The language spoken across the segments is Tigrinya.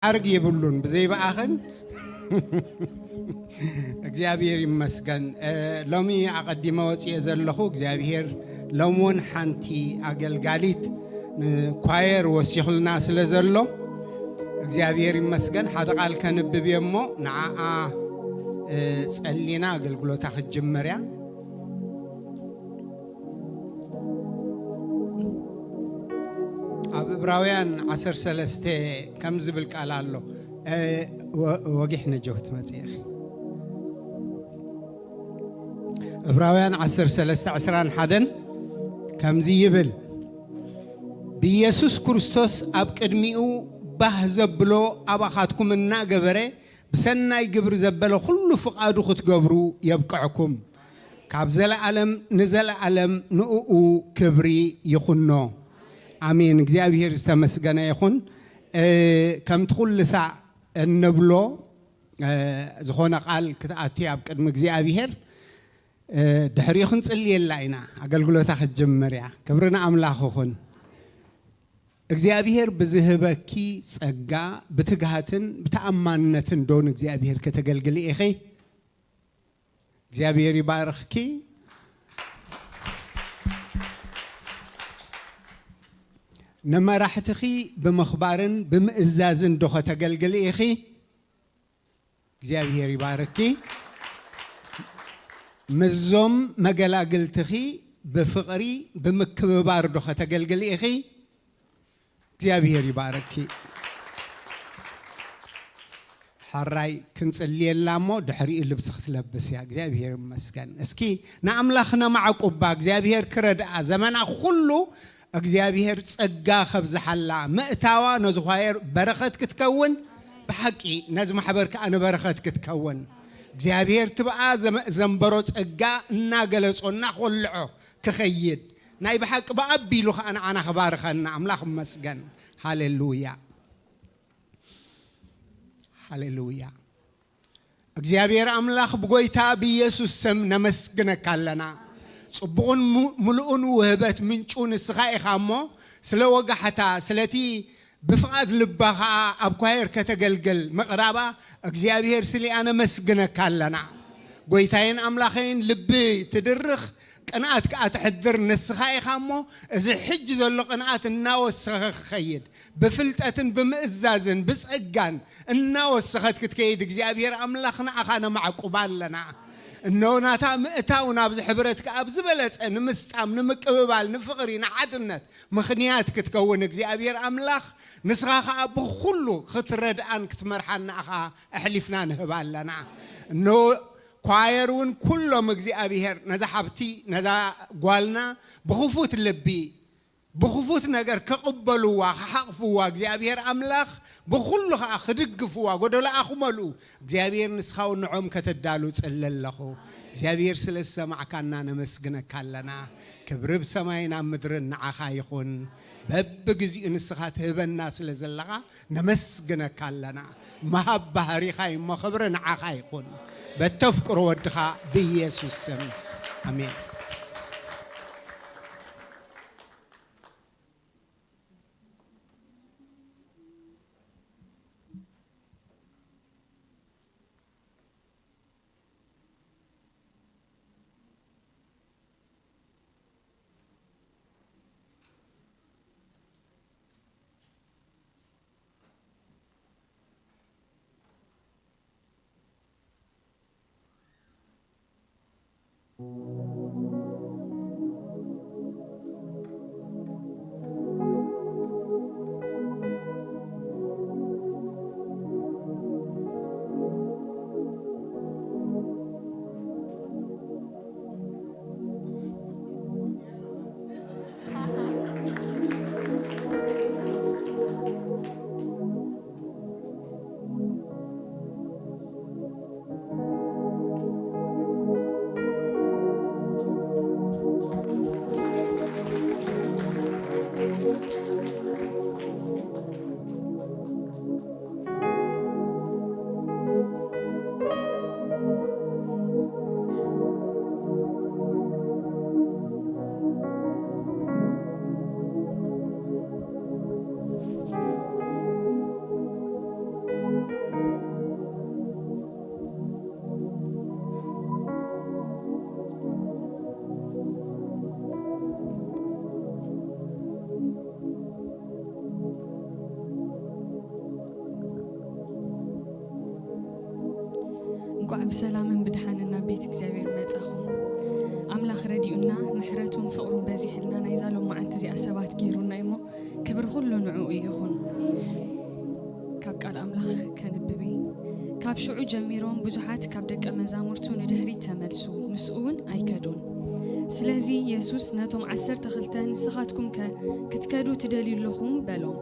ዓርግ የብሉን ብዘይበኣኽን እግዚኣብሔር ይመስገን። እ፣ ሎሚ ኣቐዲመ ወፅየ ዘለኹ እግዚኣብሔር ሎሚ እውን ሓንቲ ኣገልጋሊት ንኳየር ወሲኹልና ስለ ዘሎ እግዚኣብሔር ይመስገን። ሓደ ቃል ከንብብ እየ እሞ ንዓኣ፣ እ፣ ጸሊና ኣገልግሎታ ክትጅምር እያ። ኣብ ዕብራውያን ዓሰርተ ሰለስተ ከም ዝብል ቃል ኣሎ። እ፣ ወ-፣ ወጊሕ ነጀው ትመጽእ ኢኺ። ዕብራውያን ዓሰርተ ሰለስተ ዕስራን ሓደን ከምዚ ይብል፣ ብኢየሱስ ክርስቶስ ኣብ ቅድሚኡ ባህ ዘብሎ ኣባኻትኩም እናገበረ ብሰናይ ግብሪ ዘበለ ኩሉ ፍቓዱ ክትገብሩ የብቅዕኩም። ካብ ዘለኣለም ንዘለኣለም ንእኡ ክብሪ ይኹኖ። ኣሜን። እግዚኣብሔር ዝተመስገነ ይኹን። እ፣ ከምቲ ኩሉ ሳዕ እንብሎ፣ እ፣ ዝኾነ ቃል ክትኣቱ ኣብ ቅድሚ እግዚኣብሔር፣ እ፣ ድሕሪኡ ክንጽልየላ ኢና። ኣገልግሎታ ክትጅምር እያ። ክብሪ ንኣምላኽ ይኹን። እግዚኣብሔር ብዝህበኪ ጸጋ ብትግሃትን ብተኣማንነትን ዶ ንእግዚኣብሔር ከተገልግሊ ኢኺ? እግዚኣብሔር ይባርኽኪ። ንመራሕትኺ ብምኽባርን ብምእዛዝን ዶ ከተገልግሊ ኢኺ? እግዚኣብሔር ይባርኪ። ምስዞም መገላግልትኺ ብፍቕሪ ብምክብባር ዶ ከተገልግሊ ኢኺ? እግዚኣብሔር ይባርኪ። ሕራይ ክንጽልየላ እሞ ድሕሪኡ ልብሲ ክትለብስ እያ። እግዚኣብሔር ይመስገን። እስኪ ንኣምላኽ ነማዕቁባ፣ እግዚኣብሔር ክረድኣ፣ ዘመና ኩሉ እግዚኣብሔር ጸጋ ከብዝሓላ፣ ምእታዋ ነዚ ኳየር በረኸት ክትከውን፣ ብሓቂ ነዚ ማሕበር ከኣ ንበረኸት ክትከውን እግዚኣብሔር ትብኣ ዘመ-፣ ዘንበሮ ጸጋ እናገለጾ እናኾልዖ ክኸይድ ናይ ብሓቂ ብኣቢሉ ከኣ ንዓና ክባርኸና ኣምላኽ ይመስገን። ሃሌሉያ፣ ሃሌሉያ። እግዚኣብሔር ኣምላኽ ብጎይታ ብኢየሱስ ስም ነመስግነካ ኣለና። ጽቡቕን ሙ-፣ ምሉእን ውህበት ምንጩ ንስኻ ኢኻ እሞ፣ ስለ ወጋሕታ፣ ስለቲ ብፍቓድ ልባ ኸኣ ኣብ ኳየር ከተገልግል ምቕራባ እግዚኣብሔር ስሊኣ ነመስግነካ ኣለና። ጎይታዬን ኣምላኸይን ልቢ ትድርኽ፣ ቅንኣት ከኣ ተሕድር ንስኻ ኢኻ እሞ፣ እዚ ሕጂ ዘሎ ቅንኣት እናወሰኸ ክኸይድ፣ ብፍልጠትን ብምእዛዝን ብጸጋን እናወሰኸት ክትከይድ እግዚኣብሔር ኣምላኽ ንኣኻ ነማዕቁባ ኣለና። እነሆ ናታ ምእታው ናብዚ ሕብረት ከኣ ብዝበለጸ ንምስጣም፣ ንምቅብባል፣ ንፍቕሪ፣ ንሓድነት ምኽንያት ክትከውን እግዚኣብሔር ኣምላኽ ንስኻ ከኣ ብኹሉ ክትረድኣን ክትመርሓን ንኣኻ ኣሕሊፍና ንህባ ኣለና። እነሆ ኳየር እውን ኩሎም እግዚኣብሔር ነዛ ሓብቲ ነዛ ጓልና ብኽፉት ልቢ ብኽፉት ነገር ክቕበልዋ ክሓቕፍዋ እግዚኣብሔር ኣምላኽ ብኹሉ ኸዓ ክድግፍዋ ጎደሎኣ ክመልኡ እግዚኣብሔር ንስኻ እውን ንዖም ከተዳሉ ጽሊ ኣለኹ። እግዚኣብሔር ስለ ዝሰማዕካና ነመስግነካ ኣለና። ክብሪ ብሰማይን ኣብ ምድርን ንዓኻ ይኹን። በብግዚኡ ንስኻ ትህበና ስለ ዘለኻ ነመስግነካ ኣለና። ምሃብ ባህሪኻ እዩ እሞ ክብሪ ንዓኻ ይኹን። በተፍቅሮ ወድኻ ብኢየሱስ ስም ኣሜን። ብሰላምን ብድሓንን ናብ ቤት እግዚኣብሔር መጻኹም። ኣምላኽ ረዲኡና፣ ምሕረቱን ፍቕሩን በዚሕልና፣ ናይዛ ሎም መዓልቲ እዚኣ ሰባት ገይሩና እሞ፣ ክብሪ ኩሉ ንዕኡ ይኹን። ካብ ቃል ኣምላኽ ከንብብ እየ። ካብ ሽዑ ጀሚሮም ብዙሓት ካብ ደቀ መዛሙርቱ ንድሕሪት ተመልሱ፣ ምስኡ እውን ኣይከዱን። ስለዚ የሱስ ነቶም ዓሰርተ ክልተ፣ "ንስኻትኩም ከ ክትከዱ ትደልዩ ኣለኹም?" በሎም።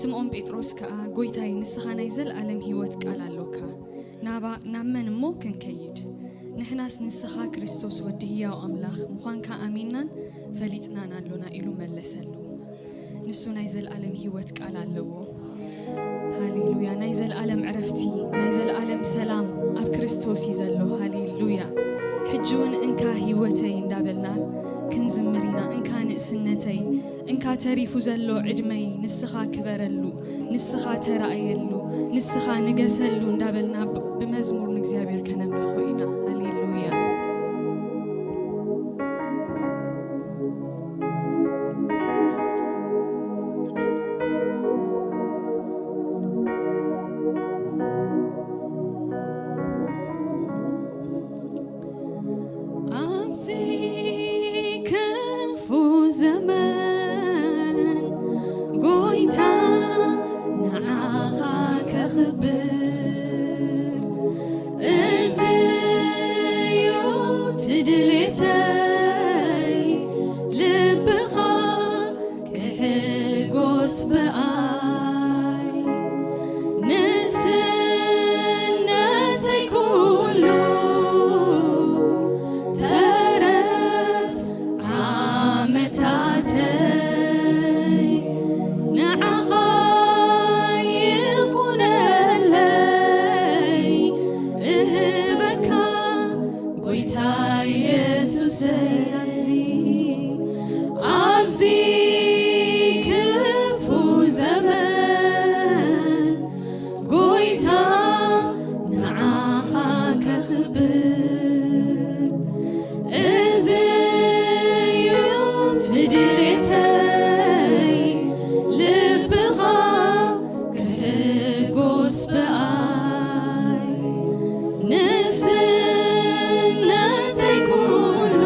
ስምዖን ጴጥሮስ ከኣ፣ "ጐይታይ፣ ንስኻ ናይ ዘለኣለም ህይወት ቃል ኣሎካ። ናባ-፣ ናብ መን እሞ ክንከይድ? ንሕናስ ንስኻ ክርስቶስ ወዲ ህያው ኣምላኽ ምዃንካ ኣሚንናን ፈሊጥናን ኣሎና" ኢሉ መለሰሉ። ንሱ ናይ ዘለኣለም ህይወት ቃል ኣለዎ። ሃሌሉያ! ናይ ዘለኣለም ዕረፍቲ፣ ናይ ዘለኣለም ሰላም ኣብ ክርስቶስ እዩ ዘሎ። ሃሌሉያ! ሕጂ እውን "እንካ ህይወተይ" እንዳበልና ክንዝምር ኢና። "እንካ ንእስነተይ፣ እንካ ተሪፉ ዘሎ ዕድመይ ንስኻ ክበረሉ፣ ንስኻ ተራእየሉ፣ ንስኻ ንገሰሉ" እንዳበልና ብ-፣ ብመዝሙር ንእግዚኣብሔር ከነምልኾ ኢና። ሃሌሉያ! ኣብዚ ክፉ ዘመን ጎይታ ንዓኻ ከኽብር፣ እዚ እዩ እቲ ድሌተይ፣ ልብኻ ክሕጎስ ብኣይ። ንእስነተይ ኩሉ ተረፍ ዓመታተይ ንዓኻ ይኹነለይ፣ እህበካ ጎይታ የሱሰይ። ኣብዚ፣ ኣብዚ ክፉ ዘመን ጎይታ ንዓኻ ከኽብር፣ እዚ እዩ እቲ ድሌተይ፣ ልብኻ ክሕጎስ ብኣይ። ንእስነተይ ኩሉ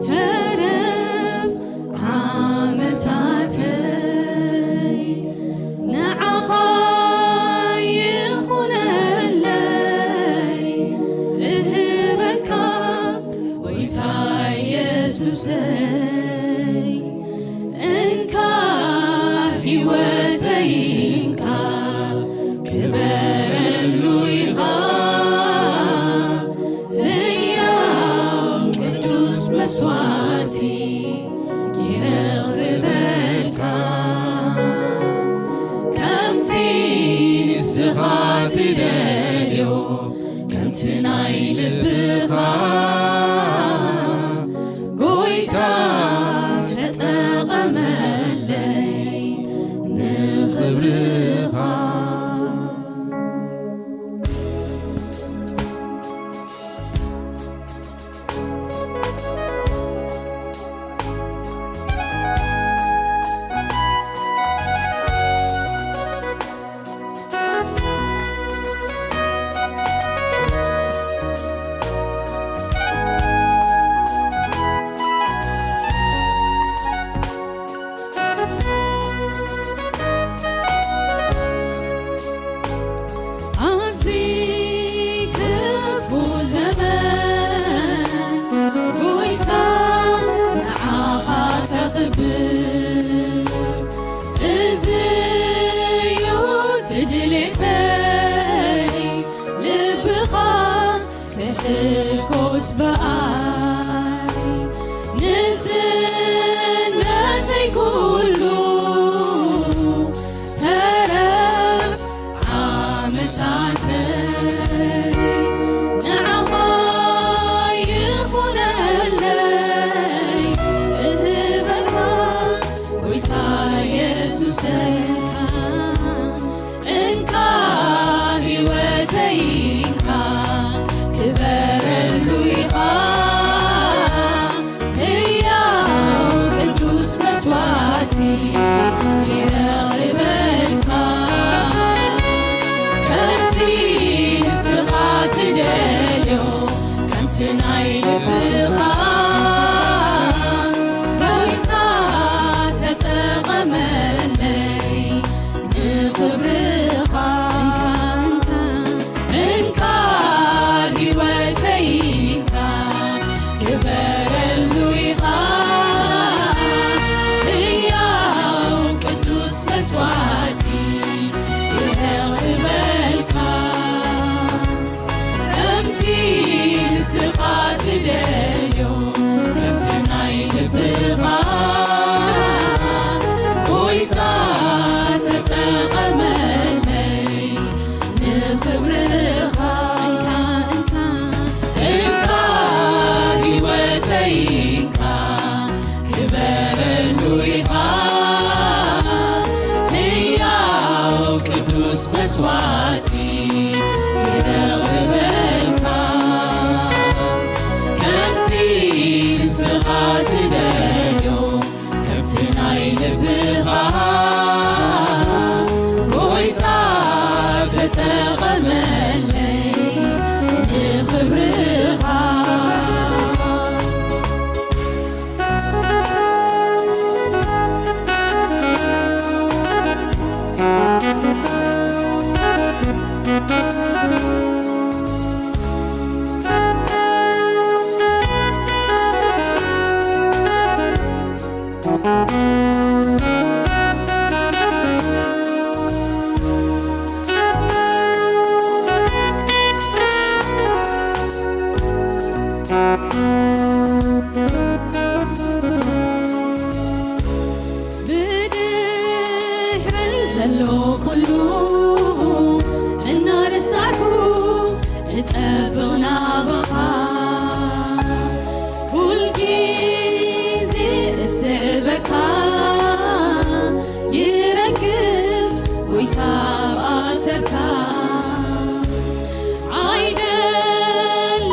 ተረፍ ዓመታተይ ንዓኻ ይኹነለይ፣ እህበካ ጎይታ የሱሰይ። እንካ ህይወተይ እንካ፣ ክበረሉ ኢኻ፣ ህያው ቅዱስ መስዋዕቲ የቕርበልካ። ከምቲ ንስኻ ትደልዮ፣ ከምቲ ናይ ልብኻ ጎይታ ተጠቐመለይ ንኽብርኻ። ኣብዚ ክፉ ዘመን ጎይታ ንዓኻ ከኽብር፣ እዚ እዩ እቲ ድሌተይ፣ ልብኻ ክሕጎስ ብኣይ። ንእስነተይ ኩሉ ተረፍ ዓመታተይ ንዓኻ ይኹነለይ፣ እህበካ ጎይታ የሱሰይ። እንካ ህይወተይ እንካ፣ ክበረሉ ኢኻ፣ ህያው እቲ ናይ ልብኻ ጎይታ ተጠቐመለይ ንኽብርኻ። እንካ ህይወተይ እንካ ክበረሉ ኢኻ ህያው ቅዱስ መስዋዕቲ የቕርበልካ። ከምቲ ንስኻ ትደልዮ፣ ከምቲ ናይ ልብኻ ጎይታ ተጠቐመለይ ንኽብርኻ። እንካ፣ እንካ፣ እንካ ህይወተይ እንካ ክበረሉ ኢኻ ህያው ቅዱስ መስዋዕቲ የቕርበልካ። ከምቲ ንስኻ ትደልዮ፣ ከምቲ ናይ ልብኻ ጎይታ ተጠቐመለይ ንኽብርኻ። ብድሕረይ ዘሎ ኩሉ እናረሳዕኩ እጠብቕ ናባኻ። ኩልጊዜ እስዕበካ ይረክስ ጎይታ ኣብ ኣሰርካ። ኣይደልን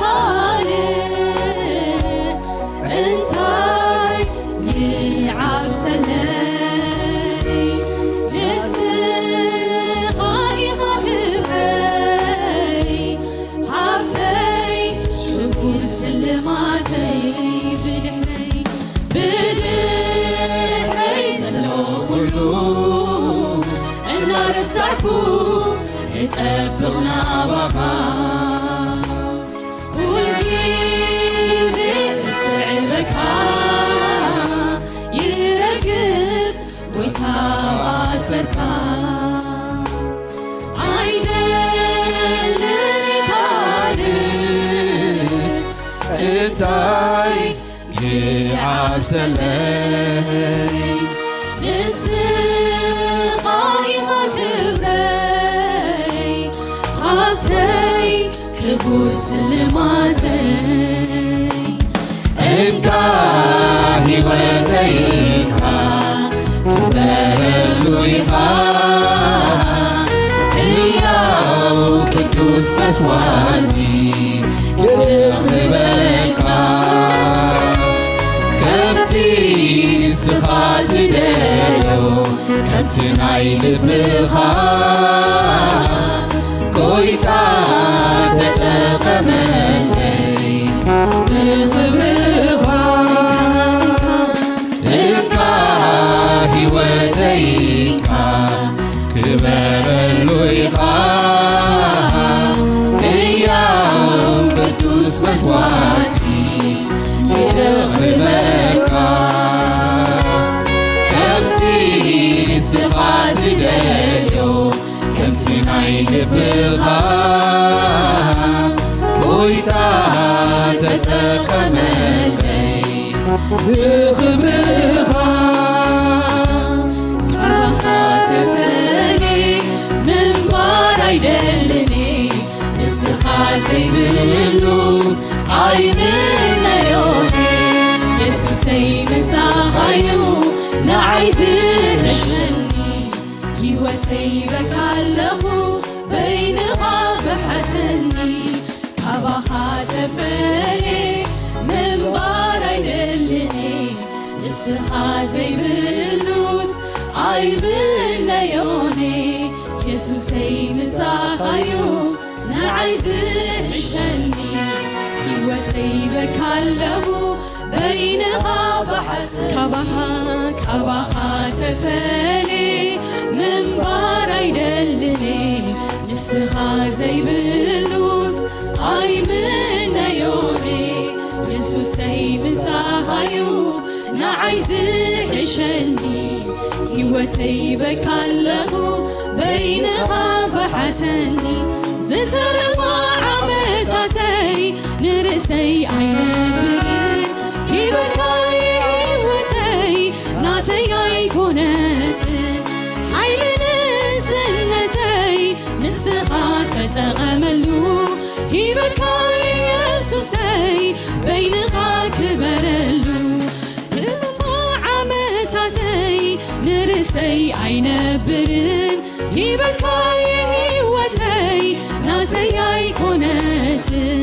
ካልእ እንታይ ይዓብሰለይ? ንስኻ ኢኻ ክብረይ ሃብተይ ክቡር ስልማተይ። ብድሕረይ ብድሕረይ ዘሎ ኩሉ እናረሳዕኩ እጠብቕ ናባኻ። ኩልጊዜ እስዕበካ ይረግጽ ጎይታ ኣሰርካ። ኣይደልን ካልእ እንታይ ይዓብሰለይ? ንስኻ ኢኻ ክብረይ ሃብተይ ክቡር ስልማተይ። እንካ ህይወተይ እንካ ክበረሉ ኢኻ ህያው ቅዱስ መስዋዕቲ የቕርበልካ። ከምቲ ንስኻ ትደልዮ፣ ከምቲ ናይ ልብኻ ጎይታ ተጠቐመለይ ንኽብርኻ። እንካ ህይወተይ እንካ ክበረሉ ኢኻ ህያው ቅዱስ መስዋዕቲ የቕርበልካ። ከምቲ ንስኻ ትደልዮ፣ ከምቲ ናይ ልብኻ ጎይታ ተጠቐመለይ ንኽብርኻ። ካባኻ ተፈልየ ምንባር ኣይደልን፣ ንስኻ ዘይብሉስ ኣይምነዮን። የሱሰይ ምሳኻዩ ንዓይ ዝሕሸኒ፣ ህይወተይ በካ ኣለኹ በይንኻ ብሓተኒ። ካባኻ ተፈልየ ምንባር ኣይደልን፣ ንስኻ ዘይብሉስ ኣይምነዮን። የሱሰይ ምሳኻዩ ንዓይ ዝሕሸኒ። ተይበካ ኣለኹ በይንኻ ብሓዘን። ካባኻ፣ ካባኻ ተፈልየ ምንባር ኣይደልን። ንስኻ ዘይብሉስ ኣይምነዮን። የሱሰይ ምሳኻዩ ንዓይ ዝሕሸኒ። ህይወተይ በካ ኣለኹ በይንኻ ብሓተኒ። ዝተረፋ ዓመታተይ ንርእሰይ ኣይነብርን። ሂበካይ ህይወተይ ናተይ ኣይኮነትን። ሓይሊ ንእስነተይ ንስኻ ተጠቐመሉ። ሂበካይ የሱሰይ በይንኻ ክበረሉ። እልፋ ዓመታተይ ንርእሰይ ኣይነብርን። ሂበካይ ህይወተይ ናተይ ኣይኮነትን።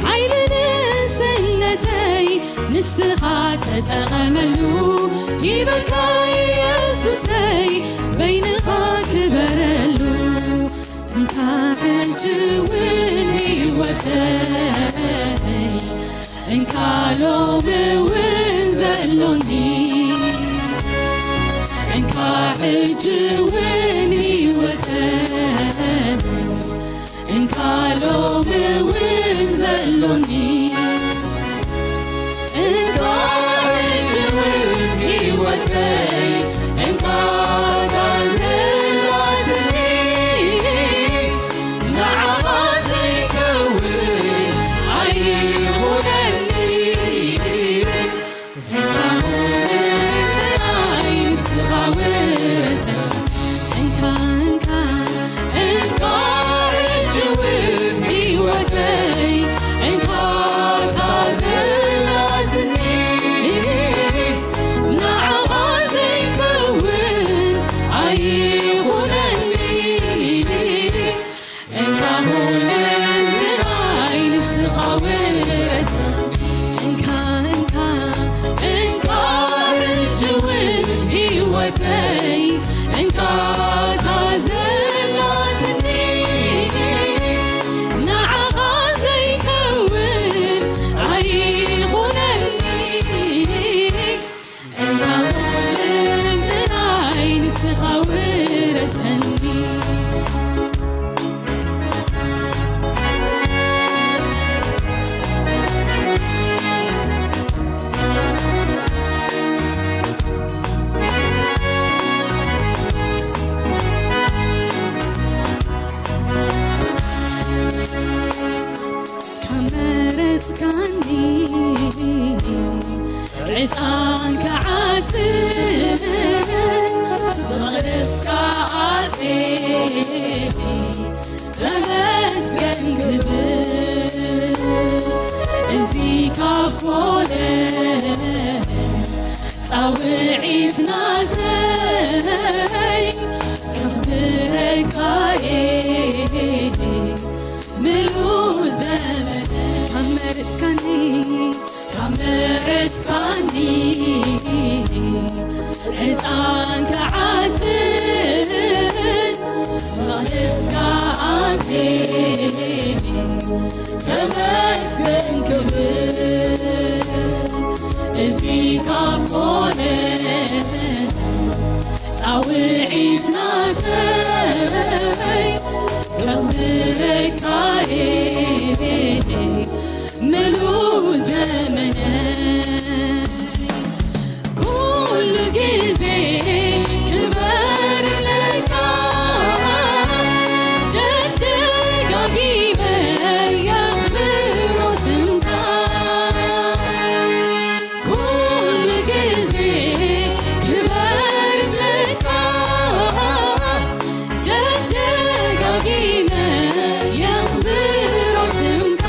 ሓይሊ ንእስነተይ ንስኻ ተጠቐመሉ። ሂበካይ የሱሰይ በይንኻ ክበረሉ። እንካ ሕጂ እውን ህይወተይ፣ እንካ ሎሚ እውን ዘሎኒ፣ እንካ ሕጂ እውን ህይወተይ፣ እንካ ሎሚ እውን ዘሎኒ፣ እንካ ሕጂ እውን ህይወተይ፣ እንካ እታ ዘላትኒ፣ ንዓኻ ዘይከውን ኣይኹነኒ። እንካ ሁለንተናይ ንስኻ ውረሰኒ። እንካ፣ እንካ፣ እንካ ሕጂ እውን ህይወተይ፣ እንካ እታ ዘላትኒ፣ ንዓኻ ዘይከውን ኣይኹነኒ። እንካ ሁለንተናይ ንስኻ ውረሰኒ። እንካ፣ እንካ፣ እንካ ሕጂ እውን ህይወተይ፣ እንካ እታ ዘላትኒ፣ ንዓኻ ዘይከውን ኣይኹነኒ። እንካ ኩለንትናይ ንስኻ ውረሰኒ። ካብ መረጽካኒ ዕጣን ክዓጥን መቕደስካ ኣትየ ተመስገን ክብል። እዚ ካብ ኮነ ጻውዒት ናተይ ከኽብረካ እየ። ምሉእ ዘመን ካብ መረጽካኒ፣ ካብ መረጽካኒ ዕጣን ክዓጥን መቕደስካ ኣትየ ተመስገን ክብል። እዚ ካብ ኮነ ጻውዒት ናተይ ከኽብረካ እየ ምሉእ ዘመነይ። ኩሉ ግዜ ክበር እብለካ ደጋጊመ የኽብሮ ስምካ። ኩሉ ግዜ ክበር እብለካ ደጋጊመ የኽብሮ ስምካ።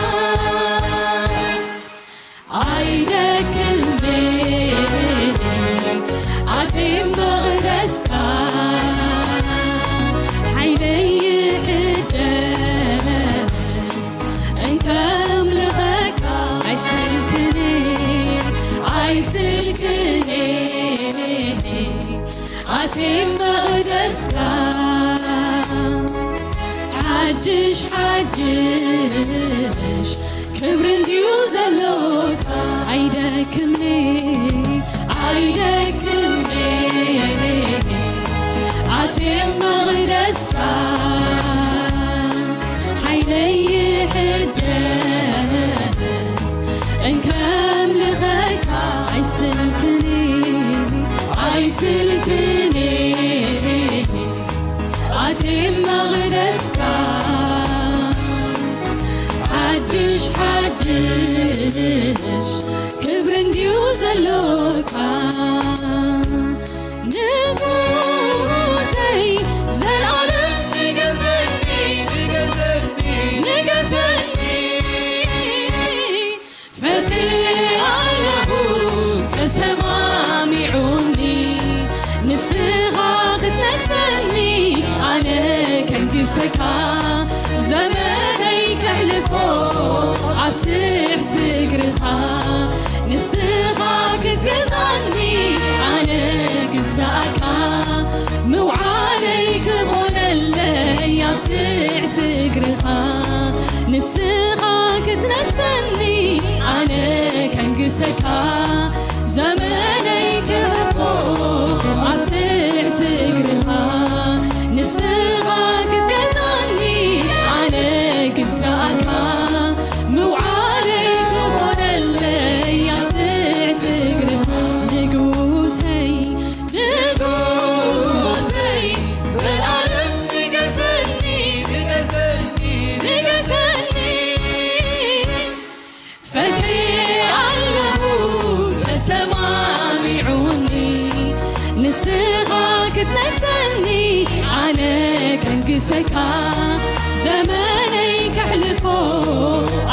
ኣይደክምን ኣትየ መቕደስካ ሓይለይ ይሕደስ እንከምልኸካ ኣይስልክን ኣይስልክን ኣትየ መቕደስካ ሓድሽ ሓድሽ ክብሪ እንድዩ ዘሎካ ኣይደክምኒ ኣይደክምኒ ኣትየ መቕደስካ ሓይለይ ይሕደስ እንከምልኸካ ኣይስልክኒ ኣይስልክኒ ኣትየ መቕደስካ ሓድሽ ሓድሽ ክብሪ እንድዩ ዘሎካ ንጉሰይ ዘልኣለም ንገሰኒ ንገሰኒ ፈትየ ኣለኹ ተሰማሚዑኒ ንስኻ ክትነግሰኒ ኣነ ከንግሰካ ዘመነይ ከሕልፎ ኣብ ትሕቲ እግርኻ ንስኻ ክትገዛኒ ኣነ ግዛእካ ምውዓለይ ክኾነለይ ኣብ ትሕቲ እግርኻ ንስኻ ክትነግሰኒ ኣነ ከንግሰካ ዘመነይ ክሕልፎ ኣብ ትሕቲ እግርኻ ንስኻ ክትገዛኒ ኣነ ግዛእካ ምውዓለይ ክኾነለይ ኣብ ትሕቲ እግርኻ ንጉሰይ ንጉሰይ ዘልኣለም ንገሰኒ ንገሰኒ ፈትየ ኣለኹ ተሰማሚዑኒ ንስኻ ክትነግሰኒ ኣነ ከንግሰካ ዘመነይ ከሕልፎ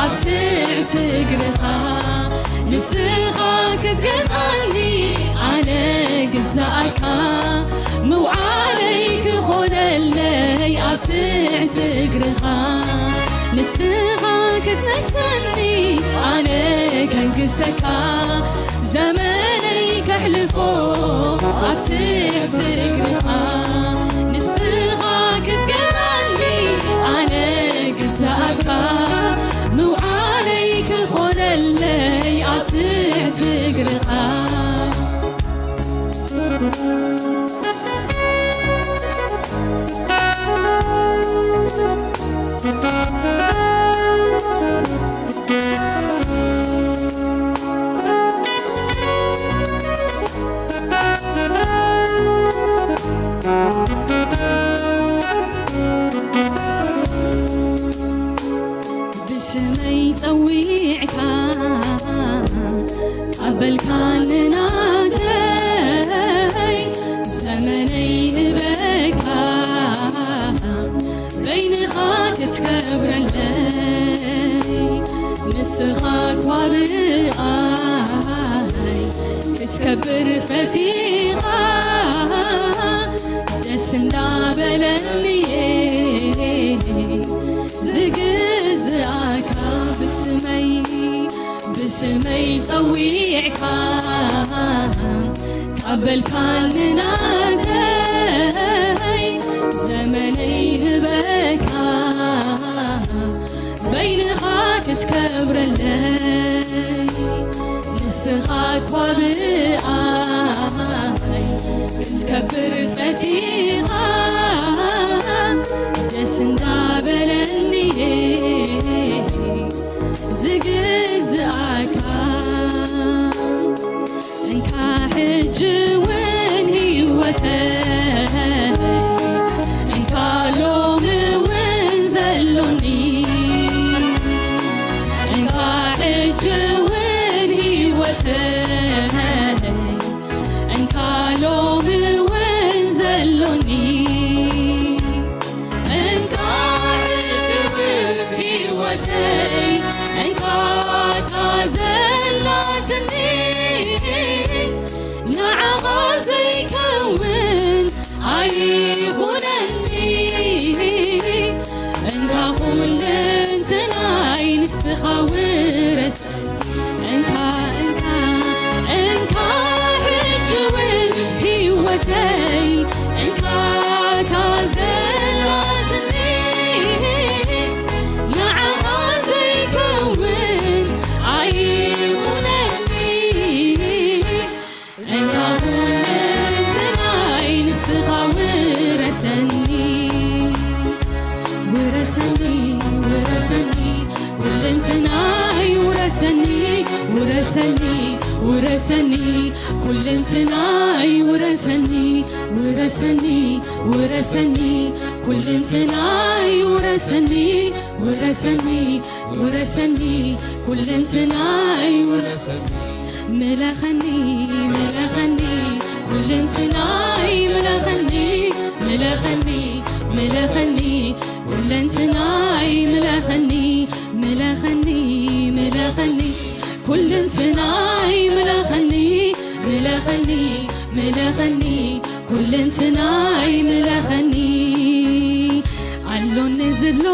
ኣብ ትሕቲ እግርኻ ንስኻ ክትገዛኒ ኣነ ግዛእካ ምውዓለይ ክኾነለይ ኣብ ትሕቲ እግርኻ ንስኻ ክትነግሰኒ ኣነ ከንግሰካ ዘመነይ ከሕልፎ ኣብ ትሕቲ እግርኻ ንስኻ ክትገዛኒ ኣነ ግዛእካ ምውዓለይ ክኾነለይ ኣብ ትሕቲ እግርኻ ብስመይ ጸዊዕካ ኣበልካኒ ናተይ ዘመነይ ህበካ በይንኻ ክትከብረለይ ንስኻ ኳ ብኣይ ክትከብር ፈቲኻ ደስ እንዳበለኒ ዝግዝኣካ ብስመይ ብስመይ ጸዊዕካ ካብ በልካኒ ናተይ ዘመነይ ህበካ በይንኻ ክትከብረለይ ንስኻ እኳ ብኣይ ክትከብር ፈቲኻ ደስ እንዳበለኒ ዝግዝኣካ እንካ ሕጂ እውን ህይወተይ እንካ ሎሚ እውን ዘሎኒ እንካ ሕጂ እውን ህይወተይ እንካ ሎሚ እውን ዘሎኒ እንካ ሕጂ እውን ህይወተይ እንካ እታ ዘላትኒ ንዓኻ ዘይከውን ኣይኹነኒ እንካ ኩለንትናይ ንስኻ ውረስ እንካ እንካ እንካ ሕጂ እውን ህይወተይ እንካ እታ ዘላትኒ ንዓኻ ዘይከውን ኩለንትናይ ውረሰኒ፣ ውረሰኒ፣ ውረሰኒ፣ ኩለንትናይ ውረሰኒ፣ ውረሰኒ፣ ውረሰኒ፣ ኩለንትናይ ውረሰኒ፣ ውረሰኒ፣ ውረሰኒ፣ ኩለንትናይ ውረሰኒ። ምለኸኒ፣ ምለኸኒ፣ ኩለንትናይ ምለኸኒ፣ ምለኸኒ፣ ምለኸኒ፣ ኩለንትናይ ምለኸኒ፣ ምለኸኒ፣ ምለኸኒ፣ ኩለንትናይ ምለኸኒ፣ ምለኸኒ፣ ምለኸኒ፣ ኩለንትናይ ምለኸኒ። ኣሎኒ ዝብሎ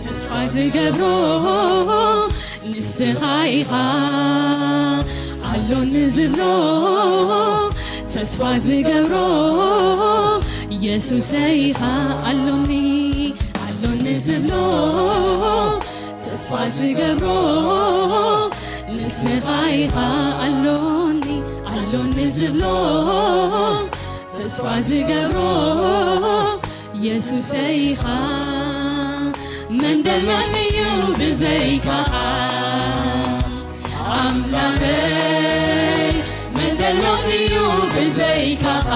ተስፋ ዝገብሮ ንስኻ ኢኻ። ኣሎኒ ዝብሎ ተስፋ ዝገብሮ የሱሰይ ኢኻ። ኣሎኒ፣ ኣሎኒ ዝብሎ ተስፋ ዝገብሮ ንስኻ ኢኻ። ኣሎኒ፣ ኣሎኒ ዝብሎ ተስፋ ዝገብሮ የሱሰይ ኢኻ። መን ደሎኒ እዩ ብዘይካኻ? ኣምላኸይ፣ መን ደሎኒ እዩ ብዘይካኻ?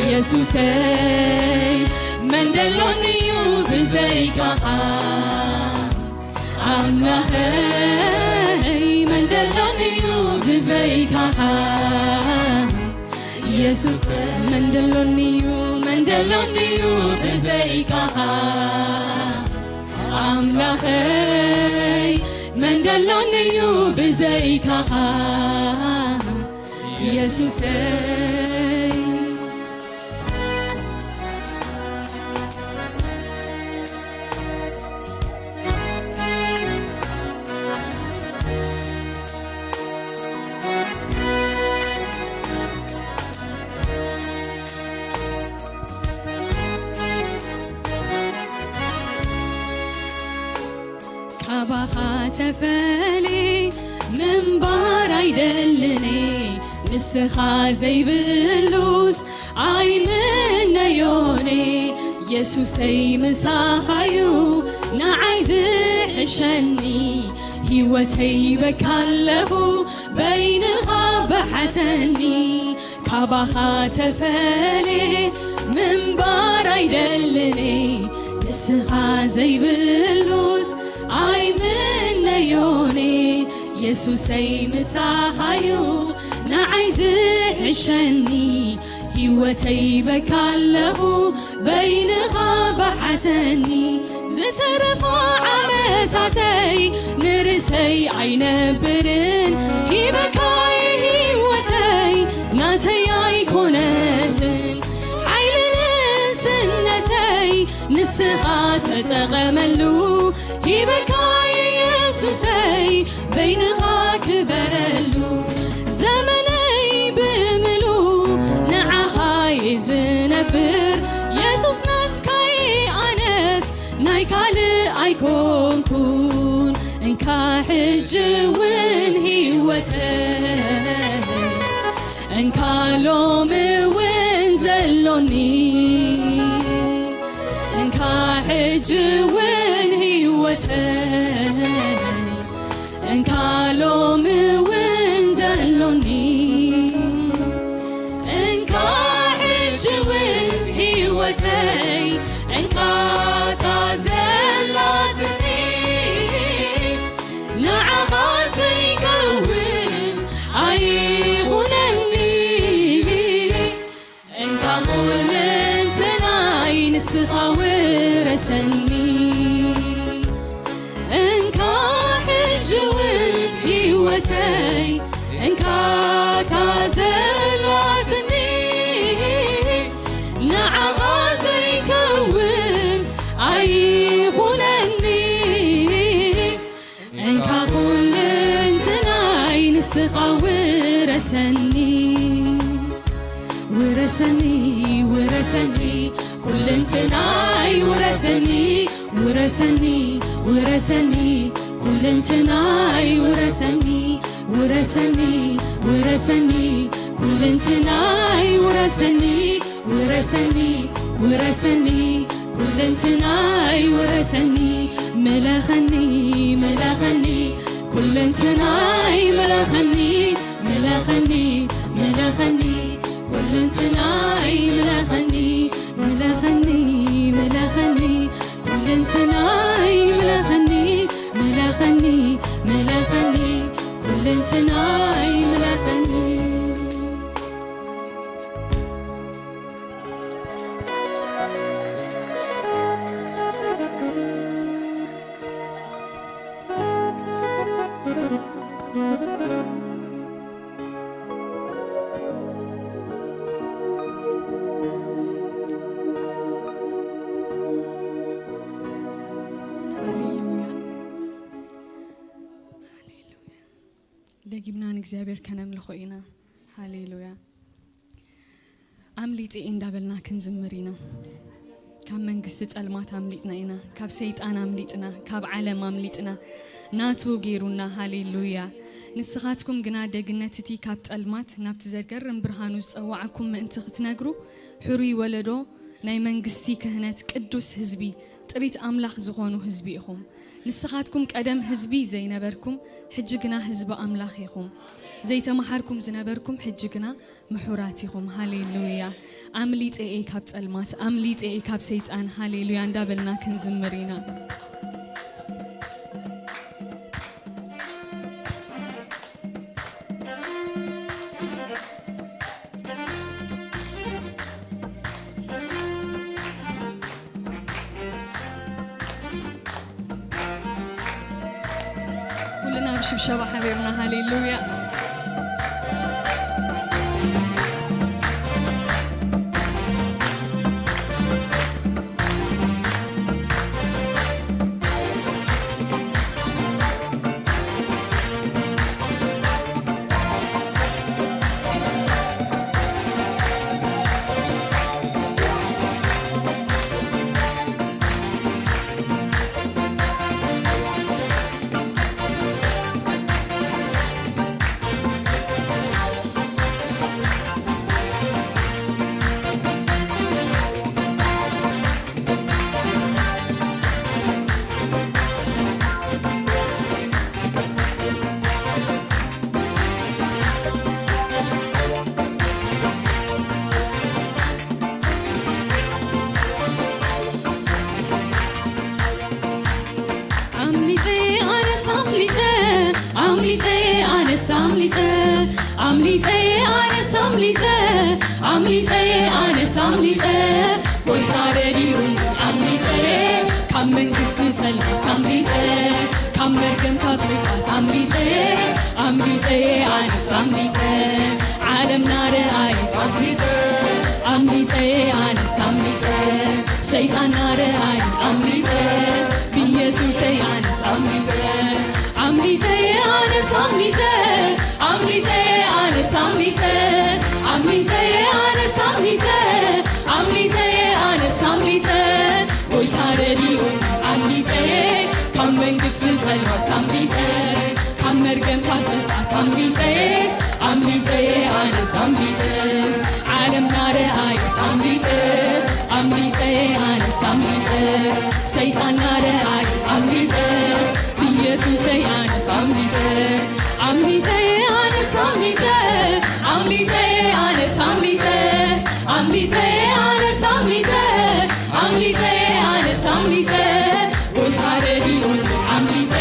የሱሰይ፣ መን ደሎኒ እዩ ብዘይካኻ? ኣምላኸይ፣ መን ደሎኒ እዩ ብዘይካኻ? የሱስ፣ መን ደሎኒ እዩ፣ መን ደሎኒ እዩ ብዘይካኻ? ኣምላኸይ፣ መን ደሎኒ እዩ ብዘይካኻ? የሱሰይ። ካባኻ ተፈሊ ምንባር ኣይደልኒ፣ ንስኻ ዘይብሉስ ኣይምነዮኒ። የሱሰይ ምሳኻዩ ንዓይ ዝሕሸኒ፣ ህይወተይ በካ ኣለኹ በይንኻ በሓተኒ። ካባኻ ተፈሊ ምንባር ኣይደልኒ፣ ንስኻ ዘይብሉስ ኣይምነዮኒ። የሱሰይ ምሳኻዩ ንዓይ ዝሕሸኒ፣ ህይወተይ በካ ኣለኹ በይንኻ በሓተኒ። ዝተረፋ ዓመታተይ ንርእሰይ ኣይነብርን፣ ሂበካይ ህይወተይ ናተይ ኣይኮነትን። ሓይሊ ንእስነተይ ንስኻ ተጠቐመሉ፣ ሂበካይ የሱሰይ በይንኻ ክበረሉ። ዘመነይ ብምሉ ንዓኻ እየ ዝነብር፣ የሱስ ናትካይ ኣነስ ናይ ካልእ ኣይኮንኩን። እንካ ሕጂ እውን ህይወተይ፣ እንካ ሎሚ እውን ዘሎኒ፣ እንካ ሕጂ እውን ህይወተይ፣ እንካ ሎሚ እውን ዘሎኒ፣ እንካ ሕጂ እውን ህይወተይ፣ እንካ እታ ዘላትኒ፣ ንዓኻ ዘይከውን ኣይኹነኒ። እንካ ኩለንትናይ ንስኻ ውረሰኒ። እንካ ሕጂ እውን ህይወተይ፣ እንካ እታ ዘላትኒ፣ ንዓኻ ዘይከውን ኣይኹነኒ። እንካ ኩለንትናይ ንስኻ ውረሰኒ። ውረሰኒ፣ ውረሰኒ፣ ኩለንትናይ ውረሰኒ። ውረሰኒ፣ ውረሰኒ፣ ኩለንትናይ ውረሰኒ። ውረሰኒ፣ ውረሰኒ፣ ኩለንትናይ ውረሰኒ። ውረሰኒ፣ ውረሰኒ፣ ኩለንትናይ ውረሰኒ፣ ምለኸኒ፣ ምለኸኒ፣ ኩለንትናይ ምለኸኒ፣ ምለኸኒ፣ ምለኸኒ፣ ኩለንትናይ ምለኸኒ፣ ምለኸኒ፣ ምለኸኒ፣ ኩለንትናይ ምለኸኒ፣ ምለኸኒ፣ ምለኸኒ፣ ኩለንትናይ ምለኸኒ። ሃሌሉያ። ሃሌሉያ። ደጊምና ንእግዚኣብሔር ከነምልኾ ኢና። ሃሌሉያ። ኣምሊጠ እየ እንዳበልና ክንዝምር ኢና። ካብ መንግስቲ ጸልማት ኣምሊጥና ኢና። ካብ ሰይጣን ኣምሊጥና። ካብ ዓለም ኣምሊጥና። ናቱ ገይሩና። ሃሌሉያ። ንስኻትኩም ግና ደግነት እቲ ካብ ጸልማት ናብቲ ዘገርም ብርሃኑ ዝጸዋዓኩም ምእንቲ ክትነግሩ፣ ሕሩይ ወለዶ፣ ናይ መንግስቲ ክህነት፣ ቅዱስ ህዝቢ፣ ጥሪት ኣምላኽ ዝኾኑ ህዝቢ ኢኹም። ንስኻትኩም ቀደም ህዝቢ ዘይነበርኩም፣ ሕጂ ግና ህዝቢ ኣምላኽ ኢኹም። ዘይተመሃርኩም ዝነበርኩም፣ ሕጂ ግና ምሑራት ኢኹም። ሃሌሉያ። ኣምሊጠ እየ ካብ ጸልማት፣ ኣምሊጠ እየ ካብ ሰይጣን። ሃሌሉያ እንዳበልና ክንዝምር ኢና። ኩልና ብሽብሸባ ሓቢርና ሃሌሉያ። ኣምሊጠ ኣነስ ኣምሊጠ፣ ኣምሊጠ ኣነስ ኣምሊጠ፣ ኣምሊጠ ኣነስ ኣምሊጠ፣ ኣምሊጠ ኣነስ ኣምሊጠ፣ ጎይታ ረዲኡኒ ኣምሊጠ፣ ካብ መንግስቲ ጸልማት ኣምሊጠ፣ ካብ መርገም ካብ ጥፋት ኣምሊጠ፣ ኣምሊጠ ኣነስ ኣምሊጠ፣ ዓለም ናረኣየት ኣምሊጠ፣ ኣምሊጠ ኣነስ ኣምሊጠ፣ ሰይጣን ናረኣየ ኣምሊጠ፣ ብኢየሱሰይ ኣነስ ኣምሊጠ፣ ኣምሊጠ ኣነስ ኣምሊጠ፣ ኣምሊጠ ኣነስ ኣምሊጠ፣ ኣምሊጠ ኣነስ ኣምሊጠ፣ ኣምሊጠ ኣነስ ኣምሊጠ፣ ጎይታ ረዲኡኒ ኣምሊጠ፣ ካብ መንግስቲ ጸልማት ኣምሊጠ፣ ካብ መርገም ካብ ጥፋት ኣምሊጠ፣ ኣምሊጠ ኣነስ ኣምሊጠ፣ ዓለም ናረኣየት ኣምሊጠ፣ ኣምሊጠ ኣነስ ኣምሊጠ፣ ሰይጣን ናረኣየ ኣምሊጠ፣ ብኢየሱሰይ ኣነስ ኣምሊጠ፣ ኣምሊጠ ኣነስ ኣምሊጠ፣ ኣምሊጠ ኣነስ ኣምሊጠ፣ ኣምሊጠ ኣነስ ኣምሊጠ፣ ኣምሊጠ ኣነስ ኣምሊጠ፣ ጎይታ ረዲኡኒ ኣምሊጠ፣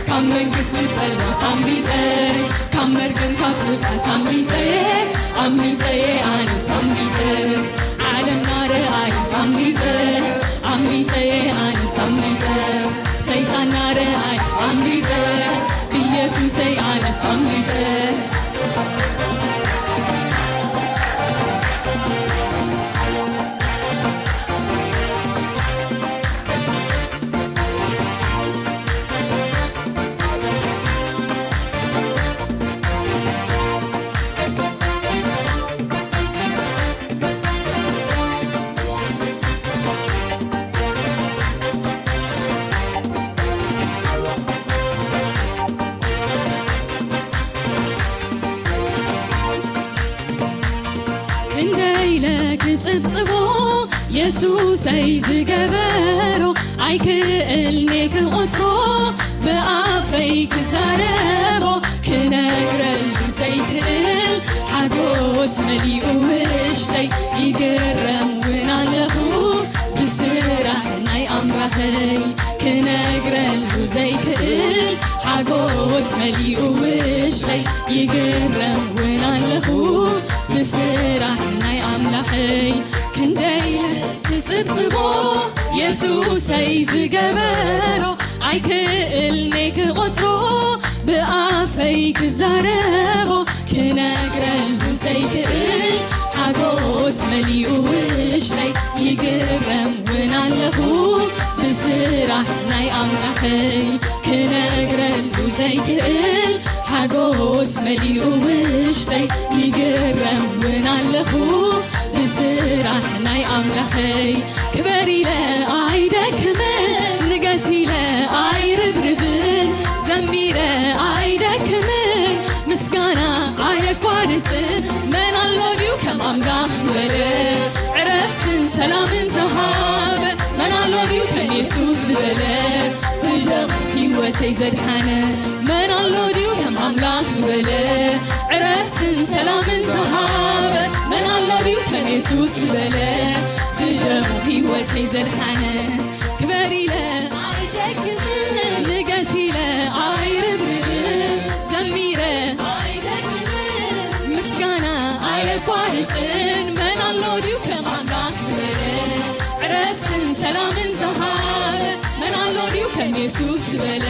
ካብ መንግስቲ ጸልማት ኣምሊጠ፣ ካብ መርገም ካብ ጥፋት ኣምሊጠ፣ ኣምሊጠ ኣነስ ኣምሊጠ፣ ዓለም ናረኣየት ኣምሊጠ፣ ኣምሊጠ ኣነስ ኣምሊጠ፣ ሰይጣን ናረኣየ ኣምሊጠ፣ ብኢየሱሰይ ኣነስ ኣምሊጠ። የሱሰይ ዝገበሮ ኣይክእልኔ ክቆጽሮ፣ ብኣፈይ ክዛረቦ ክነግረሉ ዘይክእል፣ ሓጎስ መሊኡ ውሽጠይ፣ ይግረም እውን ኣለኹ ብስራሕ ናይ ኣምላኸይ። ክነግረሉ ዘይክእል ሓጎስ መሊኡ ውሽጠይ፣ ይግረም እውን ኣለኹ ብስራሕ ናይ ኣምላኸይ። ክንደይ ክጽብጽቦ የሱሰይ ዝገበሮ ኣይክእልኔ ክቆጽሮ፣ ብኣፈይ ክዛረቦ ክነግረሉ ዘይክእል ሓጎስ መሊኡ ውሽጠይ፣ ይግረም እውን ኣለኹ ብስራሕ ናይ ኣምላኸይ። ክነግረሉ ዘይክእል ሓጎስ መሊኡ ውሽጠይ፣ ይግረም እውን ኣለኹ ብስራሕ ናይ ኣምላኸይ። ክበር ኢለ ኣይደክምን፣ ንገስ ኢለ ኣይርብርብን፣ ዘሚረ ኣይደክምን፣ ምስጋና ኣየቋርጽን። መን ኣሎ ድዩ ከም ኣምላኽ ዝበለ፣ ዕረፍትን ሰላምን ዝሃበ? መን ኣሎ ድዩ ከም የሱስ ዝበለ፣ ብደሙ ህይወተይ ዘድሓነ? መን ኣሎ ድዩ ከም ኣምላኽ ዝበለ፣ ዕረፍትን ሰላምን ዝሃበ? መን ኣሎ ድዩ ከም የሱስ ዝበለ፣ ብደሙ ህይወተይ ዘድሓነ? ክበር ኢለ ኣይደክምን፣ ንገስ ኢለ ኣይርብርብን፣ ዘሚረ ኣይደክምን፣ ምስጋና ኣየቋርጽን። መን ኣሎ ድዩ ከም ኣምላኽ ዝበለ፣ ዕረፍትን ሰላምን ዝሃበ? መን ኣሎ ድዩ ከም የሱስ ዝበለ፣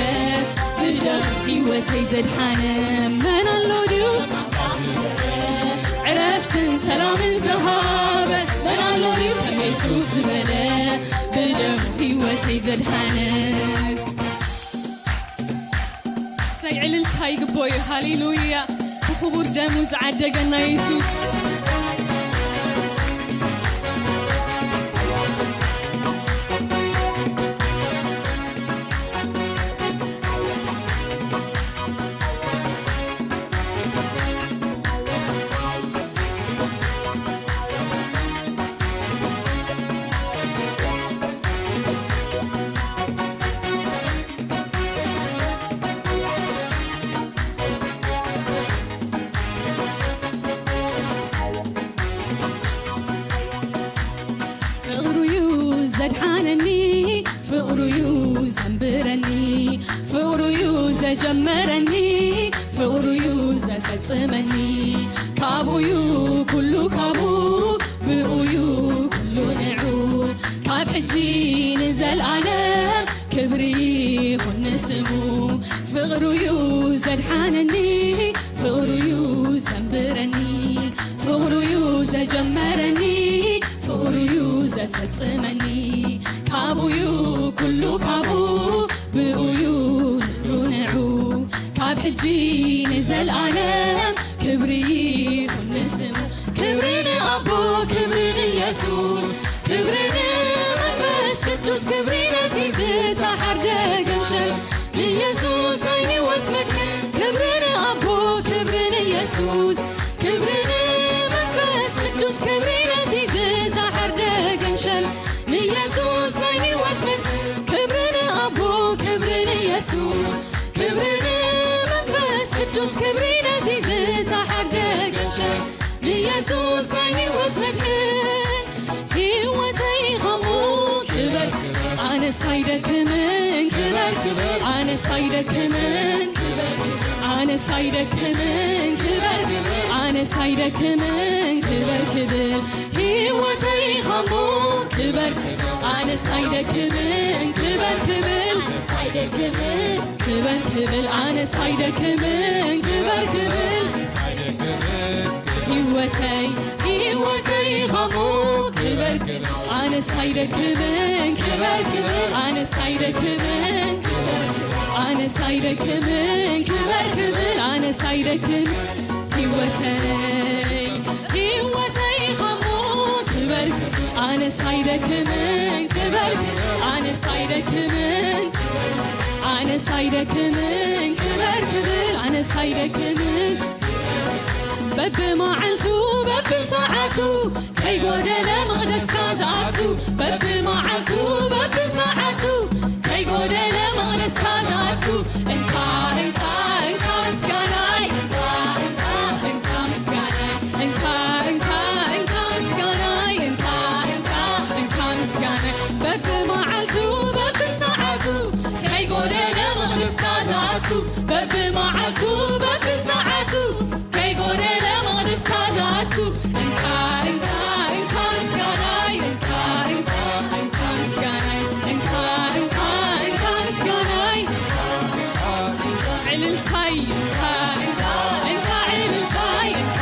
ብደሙ ህይወተይ ዘድሓነ? መን ኣሎ ድዩ ዕረፍትን ሰላምን ዝሃበ? መን ኣሎ ድዩ ከም የሱስ ዝበለ፣ ብደሙ ህይወተይ ዘድሓነ? ሰይ ዕልልታ ይግቦ እዩ። ሃሌሉያ! ብኽቡር ደሙ ዝዓደገና የሱስ። ፍቕሩዩ ዘድሓነኒ፣ ፍቕሩዩ ዘንብረኒ፣ ፍቕሩዩ ዘጀመረኒ፣ ፍቕሩዩ ዘፈጽመኒ። ካብኡዩ ኩሉ ካብኡ፣ ብኡዩ ኩሉ ንዑ፣ ካብ ሕጂ ንዘልኣለም ክብሪ ይኹን ንስሙ። ፍቕሩዩ ዘድሓነኒ፣ ፍቕሩዩ ዘንብረኒ፣ ፍቕሩዩ ዘጀመረኒ፣ ፍቕሩዩ ዘፈጽመኒ። ካብኡዩ ኩሉ ካብኡ፣ ብኡዩ ንዑ ንዑ፣ ካብ ሕጂ ንዘልኣለም ክብሪ ይኹን ንስሙ። ክብሪ ንኣቦ፣ ክብሪ ንየሱስ፣ ክብሪ ንመንፈስ ቅዱስ፣ ክብሪ ነቲ ዝተሓርደ ገንሸል፣ ንየሱስ ናይ ህይወት መድሕን። ክብሪ ንኣቦ፣ ክብሪ ንየሱስ፣ ክብሪ ንመንፈስ ቅዱስ፣ ክብሪ ነቲ ዝተሓርደ ገንሸል፣ ንየሱስ ናይ ህይወት መድሕን። ክብሪ ንኣቦ፣ ክብሪ ንየሱስ፣ ክብሪ ንመንፈስ ቅዱስ፣ ክብሪ ነቲ ዝተሓርደ ገንሸል፣ ንየሱስ ናይ ህይወት መድሕን። ህይወተይ ኸሙ ክበር፣ ኣነስ ኣይደክምን ክበር፣ ኣነስ ኣይደክምን ክበር፣ ኣነስ ኣይደክምን ክበር፣ ኣነስ ኣይደክምን ክበር ክብል። ህይወተይ ኸሙ ክበር፣ ኣነስ ኣይደክምን ክበር ክብል። ክበር ክብል፣ ኣነስ ኣይደክምን ክበር ክብል። ህይወተይ፣ ህይወተይ ኸሙ ክበር ክብል። ኣነስ ኣይደክምን ክበር ክብል፣ ኣነስ ኣይደክምን ክበር ክብል። ኣነስ ኣይደክምን ክበር ክብል፣ ኣነስ ኣይደክምን። ህይወተይ፣ ህይወተይ ኸሙ ክበር ክብል። ኣነስ ኣይደክምን ክበር ክብል፣ ኣነስ ኣይደክምን፣ ኣነስ ኣይደክምን ክበር ክብል፣ ኣነስ ኣይደክምን። በብመዓልቱ በብሰዓቱ ከይጎደለ መቕደስካ ዝኣቱ፣ በብመዓልቱ በብሰዓቱ፣ ከይጎደለ መቕደስካ ዝኣቱ፣ እንካ፣ እንካ፣ እንካ ምስጋናይ፣ እንካ፣ እንካ፣ እንካ ምስጋናይ፣ እንካ፣ እንካ፣ እንካ ምስጋናይ፣ እንካ፣ እንካ፣ እንካ ምስጋናይ፣ በብመዓልቱ በብሰዓቱ፣ ከይጎደለ መቕደስካ ዝኣቱ፣ በብመዓልቱ በብሰዓቱ፣ ከይጎደለ መቕደስካ ዝኣቱ፣ እንካ፣ እንካ፣ እንካ ምስጋናይ፣ እንካ፣ እንካ፣ እንካ ምስጋናይ፣ እንካ፣ እንካ፣ እንካ ምስጋናይ፣ ዕልልታይ፣ እንካ፣ እንካ፣ እንካ ዕልልታይ፣ እንካ፣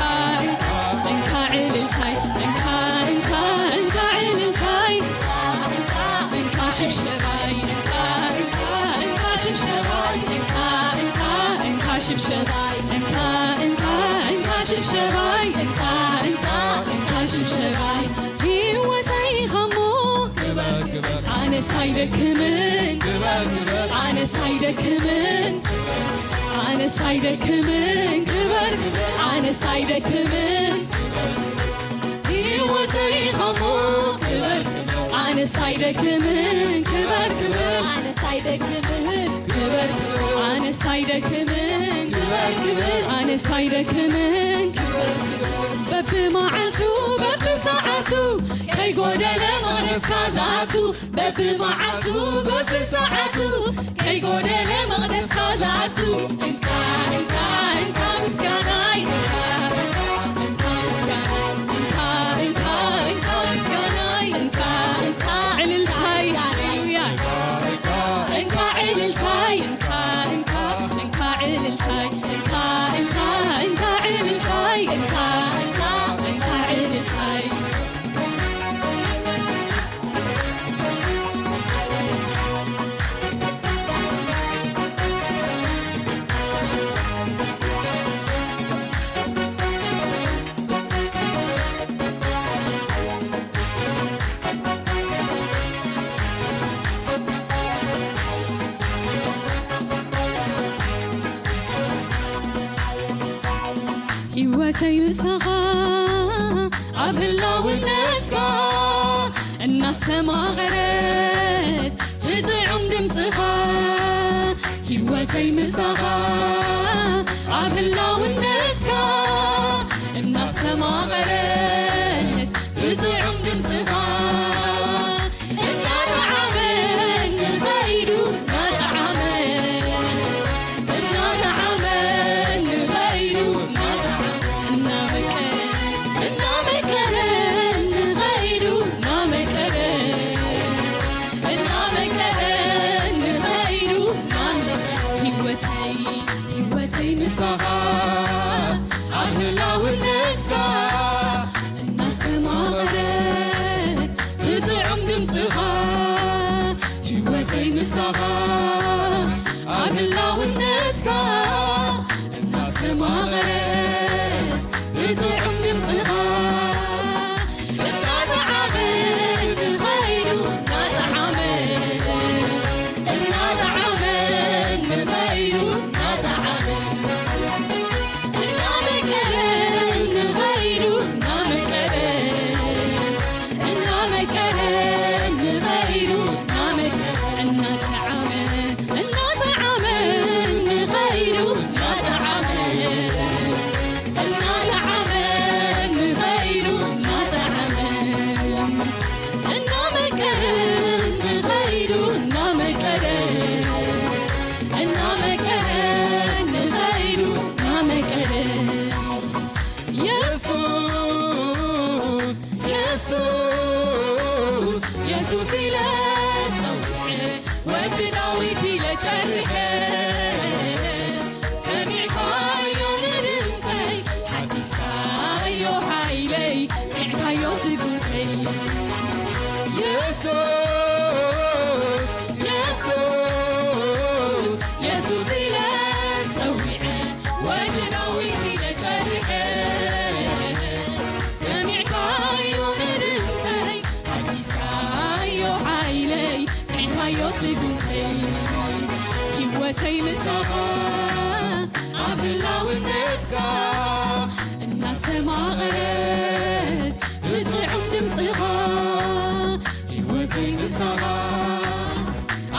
እንካ፣ እንካ ዕልልታይ፣ እንካ፣ እንካ፣ እንካ ሽብሸባይ፣ እንካ፣ እንካ፣ እንካ ሽብሸባይ፣ እንካ፣ እንካ፣ እንካ፣ እንካ ሽብሸባይ፣ እንካ፣ እንካ፣ እንካ ሽብሸባይ፣ ህይወተይ ኸሞ ኣነስ ኣይደክምን፣ ኣነስ ኣይደክምን፣ ኣነስ ኣይደክምን፣ ክበር፣ ኣነስ ኣይደክምን። ህይወተይ ኸሞ ክበር፣ ኣነስ ኣይደክምን፣ ክበር፣ ክበር፣ ኣነስ ኣይደክምን፣ ክበር፣ ኣነስ ኣይደክምን፣ ክበር፣ ክበር፣ ኣነስ ኣይደክምን፣ ክበር፣ ክበር። በብመዓልቱ በብሰዓቱ፣ ከይጎደለ መቕደስካ ዝኣቱ፣ በብመዓልቱ በብሰዓቱ፣ ከይጎደለ መቕደስካ ዝኣቱ፣ እንካ፣ እንካ፣ እንካ ምስጋናይ፣ እንካ፣ እንካ ምስጋናይ፣ እንካ፣ እንካ፣ እንካ ምስጋናይ፣ እንካ፣ እንካ ዕልልታይ፣ ሃሌሉያ፣ እንካ ዕልልታይ፣ እንካ፣ እንካ፣ እንካ ዕልልታይ፣ እንካ፣ እንካ፣ እንካ ዕልልታይ፣ እንካ፣ እንካ፣ እንካ ዕልልታይ። ህይወተይ ምሳኻ ኣብ ህላውነትካ እናስተማቐረት ትጥዑም ድምፅኻ። ህይወተይ ምሳኻ ኣብ ህላውነትካ እናስተማቐረት ትጥዑም ድምፅኻ። እናጠዓመ ንኸይዱ፣ እናጠዓመ፣ እናጠዓመ ንኸይዱ፣ እናጠዓመ፣ እናመቀረ፣ እናመቀረ ንኸይዱ፣ እናመቀረ፣ እናመቀረ ንኸይዱ፣ እናመቀረ ህይወተይ፣ ህይወተይ ምሳኻ ኣብ ህላውነትካ እናስተማቐረ ትጥዑም ድምፅኻ። ህይወተይ ምሳኻ ኣብ ህላውነትካ እናስተማቐረ ትጥዑም ድምፅኻ። እናጠዓመ ንኸይዱ፣ እናጠዓመ፣ እናጠዓመ ንኸይዱ፣ እናጠዓመ፣ እናመቀረ ንኸይዱ፣ እናመቀረ፣ እናመቀረ ንኸይዱ፣ እናመቀረ፣ እናጠዓመ፣ እናጠዓመ ንኸይዱ፣ እናጠዓመ፣ እናጠዓመ ንኸይዱ፣ እናጠዓመ፣ እናመቀረ ንኸይዱ፣ እናመቀረ፣ እናመቀረ ንኸይዱ፣ እናመቀረ። የሱስ፣ የሱስ፣ የሱስ ኢለ ጸውዐ፣ ወዲ ዳዊት ኢለ ጨርሐ። ሰሚዕካዮ ንድምፀይ፣ ሓዲስካዮ ሓይለይ፣ ጽዕካዮ ስጉምተይ። የሱስ፣ የሱስ፣ የሱስ ኢለ ጸዊዐ፣ ወዲ ዳዊት ኢለ ጨርሐ። ሰሚዕካዮ ንድምፀይ፣ ሓዲስካዮ ሓይለይ፣ ጽዕካዮ ስጉምተይ። ህይወተይ ምሳኻ ኣብ ህላውነትካ እናስተማቐረት ብጥዑም ድምፅኻ ህይወተይ ምሳኻ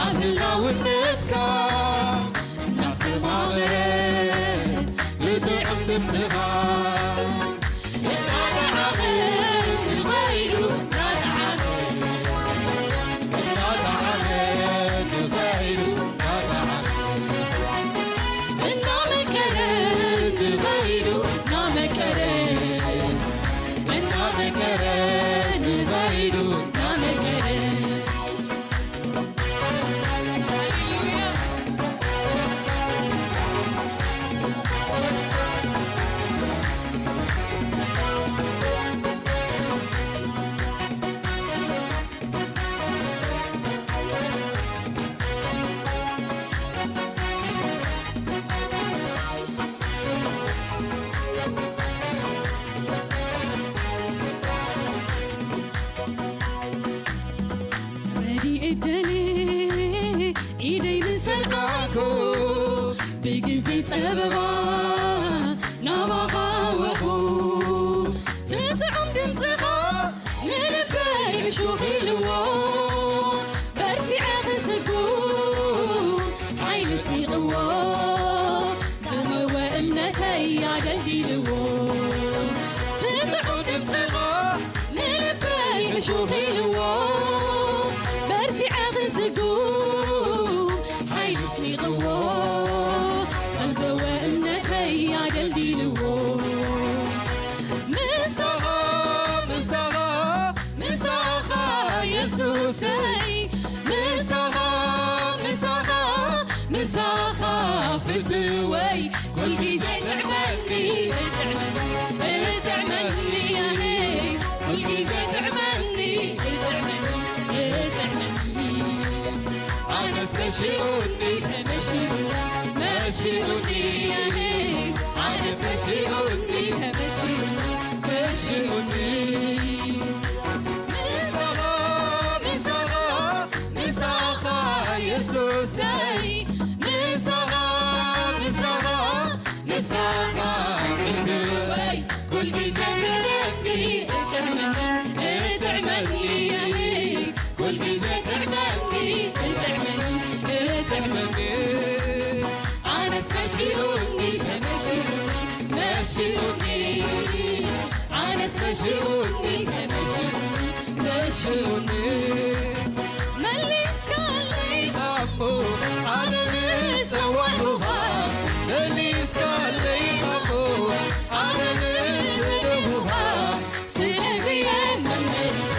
ኣብ ህላውነትካ እናስተማቐረ ብጥዑም ድምፅኻ እናጠዓመ ንኸይዱ እናጠዓመ እናጠዓመ ንኸይዱ እናጠዓመ እናመቀረ ንኸይዱ እናመቀረ እናመቀረ ንኸይዱ እናመቀረ ረድኤት ደልየ ኢደይ ምስ ኣልዓልኩ ብግዜ ጸበባ ናባኻ ወኹ ትጥዑም ድምፅኻ ንልበይ ዕሹኽ ኢልዎ በርቲዐ ክስጉ ሓይሊ ስኒቕዎ ዝህወ እምነተይ ኣደልዲልዎ ትጥዑም ድምፅኻ ንልበይ ዕሹኽ ኢልዎ በርቲዐ ክስጉ ሓይሊ ስኒቕዎ ዘምዘወ እምነተይ ኣደልዲልዎ ምሳኻ ምሳኻ ምሳኻ የሱሰይ ምሳኻ ምሳኻ ምሳኻ ፍትወይ ኩልጊዜ ጥዕመኒ ጥዕመኒ ጥዕመኒ ያሄ ኩልጊዜ ጥዕመኒ ጥዕመኒ ጥዕመኒ ኣነስ መሺኡኒ ተመሺኡኒ መሺኡኒ ያሄ ኣነስ መሺኡኒ ተመሺኡኒ መሺኡኒ ምሳኻ ምሳኻ ምሳኻ የሱሰይ ምሳኻ ምሳኻ ምሳኻ ፍትወይ ኩልጊዜ ትረቢ እጥዕመኒ እጥዕመኒ ኩልጊዜ ትዕመኒ እጥዕመኒ እጥዕመኒ ኣነስ መሺኡኒ ተመሺኡኒ መሺኡኒ ኣነስ መሺኡኒ ተመሺኡኒ መሺኡኒ መሊስካለይ ኣቦ ኣነ ንጸዋዕኩኻ መሊስካለይ ኣቦ ኣነ ንዘለኹኻ ስለዚ እየ መመሊሰ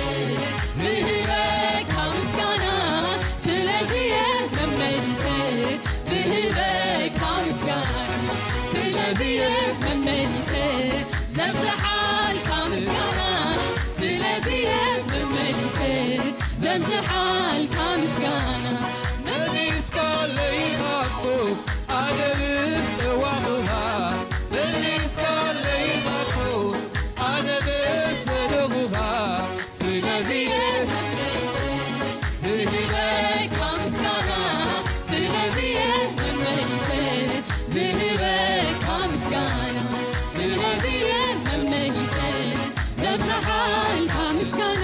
ዝህበካ ምስጋና ስለዚ እየ መመሊሰ ዝህበካ ምስጋና ስለዚ እየ መመሊሰ ዘብዝሓልካ ምስጋና ስለዚ እየ መመሊሰ ዘብዝሓልካ ምስጋና መሊስካለይ ኣቦ ኣነ ብጸዋዕኩኻ መሊስካለይ ኣቦ ኣነ ብጸለኹኻ ስለዚ እየ ዝህበካ ምስጋና ስለዚ እየ መመሊሰ ዝህበካ ምስጋና ስለዚ እየ መመሊሰ ዘብዝሓልካ ምስጋና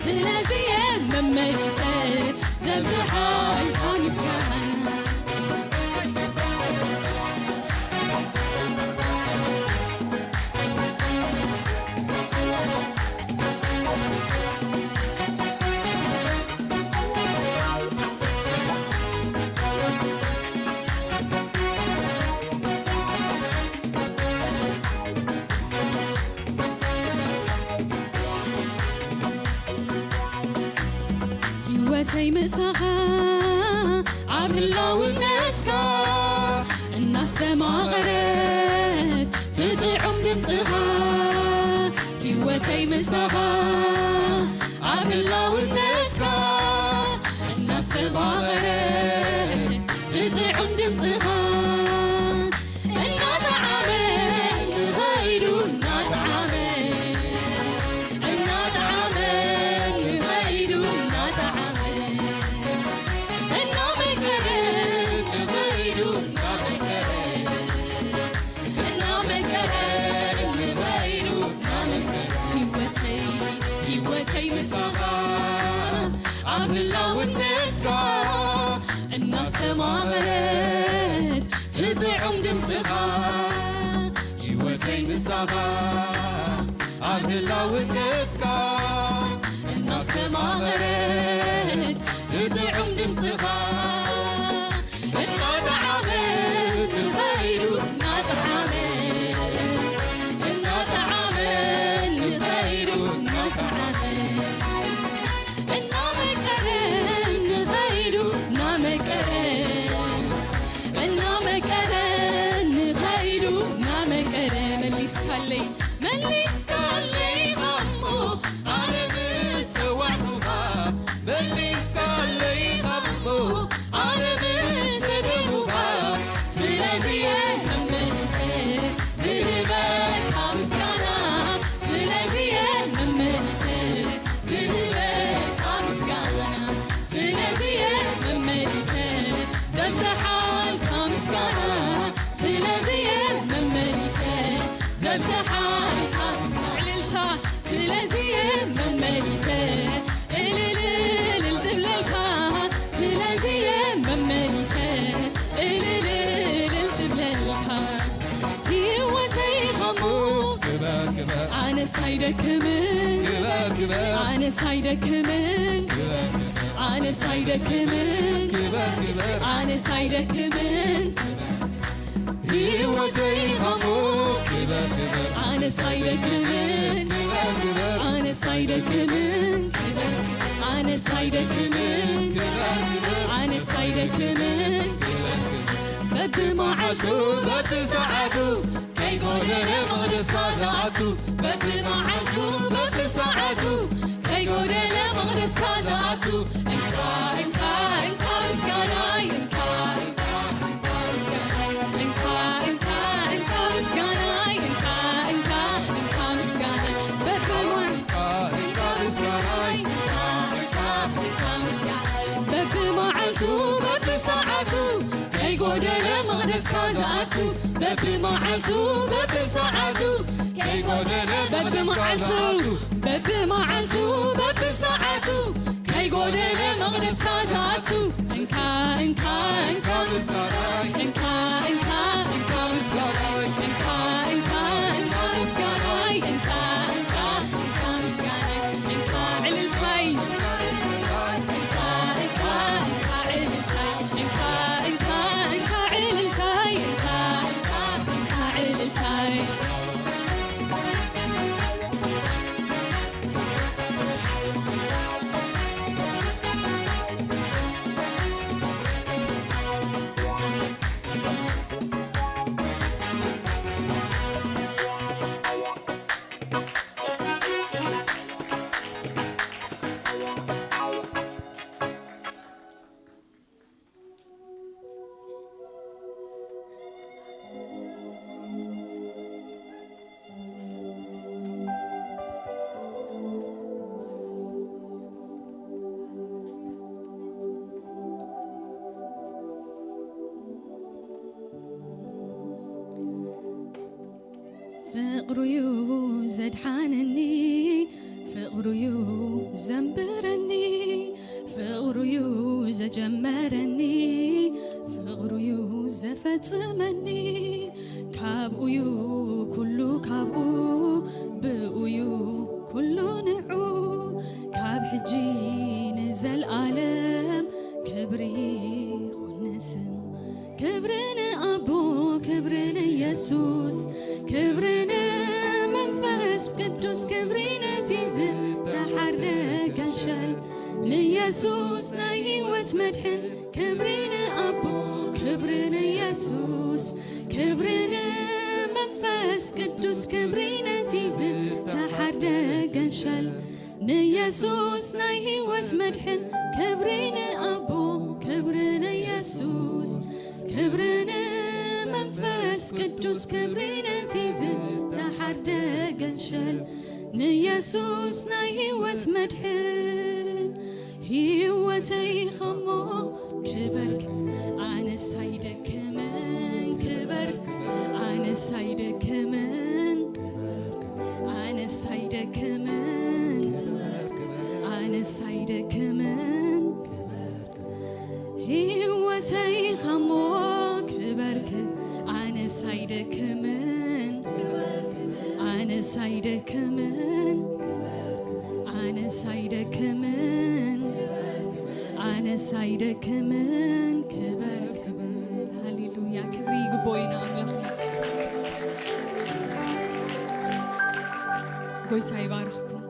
ስለዚ እየ መመሊሰ ዘብዝሓልካ ምስጋና ህይወተይ ምሳኻ ኣብ ህላውነትካ እናስተማቐረት ትጥዑም ድምፅኻ ህይወተይ ምሳኻ ኣብ ህላውነትካ እናስተማቐረት ትጥዑም ድምፅኻ እናጠዓመ ንኸይዱ እናጠዓመ እናጠዓመ ንኸይዱ እናጠዓመ እናመከረ ንኸይዱ እናመከረ እናመከረ ንኸይዱ እናመከረ ህይወተይ እናስተማቐረት ትጥዑም ድምፅኻ፣ ህይወተይ ምሳኻ ኣብ ህላውነትካ እናስተማቐረት ትጥዑም ድምፅኻ እናጠዓመ ንኸይዱ እናጠዓመ እናጠዓመ ንኸይዱ እናጠዓመ እናመቀረ ንኸይዱ እናመቀረ እናመቀረ ንኸይዱ እናመቀረ መሊስካለይ መሊስካለይ እሞ ኣነ ምስ ጸዋዕኩኻ መሊስካለይ እሞ ኣነ ምስ ሰደድኩኻ ስለዚ እየ መመሊሰ ዝህበካ ምስጋና ስለዚ እየ መመሊሰ ዝህበካ ምስጋና ስለዚ እየ መመሊሰ ዘብዝሓልካ ምስጋና ስለዚ እየ መመሊሰ ዘብዝሓልካ ዕልልታ ስለዚ እየ መመሊሰ እልልልል ዝብለልካ ስለዚ እየ መመሊሰ እልልልል ዝብለልካ ህይወተይ ኸሞ ኣነስ ኣይደክምን ኣነስ ኣይደክምን ኣነስ ኣይደክምን ኣነስ ኣይደክምን ህይወተይ ኸሞ ኣነስ ኣይደክምን ኣነስ ኣይደክምን ኣነስ ኣይደክምን ኣነስ ኣይደክምን በብመዓልቱ በብሰዓቱ ከይጎደለ መቕደስካ ዝኣቱ በብመዓልቱ በብሰዓቱ ከይጎደለ መቕደስካ ዝኣቱ እንካ እንካ እንካ ምስጋናይ እንካ እንካ እንካ ምስጋናይ እንካ እንካ እንካ ምስጋናይ በብመዓልቱ በብመዓልቱ በብሰዓቱ ከይጎደለ መቕደስካ ዝኣቱ በብመዓልቱ በብሰዓቱ ከይጎደለ በብመዓልቱ በብመዓልቱ በብሰዓቱ ከይጎደለ መቕደስካ ዝኣቱ እንካ እንካ እንካ ምስጋናይ እንካ እንካ እንካ ምስጋናይ እንካ እንካ እንካ ምስጋናይ እንካ እንካ እንካ ምስጋናይ እንካ ዕልልታይ እንካ እንካ እንካ ዕልልታይ እንካ እንካ እንካ ዕልልታይ እንካ እንካ እንካ ዕልልታይ ፍቕሩዩ ዘድሓነኒ ፍቕሩዩ ዘንብረኒ ፍቕሩዩ ዘጀመረኒ ፍቕሩዩ ዘፈጽመኒ ካብኡዩ ኩሉ ካብኡ ብኡዩ ኩሉ ንዑ ካብ ሕጂ ንዘልኣለም ክብሪ ይኹን ንስሙ ክብሪ ንኣቦ ክብሪ ንየሱስ ክብሪ ንመንፈስ ቅዱስ ክብሪ ነቲ ዝተሓርደ ገንሸል ንየሱስ ናይ ህይወት መድሕን ክብሪ ንኣቦ ክብሪ ንየሱስ ክብሪ ንመንፈስ ቅዱስ ክብሪ ነቲ ዝተሓርደ ገንሸል ንየሱስ ናይ ህይወት መድሕን ክብሪ ንኣቦ ክብሪ ንየሱስ ክብሪ ንመንፈስ ቅዱስ ክብሪ ነቲ ዝተሓርደ ገንሸል ንየሱስ ናይ ህይወት መድሕን ህይወተይ ኸሞ ክበር ኣነስ ኣይደክምን ክበር ኣነስ ኣይደክምን ኣነስ ኣይደክምን ኣነስ ኣይደክምን ህይወት ተይኻሞ ክበርክ ኣነስ ኣይደክምን ኣነስ ኣይደክምን ኣነስ ኣይደክምን ኣነስ ኣይደክምን ክበር ክበር። ሃሌሉያ፣ ክብሪ ይግባው ኢና ኣምላኽና። ጎይታ ይባርኽኩም።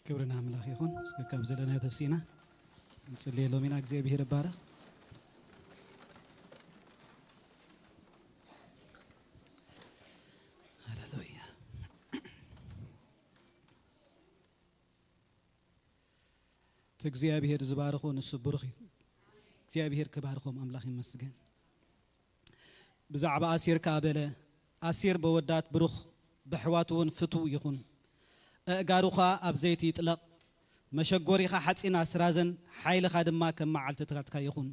ክብሪ ንኣምላኽ ይኹን። እስከ ካብ ዘለናዮ ተሲእና ንጽልየሎም ኢና። እግዚኣብሔር ይባረኽ። ሃሌሉያ። እቲ እግዚኣብሔር ዝባርኾ ንሱ ብሩኽ እዩ። እግዚኣብሔር ክባርኾም ኣምላኽ ይመስገን። ብዛዕባ ኣሴር ከኣ በለ፣ ኣሴር በወዳት ብሩኽ፣ በሕዋቱ እውን ፍቱው ይኹን። ኣእጋሩ ኸኣ ኣብ ዘይቲ ይጥለቕ። መሸጎሪኻ ሓጺን ኣስራዘን፣ ሓይልኻ ድማ ከም መዓልትታትካ ይኹን።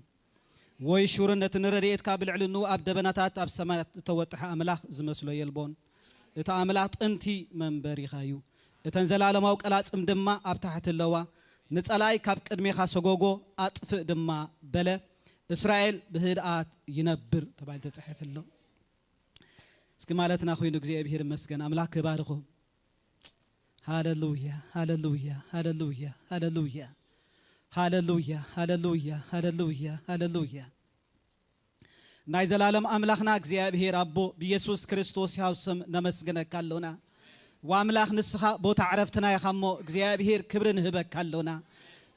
ወይ ሹርነት ንረድኤትካ ብልዕሊ ንኡ ኣብ ደበናታት ኣብ ሰማያት እተወጥሐ ኣምላኽ ዝመስሎ የልቦን። እቲ ኣምላኽ ጥንቲ መንበሪኻ እዩ። እተን ዘላለማዊ ቀላጽም ድማ ኣብ ታሕቲ ኣለዋ። ንጸላኢ ካብ ቅድሜኻ ሰጎጎ፣ ኣጥፍእ ድማ በለ። እስራኤል ብህድኣት ይነብር ተባሂሉ ተጻሒፉ ኣሎ። እስኪ ማለትና ኮይኑ እግዚኣብሔር ይመስገን። ኣምላኽ ክባርኹ። ሃሌሉያ፣ ሃሌሉያ፣ ሃሌሉያ፣ ሃሌሉያ፣ ሃሌሉያ፣ ሃሌሉያ፣ ሃሌሉያ፣ ሃሌሉያ። ናይ ዘላለም ኣምላኽና እግዚኣብሔር ኣቦ ብኢየሱስ ክርስቶስ ሕያው ስም ነመስግነካ ኣሎና። ወኣምላኽ ንስኻ ቦታ ዕረፍትና ኢኻ እሞ እግዚኣብሔር ክብሪ ንህበካ ኣሎና።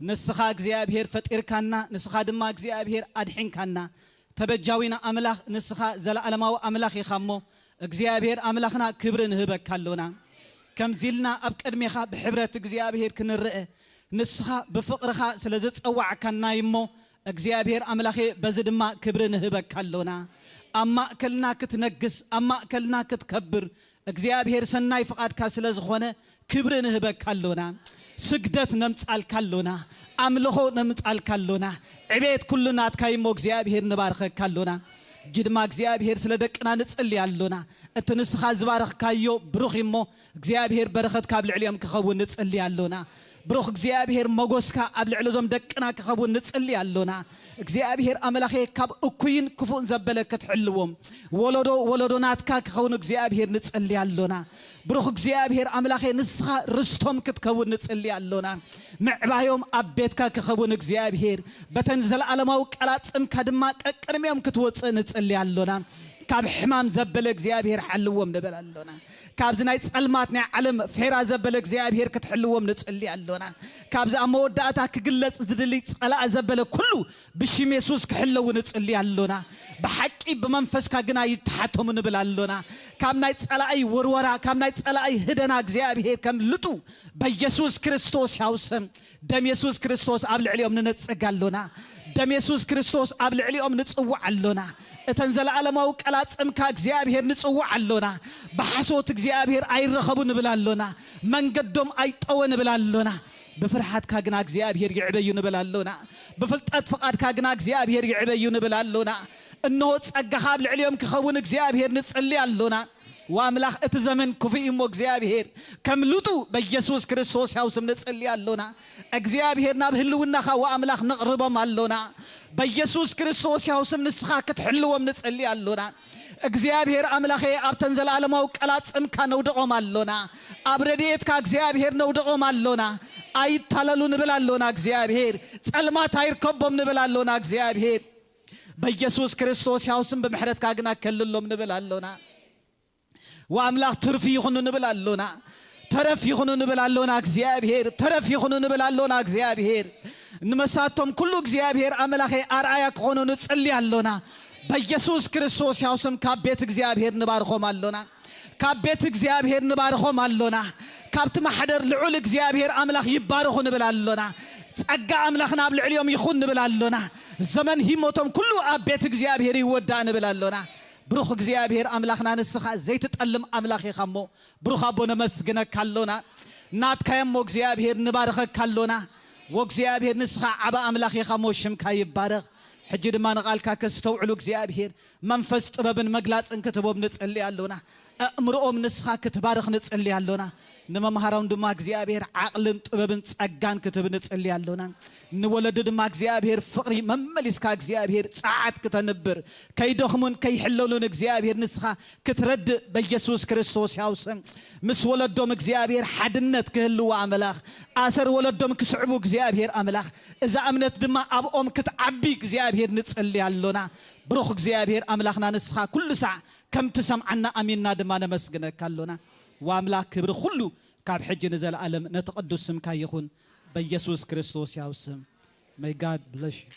ንስኻ እግዚኣብሔር ፈጢርካና፣ ንስኻ ድማ እግዚኣብሔር ኣድሒንካና። ተበጃዊና ኣምላኽ ንስኻ ዘለኣለማዊ ኣምላኽ ኢኻ እሞ እግዚኣብሔር ኣምላኽና ክብሪ ንህበካ ኣሎና። ከምዚ ኢልና ኣብ ቅድሜኻ ብሕብረት እግዚኣብሔር ክንርአ ንስኻ ብፍቕርኻ ስለ ዝጸዋዕካና እሞ እግዚኣብሔር ኣምላኸ በዚ ድማ ክብሪ ንህበካ ኣሎና። ኣብ ማእከልና ክትነግስ፣ ኣብ ማእከልና ክትከብር እግዚኣብሔር ሰናይ ፍቓድካ ስለ ዝኾነ ክብሪ ንህበካ ኣሎና። ስግደት ነምጻልካ ኣሎና። ኣምልኾ ነምጻልካ ኣሎና። ዕቤት ኩሉ ናትካ እዩ እሞ እግዚኣብሔር ንባርኸካ ኣሎና። ሕጂ ድማ እግዚኣብሔር ስለ ደቅና ንጽሊ ኣሎና። እቲ ንስኻ ዝባረኽካዮ ብሩኽ እዩ እሞ እግዚኣብሔር በረኸት ካብ ልዕሊኦም ክኸውን ንጽሊ ኣሎና። ብሩኽ እግዚኣብሔር ሞጎስካ ኣብ ልዕሊ እዞም ደቅና ክኸውን ንጽሊ ኣሎና። እግዚኣብሔር ኣምላኸ ካብ እኩይን ክፉእን ዘበለ ክትሕልዎም፣ ወለዶ ወለዶ ናትካ ክኸውን እግዚኣብሔር ንጽሊ ኣሎና። ብሩኽ እግዚኣብሔር ኣምላኸ ንስኻ ርስቶም ክትከውን ንጽሊ ኣሎና። ምዕባዮም ኣብ ቤትካ ክኸውን እግዚኣብሔር በተን ዘለኣለማዊ ቀላጽምካ ድማ ቀቅድሚኦም ክትወጽእ ንጽሊ ኣሎና። ካብ ሕማም ዘበለ እግዚኣብሔር ሓልዎም ንብል ኣሎና። ካብዚ ናይ ጸልማት ናይ ዓለም ፌራ ዘበለ እግዚኣብሔር ክትሕልዎም ንጽሊ ኣሎና። ካብዚ ኣብ መወዳእታ ክግለጽ ዝድሊ ጸላእ ዘበለ ኩሉ ብሽም የሱስ ክሕለዉ ንጽሊ ኣሎና። ብሓቂ ብመንፈስካ ግና ይተሓተሙ ንብል ኣሎና። ካብ ናይ ጸላኢ ወርወራ፣ ካብ ናይ ጸላኢ ህደና እግዚኣብሔር ከምልጡ በየሱስ ክርስቶስ ሕያው ስም ደም የሱስ ክርስቶስ ኣብ ልዕሊኦም ንነጽግ ኣሎና። ደም የሱስ ክርስቶስ ኣብ ልዕሊኦም ንጽውዕ ኣሎና። እተን ዘለኣለማዊ ቀላጽምካ እግዚኣብሔር ንጽውዕ ኣሎና። ብሓሶት እግዚኣብሔር ኣይረኸቡ ንብል ኣሎና። መንገዶም ኣይጠወ ንብል ኣሎና። ብፍርሃትካ ግና እግዚኣብሔር ይዕበዩ ንብል ኣሎና። ብፍልጠት ፍቓድካ ግና እግዚኣብሔር ይዕበዩ ንብል ኣሎና። እንሆ ጸጋኻ ኣብ ልዕሊኦም ክኸውን እግዚኣብሔር ንጽሊ ኣሎና። ወኣምላኽ እቲ ዘመን ክፉእ እዩ እሞ እግዚኣብሔር ከምልጡ በየሱስ ክርስቶስ ሕያው ስም ንጽሊ ኣሎና። እግዚኣብሔር ናብ ህልውናኻ ወኣምላኽ ነቕርቦም ኣሎና። በየሱስ ክርስቶስ ሕያው ስም ንስኻ ክትሕልዎም ንጽሊ ኣሎና። እግዚኣብሔር ኣምላኸ ኣብተን ዘለኣለማዊ ቀላጽምካ ነውደቖም ኣሎና። ኣብ ረድኤትካ እግዚኣብሔር ነውደቖም ኣሎና። ኣይታለሉ ንብል ኣሎና እግዚኣብሔር። ጸልማት ኣይርከቦም ንብል ኣሎና እግዚኣብሔር። በየሱስ ክርስቶስ ሕያው ስም ብምሕረትካ ግና ከልሎም ንብል ኣሎና። ወኣምላኽ ትርፊ ይኹኑ ንብል ኣሎና። ተረፍ ይኹኑ ንብል ኣሎና እግዚኣብሔር። ተረፍ ይኹኑ ንብል ኣሎና እግዚኣብሔር። ንመሳቶም ኩሉ እግዚኣብሔር ኣምላኸ ኣርኣያ ክኾኑ ንጽሊ ኣሎና። በየሱስ ክርስቶስ ሕያው ስም ካብ ቤት እግዚኣብሔር ንባርኾም ኣሎና። ካብ ቤት እግዚኣብሔር ንባርኾም ኣሎና። ካብቲ ማሕደር ልዑል እግዚኣብሔር ኣምላኽ ይባረኹ ንብል ኣሎና። ጸጋ ኣምላኽና ኣብ ልዕሊኦም ይኹን ንብል ኣሎና። ዘመን ሂሞቶም ኩሉ ኣብ ቤት እግዚኣብሔር ይወዳእ ንብል ኣሎና። ብሩኽ እግዚኣብሔር ኣምላኽና ንስኻ ዘይትጠልም ኣምላኽ ኢኻ እሞ ብሩኽ ኣቦ ነመስግነካ ኣሎና። ናትካ እዮም እሞ እግዚኣብሔር ንባርኸካ ኣሎና። ወእግዚኣብሔር ንስኻ ዓቢ ኣምላኽ ኢኻ እሞ ሽምካ ይባረኽ። ሕጂ ድማ ንቓልካ ከስተውዕሉ እግዚኣብሔር መንፈስ ጥበብን መግላጽን ክትቦም ንጽሊ ኣሎና። ኣእምሮኦም ንስኻ ክትባርኽ ንጽሊ ኣሎና። ንመምሃሮም ድማ እግዚኣብሔር ዓቕልን ጥበብን ጸጋን ክትብ ንጽሊ ኣሎና። ንወለዲ ድማ እግዚኣብሔር ፍቕሪ መመሊስካ እግዚኣብሔር ጸዓት ክተንብር ከይደኽሙን ከይሕለሉን እግዚኣብሔር ንስኻ ክትረድእ በየሱስ ክርስቶስ ሕያው ስም ምስ ወለዶም እግዚኣብሔር ሓድነት ክህልዎ ኣምላኽ ኣሰር ወለዶም ክስዕቡ እግዚኣብሔር ኣምላኽ እዛ እምነት ድማ ኣብኦም ክትዓቢ እግዚኣብሔር ንጽሊ ኣሎና። ብሩኽ እግዚኣብሔር ኣምላኽና ንስኻ ኩሉ ሳዕ ከም ትሰምዓና ኣሚንና ድማ ነመስግነካ ኣሎና። ወኣምላኽ ክብሪ ኩሉ ካብ ሕጂ ንዘለኣለም ነቲ ቅዱስ ስምካ ይኹን፣ በኢየሱስ ክርስቶስ ያው ስም። May God bless you.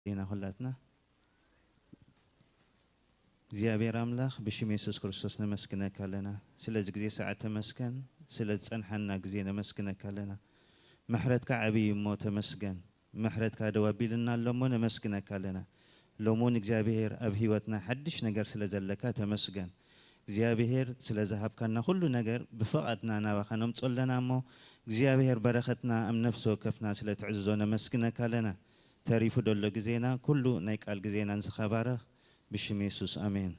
ኢና ኩላትና። እግዚኣብሔር ኣምላኽ፣ ብሽም የሱስ ክርስቶስ ነመስግነካ ኣለና። ስለዚ ግዜ ሰዓት ተመስገን፣ ስለ ዝጸንሓና ግዜ ነመስግነካ ኣለና። ምሕረትካ ዓብዪ እሞ ተመስገን። ምሕረትካ ደው ኣቢልና ኣሎ እሞ ነመስግነካ ኣለና። ሎሚ እውን እግዚኣብሔር ኣብ ህይወትና ሓድሽ ነገር ስለ ዘለካ ተመስገን። እግዚኣብሔር ስለ ዝሃብካና ኩሉ ነገር ብፍቓድና ናባኻ ነምጾ ኣለና እሞ፣ እግዚኣብሔር በረኸትና ኣብ ነፍሲ ወከፍና ስለ ትዕዝዞ ነመስግነካ ኣለና። ተሪፉ ደሎ ግዜና ኩሉ ናይ ቃል ግዜና ንስኻ ባረኽ። ብሽም የሱስ ኣሜን።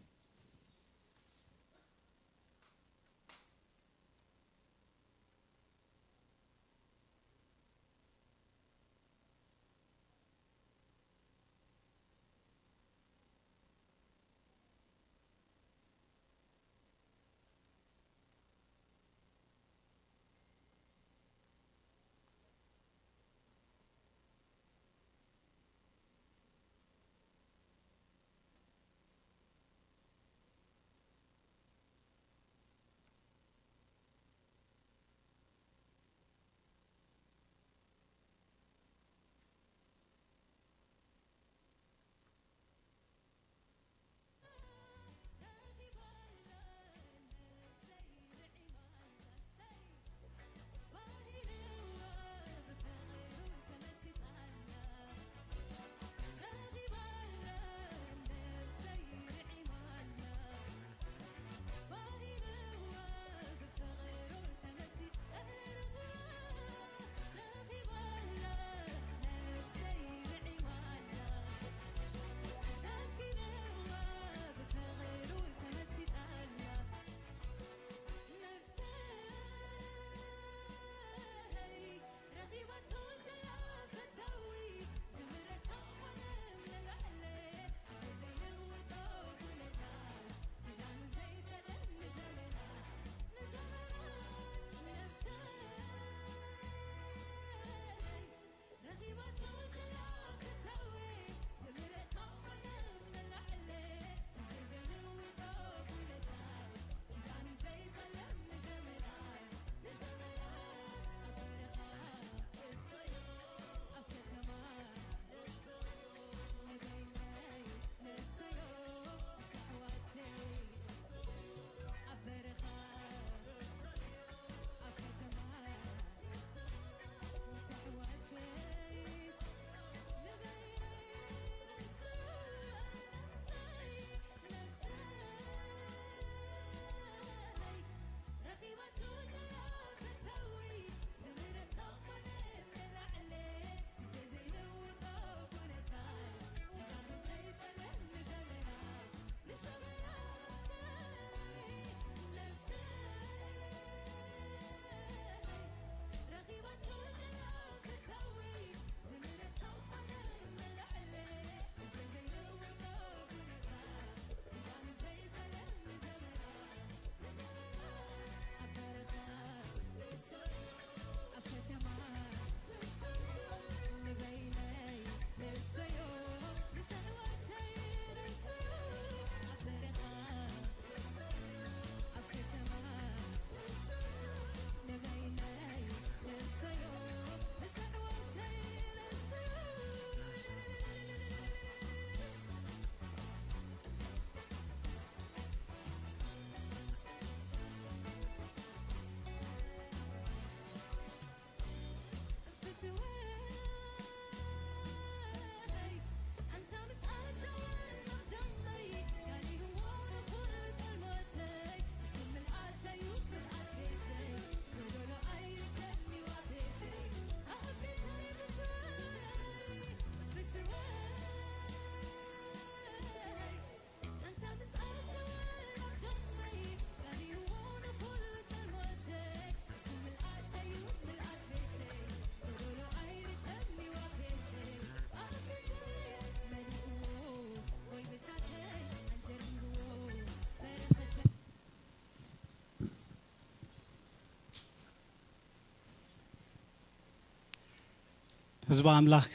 ህዝቢ ኣምላኽ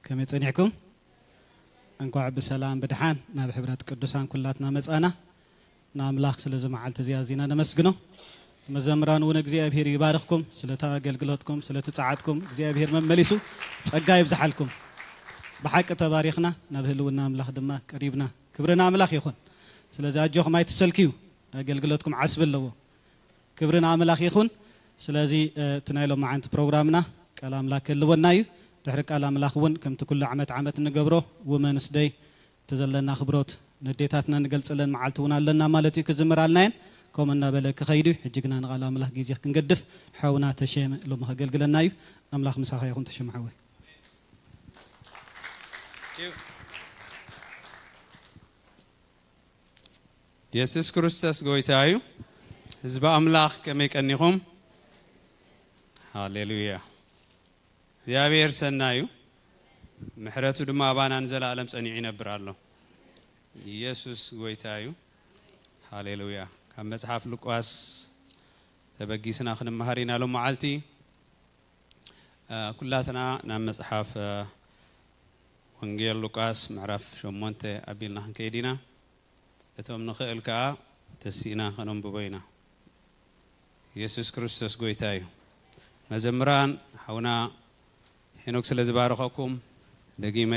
ከመይ ጸኒሕኩም? እንኳዕ ብሰላም ብድሓን ናብ ሕብረት ቅዱሳን ኩላትና መጻና። ንኣምላኽ ስለዚ መዓልቲ እዚ ኣዚና ነመስግኖ። መዘምራን እውን እግዚኣብሔር ይባርኽኩም፣ ስለቲ ኣገልግሎትኩም፣ ስለቲ ጸዓትኩም እግዚኣብሔር መመሊሱ ጸጋ ይብዝሓልኩም። ብሓቂ ተባሪኽና፣ ናብ ህልውና ኣምላኽ ድማ ቀሪብና። ክብሪ ንኣምላኽ ይኹን። ስለዚ ኣጆኹም ኣይትሰልክዩ፣ ኣገልግሎትኩም ዓስቢ ኣለዎ። ክብሪ ንኣምላኽ ይኹን። ስለዚ እቲ ናይ ሎማዓንቲ ፕሮግራምና ቃል ኣምላኽ ክህልወና እዩ። ድሕሪ ቃል ኣምላኽ እውን ከምቲ ኩሉ ዓመት ዓመት እንገብሮ ውመንስ ደይ እቲ ዘለና ኣኽብሮት ነዴታትና ንገልጸለን መዓልቲ እውን ኣለና ማለት እዩ። ክዝምራልና እየን ከምኡ እናበለ ክኸይድ እዩ። ሕጂ ግና ንቓል ኣምላኽ ግዜ ክንገድፍ ሓውና ተሸመ ሎሚ ከገልግለና እዩ። ኣምላኽ ምሳኻ ይኹን ተሸመ ሓወይ። የሱስ ክርስቶስ ጎይታ እዩ። ህዝቢ ኣምላኽ ከመይ ቀኒኹም? ሃሌሉያ። እግዚኣብሔር ሰናይ እዩ፣ ምሕረቱ ድማ ኣባና ንዘለኣለም ጸኒዑ ይነብር ኣሎ። ኢየሱስ ጎይታ እዩ። ሃሌሉያ። ካብ መጽሓፍ ሉቃስ ተበጊስና ክንመሃር ኢና ሎም መዓልቲ። ኩላትና ናብ መጽሓፍ ወንጌል ሉቃስ ምዕራፍ ሸሞንተ ኣቢልና ክንከይድ ኢና። እቶም ንኽእል ከኣ ተሲእና ከነንብቦ ኢና። የሱስ ክርስቶስ ጎይታ እዩ። መዘምራን ሓውና ሄኖክ ስለ ዝባረኸኩም ደጊመ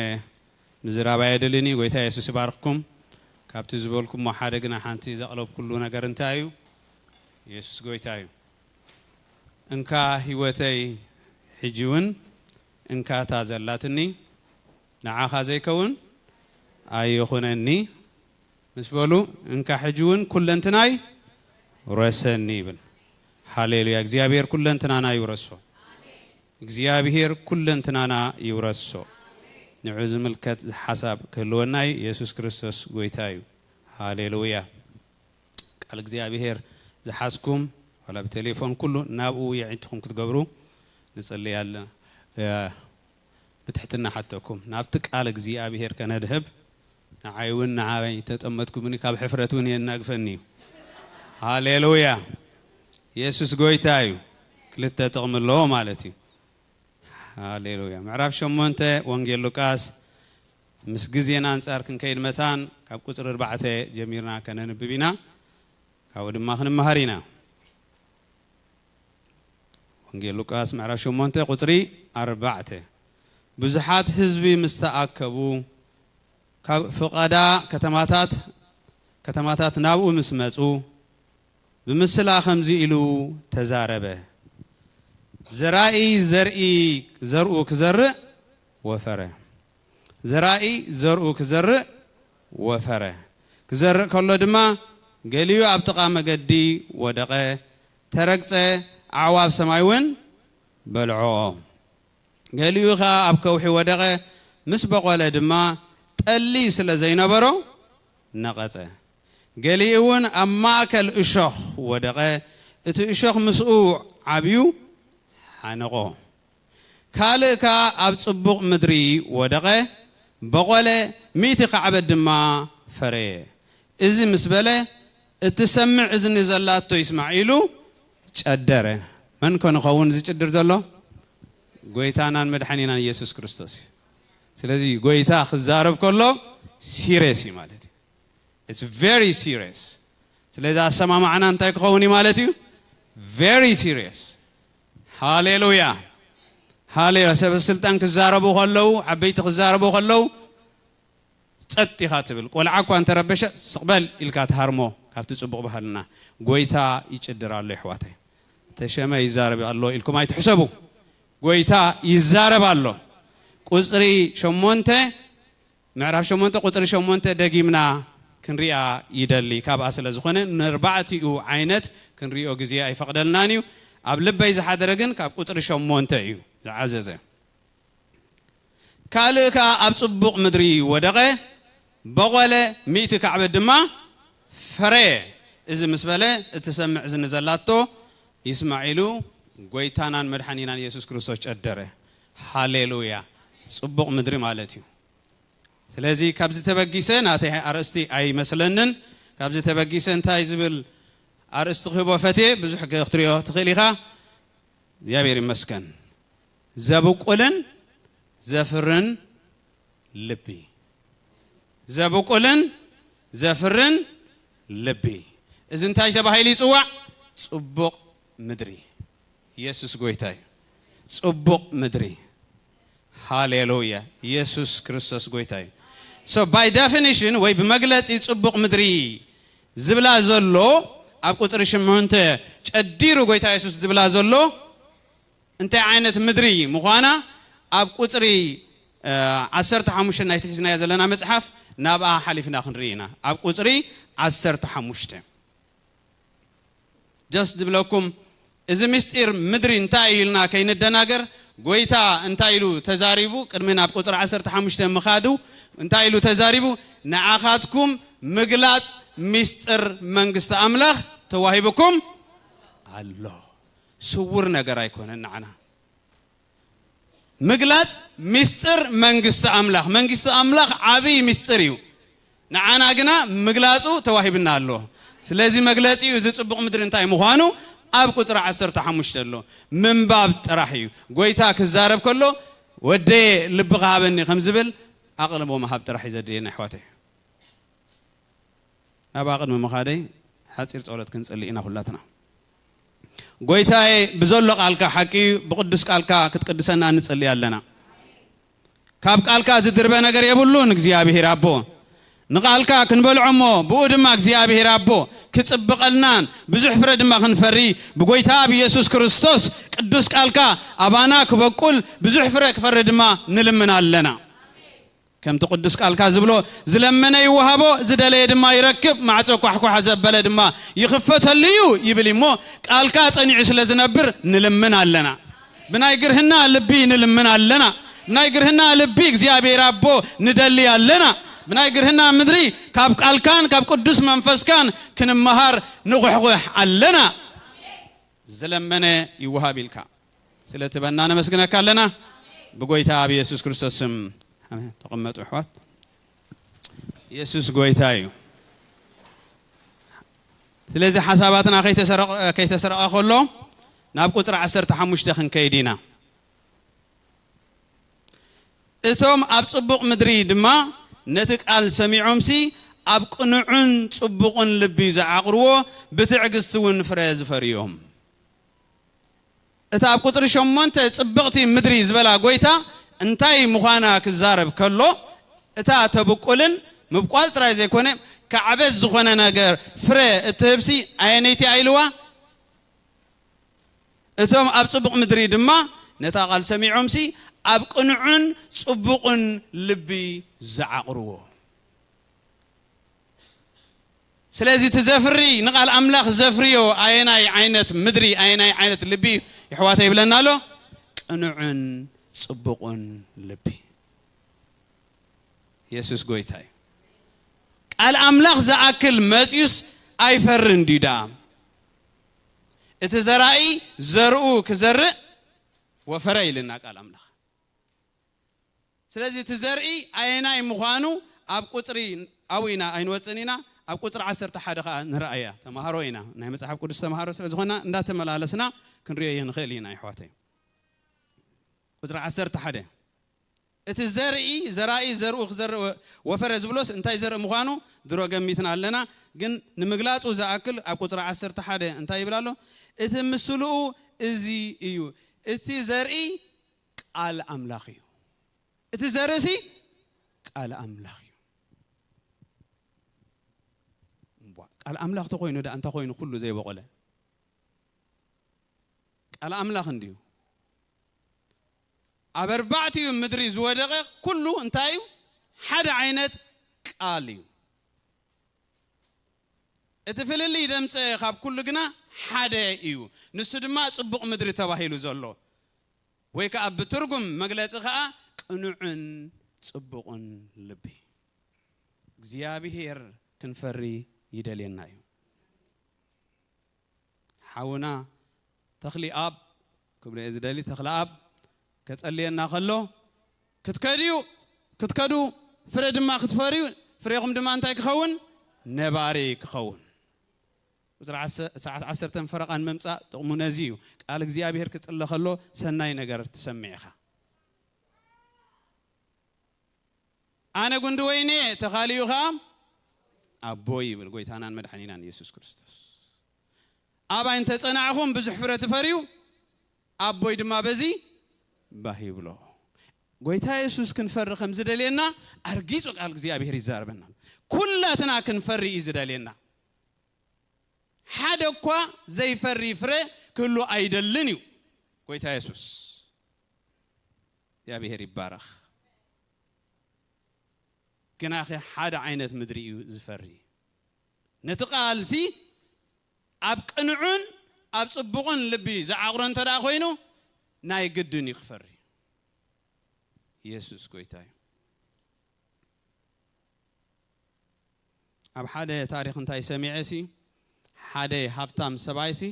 ምዝራብ ኣየድልን እዩ። ጎይታ የሱስ ይባርኽኩም። ካብቲ ዝበልኩሞ ሓደ ግና ሓንቲ ዘቕለብኩሉ ነገር እንታይ እዩ? የሱስ ጎይታ እዩ። እንካ ህይወተይ ሕጂ እውን እንካ እታ ዘላትኒ ንዓኻ ዘይከውን ኣይኹነኒ ምስ በሉ፣ እንካ ሕጂ እውን ኩለንትናይ ውረሰኒ ይብል። ሃሌሉያ። እግዚኣብሔር ኩለንትናና ይውረሶ። እግዚኣብሔር ኩለንትናና ይውረሶ። ንዑ ዝምልከት ሓሳብ ክህልወና እዩ። የሱስ ክርስቶስ ጎይታ እዩ። ሃሌሉያ። ቃል እግዚኣብሔር ዝሓዝኩም ዋላ ብቴሌፎን ኩሉ ናብኡ የዒንትኹም ክትገብሩ ንጽልይ ኣለና። ብትሕትና ሓተኩም ናብቲ ቃል እግዚኣብሔር ከነድህብ ንዓይ እውን ንዓይ ተጠመጥኩምኒ ካብ ሕፍረት እውን የናግፈኒ እዩ። ሃሌሉያ። የሱስ ጎይታ እዩ። ክልተ ጥቕሚ ኣለዎ ማለት እዩ። ሃሌሉያ። ምዕራፍ ሸሞንተ ወንጌል ሉቃስ ምስ ግዜና ኣንጻር ክንከይድ መታን ካብ ቁጽሪ ኣርባዕተ ጀሚርና ከነንብብ ኢና። ካብኡ ድማ ክንመሃር ኢና። ወንጌል ሉቃስ ምዕራፍ ሸሞንተ ቁጽሪ ኣርባዕተ። ብዙሓት ህዝቢ ምስ ተኣከቡ ካብ ፍቐዳ ከተማታት ከተማታት ናብኡ ምስ መጹ ብምስላ ከምዚ ኢሉ ተዛረበ። ዘራኢ ዘርኢ ዘርኡ ክዘርእ ወፈረ። ዘራኢ ዘርኡ ክዘርእ ወፈረ። ክዘርእ ከሎ ድማ ገሊኡ ኣብ ጥቓ መገዲ ወደቐ፣ ተረግጸ፣ ኣዕዋፍ ሰማይ እውን በልዖኦ። ገሊኡ ኸኣ ኣብ ከውሒ ወደቐ፣ ምስ በቖለ ድማ ጠሊ ስለ ዘይነበሮ ነቐጸ። ገሊኡ እውን ኣብ ማእከል እሾኽ ወደቐ፣ እቲ እሾኽ ምስኡ ዓብዩ ሓነቖ። ካልእ ከኣ ኣብ ጽቡቕ ምድሪ ወደቐ፣ በቖለ፣ ሚእቲ ካዕበት ድማ ፈረየ። እዚ ምስ በለ፣ እትሰምዕ እዝኒ ዘላቶ ይስማዕ ኢሉ ጨደረ። መን ኮን ይኸውን ዝጭድር ዘሎ? ጎይታናን መድሓኒናን ኢየሱስ ክርስቶስ እዩ። ስለዚ ጎይታ ክዛረብ ከሎ ሲሪየስ እዩ ማለት እዩ። It's very serious። ስለዚ ኣሰማማዕና እንታይ ክኸውን እዩ ማለት እዩ? Very serious። ሃሌሉያ። ሃሌሉያ። ሰበ ስልጣን ክዛረቡ ከለዉ፣ ዓበይቲ ክዛረቡ ከለዉ ጸጥ ኢኻ ትብል። ቆልዓ እኳ እንተረበሸ ስቕበል ኢልካ ትሃርሞ ካብቲ ጽቡቕ ባህልና። ጎይታ ይጭድር ኣሎ ይሕዋተይ። ተሸመ ይዛረብ ኣሎ ኢልኩም ኣይትሕሰቡ። ጎይታ ይዛረብ ኣሎ። ቁጽሪ ሸሞንተ ምዕራፍ ሸሞንተ ቁጽሪ ሸሞንተ ደጊምና ክንሪኣ ይደሊ። ካብኣ ስለ ዝኾነ ንርባዕቲኡ ዓይነት ክንሪኦ ግዜ ኣይፈቕደልናን እዩ። ኣብ ልበይ ዝሓደረ ግን ካብ ቁጽሪ ሸሞንተ እዩ ዝዓዘዘ። ካልእ ከኣ ኣብ ጽቡቕ ምድሪ ወደቐ፣ በቖለ፣ ሚእቲ ካዕበት ድማ ፈረየ። እዚ ምስ በለ እቲ ሰምዕ እዝኒ ዘላቶ ይስማዕ ኢሉ ጎይታናን መድሓኒናን ኢየሱስ ክርስቶስ ጨደረ። ሃሌሉያ። ጽቡቕ ምድሪ ማለት እዩ። ስለዚ ካብዚ ተበጊሰ ናተይ ኣርእስቲ ኣይመስለንን። ካብዚ ተበጊሰ እንታይ ዝብል ኣርእስቲ ክህቦ ፈትየ ብዙሕ ክትሪኦ ትኽእል ኢኻ። እግዚኣብሔር ይመስገን። ዘብቁልን ዘፍርን ልቢ፣ ዘብቁልን ዘፍርን ልቢ። እዚ እንታይ ተባሂሉ ይጽዋዕ? ጽቡቕ ምድሪ። ኢየሱስ ጎይታ እዩ። ጽቡቕ ምድሪ። ሃሌሉያ። ኢየሱስ ክርስቶስ ጎይታ እዩ። So by definition ወይ ብመግለጺ ጽቡቕ ምድሪ ዝብላ ዘሎ ኣብ ቁጽሪ ሸሞንተ ጨዲሩ ጎይታ የሱስ ዝብላ ዘሎ እንታይ ዓይነት ምድሪ ምዃና ኣብ ቁጽሪ ዓሰርተ ሓሙሽተ ናይቲ ሒዝናዮ ዘለና መጽሓፍ ናብኣ ሓሊፍና ክንርኢ ኢና። ኣብ ቁጽሪ ዓሰርተ ሓሙሽተ just ዝብለኩም እዚ ምስጢር ምድሪ እንታይ እዩ ኢልና ከይንደናገር ጎይታ እንታይ ኢሉ ተዛሪቡ? ቅድሚ ናብ ቁጽሪ ዓሰርተ ሓሙሽተ ምኻዱ እንታይ ኢሉ ተዛሪቡ? ንዓኻትኩም ምግላጽ ምስጢር መንግስቲ ኣምላኽ ተዋሂብኩም ኣሎ። ስውር ነገር ኣይኮነን ንዓና። ምግላጽ ምስጢር መንግስቲ ኣምላኽ። መንግስቲ ኣምላኽ ዓብይ ምስጢር እዩ። ንዓና ግና ምግላጹ ተዋሂብና ኣሎ። ስለዚ መግለጺ እዩ እዚ ጽቡቕ ምድሪ እንታይ ምዃኑ ኣብ ቁጽሪ ዓሰርተ ሓሙሽተ ኣሎ። ምንባብ ጥራሕ እዩ። ጎይታ ክዛረብ ከሎ ወደየ ልቢ ክሃበኒ ከም ዝብል ኣቕልቦ ምሃብ ጥራሕ እዩ ዘድልየና ኣሕዋተይ። ናብኣ ቅድሚ ምኻደይ ሓጺር ጸሎት ክንጽሊ ኢና ኩላትና። ጎይታዬ ብዘሎ ቃልካ ሓቂ እዩ፣ ብቅዱስ ቃልካ ክትቅድሰና ንጽሊ ኣለና። ካብ ቃልካ ዝድርበ ነገር የብሉን እግዚኣብሔር ኣቦ። ንቃልካ ክንበልዖ እሞ ብኡ ድማ እግዚኣብሔር ኣቦ ክጽብቐልናን ብዙሕ ፍረ ድማ ክንፈሪ ብጎይታ ብኢየሱስ ክርስቶስ ቅዱስ ቃልካ ኣባና ክበቁል ብዙሕ ፍረ ክፈሪ ድማ ንልምን ኣለና። ከምቲ ቅዱስ ቃልካ ዝብሎ ዝለመነ ይወሃቦ፣ ዝደለየ ድማ ይረክብ፣ ማዕጾ ኳሕኳሕ ዘበለ ድማ ይኽፈተሉ እዩ ይብል እሞ ቃልካ ጸኒዑ ስለ ዝነብር ንልምን ኣለና። ብናይ ግርህና ልቢ ንልምን ኣለና። ብናይ ግርህና ልቢ እግዚኣብሔር ኣቦ ንደሊ ኣለና። ብናይ ግርህና ምድሪ ካብ ቃልካን ካብ ቅዱስ መንፈስካን ክንመሃር ንኹሕኹሕ ኣለና። ዝለመነ ይወሃብ ኢልካ ስለ ትበና ነመስግነካ ኣለና። ብጎይታ ኣብ ኢየሱስ ክርስቶስ ስም ኣሜን። ተቐመጡ ኣሕዋት። ኢየሱስ ጎይታ እዩ። ስለዚ ሓሳባትና ከይተሰረቐ ከይተሰረቐ ከሎ ናብ ቁጽሪ ዓሰርተ ሓሙሽተ ክንከይድ ኢና። እቶም ኣብ ጽቡቕ ምድሪ ድማ ነቲ ቃል ሰሚዖምሲ ኣብ ቅኑዕን ጽቡቕን ልቢ ዝዓቕርዎ ብትዕግስቲ እውን ፍረ ዝፈርዮም። እታ ኣብ ቁጽሪ ሸሞንተ ጽብቕቲ ምድሪ ዝበላ ጎይታ እንታይ ምዃና ክዛረብ ከሎ እታ ተብቁልን ምብቋል ጥራይ ዘይኮነ ካዕበት ዝኾነ ነገር ፍረ እትህብሲ ኣየነይቲ ኢልዋ? እቶም ኣብ ጽቡቕ ምድሪ ድማ ነታ ቃል ሰሚዖምሲ ኣብ ቅኑዕን ጽቡቕን ልቢ ዝዓቕርዎ። ስለዚ እቲ ዘፍሪ ንቓል ኣምላኽ ዘፍርዮ ኣየናይ ዓይነት ምድሪ ኣየናይ ዓይነት ልቢ የሕዋተ ይብለና ኣሎ? ቅኑዕን ጽቡቕን ልቢ። የሱስ ጎይታ እዩ። ቃል ኣምላኽ ዝኣክል መጽዩስ ኣይፈርን ድዩ ደኣ? እቲ ዘራኢ ዘርኡ ክዘርእ ወፈረ ኢልና ቃል ኣምላኽ። ስለዚ እቲ ዘርኢ ኣየናይ ምዃኑ ኣብ ቁፅሪ ኣብኡ ኢና ኣይንወፅእን ኢና። ኣብ ቁፅሪ ዓሰርተ ሓደ ከዓ ንረኣያ። ተምሃሮ ኢና፣ ናይ መፅሓፍ ቅዱስ ተምሃሮ ስለ ዝኾና እንዳተመላለስና ክንሪኦ ይንኽእል ኢና። ይሕዋተይ ቁፅሪ ዓሰርተ ሓደ እቲ ዘርኢ ዘራኢ ዘርኡ ክዘርእ ወፈረ ዝብሎስ እንታይ ዘርኢ ምዃኑ ድሮ ገሚትና ኣለና። ግን ንምግላፁ ዝኣክል ኣብ ቁፅሪ ዓሰርተ ሓደ እንታይ ይብል ኣሎ? እቲ ምስልኡ እዚ እዩ። እቲ ዘርኢ ቃል ኣምላኽ እዩ። እቲ ዘርእሲ ቃል ኣምላኽ እዩ። እምቧ፣ ቃል ኣምላኽ ተኾይኑ ደኣ እንታይ ኮይኑ ኩሉ ዘይበቆለ? ቃል ኣምላኽ እንድዩ። ኣብ ኣርባዕቲኡ ምድሪ ዝወደቐ ኩሉ እንታይ እዩ? ሓደ ዓይነት ቃል እዩ። እቲ ፍልልይ ደምፀ ካብ ኩሉ ግና ሓደ እዩ። ንሱ ድማ ጽቡቕ ምድሪ ተባሂሉ ዘሎ ወይ ከዓ ብትርጉም መግለጺ ከዓ ቅኑዕን ጽቡቕን ልቢ። እግዚኣብሔር ክንፈሪ ይደልየና እዩ። ሓውና ተኽሊ ኣብ ክብሎ እየ ዝደሊ። ተኽሊ ኣብ ከጸልየና ከሎ ክትከድዩ ክትከዱ ፍረ ድማ ክትፈርዩ ፍሬኹም ድማ እንታይ ክኸውን? ነባሪ ክኸውን። ቁፅሪ ዓሰ- ሰዓት ዓሰርተ ፈረቓ ንምምፃእ ጥቕሙ ነዚ እዩ። ቃል እግዚኣብሔር ክፅለ ከሎ ሰናይ ነገር ትሰምዕ ኢኻ። ኣነ ጉንዲ ወይኒ እየ፣ ተኻልዩ ኸዓ ኣቦይ ይብል ጎይታናን መድሓኒናን ኢየሱስ ክርስቶስ። ኣባይ እንተጸናዕኹም ብዙሕ ፍረ ትፈርዩ፣ ኣቦይ ድማ በዚ ባህ ይብሎ። ጎይታ የሱስ ክንፈሪ ከም ዝደልየና ኣርጊጹ ቃል እግዚኣብሔር ይዛረበና። ኩላትና ክንፈሪ እዩ ዝደልየና። ሓደ እኳ ዘይፈሪ ፍረ ክህሉ ኣይደልን እዩ ጎይታ የሱስ። እግዚኣብሔር ይባረኽ። ግናኸ ሓደ ዓይነት ምድሪ እዩ ዝፈሪ። ነቲ ቃልሲ ኣብ ቅኑዕን ኣብ ጽቡቕን ልቢ ዝዓቕሮ እንተ ደኣ ኮይኑ፣ ናይ ግድን እዩ ክፈሪ። ኢየሱስ ጎይታ እዩ። ኣብ ሓደ ታሪኽ እንታይ ሰሚዐ ሲ፣ ሓደ ሃብታም ሰብኣይ ሲ፣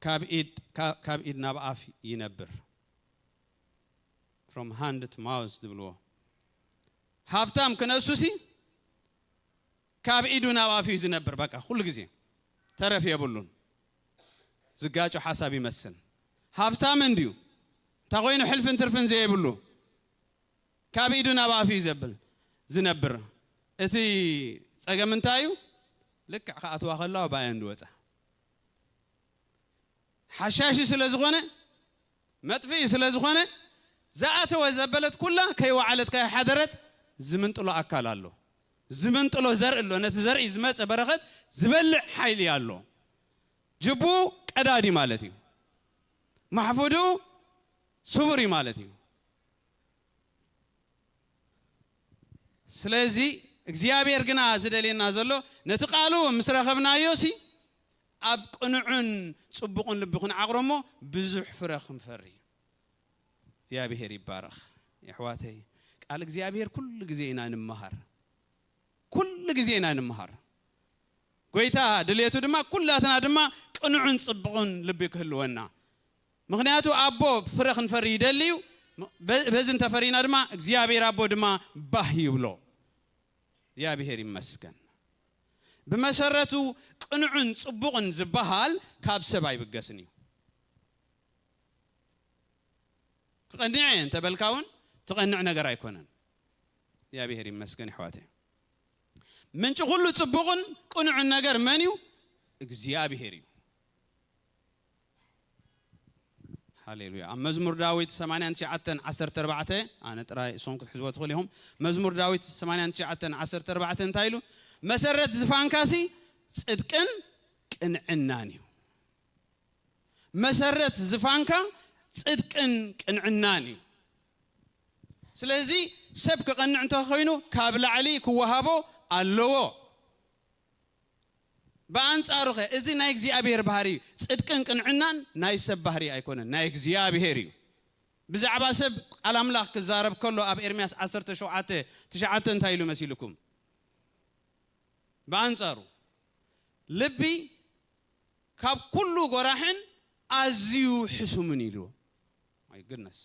ካብ ኢድ፣ ካብ፣ ካብ ኢድ ናብ ኣፍ ይነብር። From hand to mouth ዝብልዎ። ሃብታም ክነሱ ሲ፣ ካብ ኢዱ ናብ ኣፍ እዩ ዝነብር። በቃ፣ ኩሉ ግዜ ተረፍ የብሉን። ዝጋጮ ሓሳብ ይመስል። ሃብታም እንድዩ። እንታይ ኮይኑ ሕልፍን ትርፍን ዘይብሉ። ካብ ኢዱ ናብ ኣፍ እዩ ዘብል፣ ዝነብር። እቲ ጸገም እንታይ እዩ? ልክዕ ክኣትዋ ከለዋ ባዮ እንድወጻ። ሓሻሺ ስለ ዝኾነ፣ መጥፍኢ ስለ ዝኾነ፣ ዝኣተወ ዘበለት ኩላ ከይወዓለት ከይሓደረት ዝምንጥሎ ኣካል ኣሎ። ዝምንጥሎ ዘርኢ ኣሎ። ነቲ ዘርኢ ዝመጸ በረኸት ዝበልዕ ሓይሊ ኣሎ። ጅቡ ቀዳዲ ማለት እዩ። ማሕፉዱ ስቡር እዩ ማለት እዩ። ስለዚ እግዚኣብሔር ግና ዝደልየና ዘሎ ነቲ ቃሉ ምስ ረኸብናዮ ሲ ኣብ ቅኑዕን ጽቡቕን ልቢ ክንዓቕሮ እሞ ብዙሕ ፍረ ክንፈሪ። እግዚኣብሔር ይባረኽ። የሕዋተይ፣ ቃል እግዚኣብሔር ኩሉ ግዜ ኢና ንምሃር። ኩሉ ግዜ ኢና ንምሃር። ጎይታ ድልየቱ ድማ ኩላትና ድማ ቅኑዕን ጽቡቕን ልቢ ክህልወና። ምኽንያቱ ኣቦ ፍረ ክንፈሪ ይደሊ እዩ። በ-፣ በዚ እንተፈሪና ድማ እግዚኣብሔር ኣቦ ድማ ባህ ይብሎ። እግዚኣብሔር ይመስገን። ብመሰረቱ ቅኑዕን ጽቡቕን ዝበሃል ካብ ሰብ ኣይብገስን እዩ። ክቐንዕ እየ እንተበልካ እውን ትቐንዕ ነገር ኣይኮነን። እግዚኣብሔር ይመስገን ኣሕዋተይ። ምንጪ ኩሉ ጽቡቕን ቅኑዕን ነገር መን እዩ? እግዚኣብሔር እዩ። ሃሌሉያ። ኣብ መዝሙር ዳዊት ሰማንያን ትሽዓተን ዓሰርተ ኣርባዕተ፣ ኣነ ጥራይ እሶም ክትሕዝዎ ትኽእሉ ኢኹም። መዝሙር ዳዊት ሰማንያን ትሽዓተን ዓሰርተ ኣርባዕተ እንታይ ኢሉ? መሰረት ዝፋንካሲ ጽድቅን ቅንዕናን እዩ። መሰረት ዝፋንካ ጽድቅን ቅንዕናን እዩ። ስለዚ ሰብ ክቐንዕ እንተኾይኑ ካብ ላዕሊ ክወሃቦ ኣለዎ። ብኣንጻሩ ኸ እዚ ናይ እግዚኣብሔር ባህሪ እዩ። ጽድቅን ቅንዕናን ናይ ሰብ ባህሪ ኣይኮነን፣ ናይ እግዚኣብሔር እዩ። ብዛዕባ ሰብ ቃል ኣምላኽ ክዛረብ ከሎ ኣብ ኤርምያስ ዓሰርተ ሸውዓተ ትሽዓተ እንታይ ኢሉ መሲልኩም? ብኣንጻሩ ልቢ ካብ ኩሉ ጎራሕን ኣዝዩ ሕሱምን ኢልዎ። My goodness።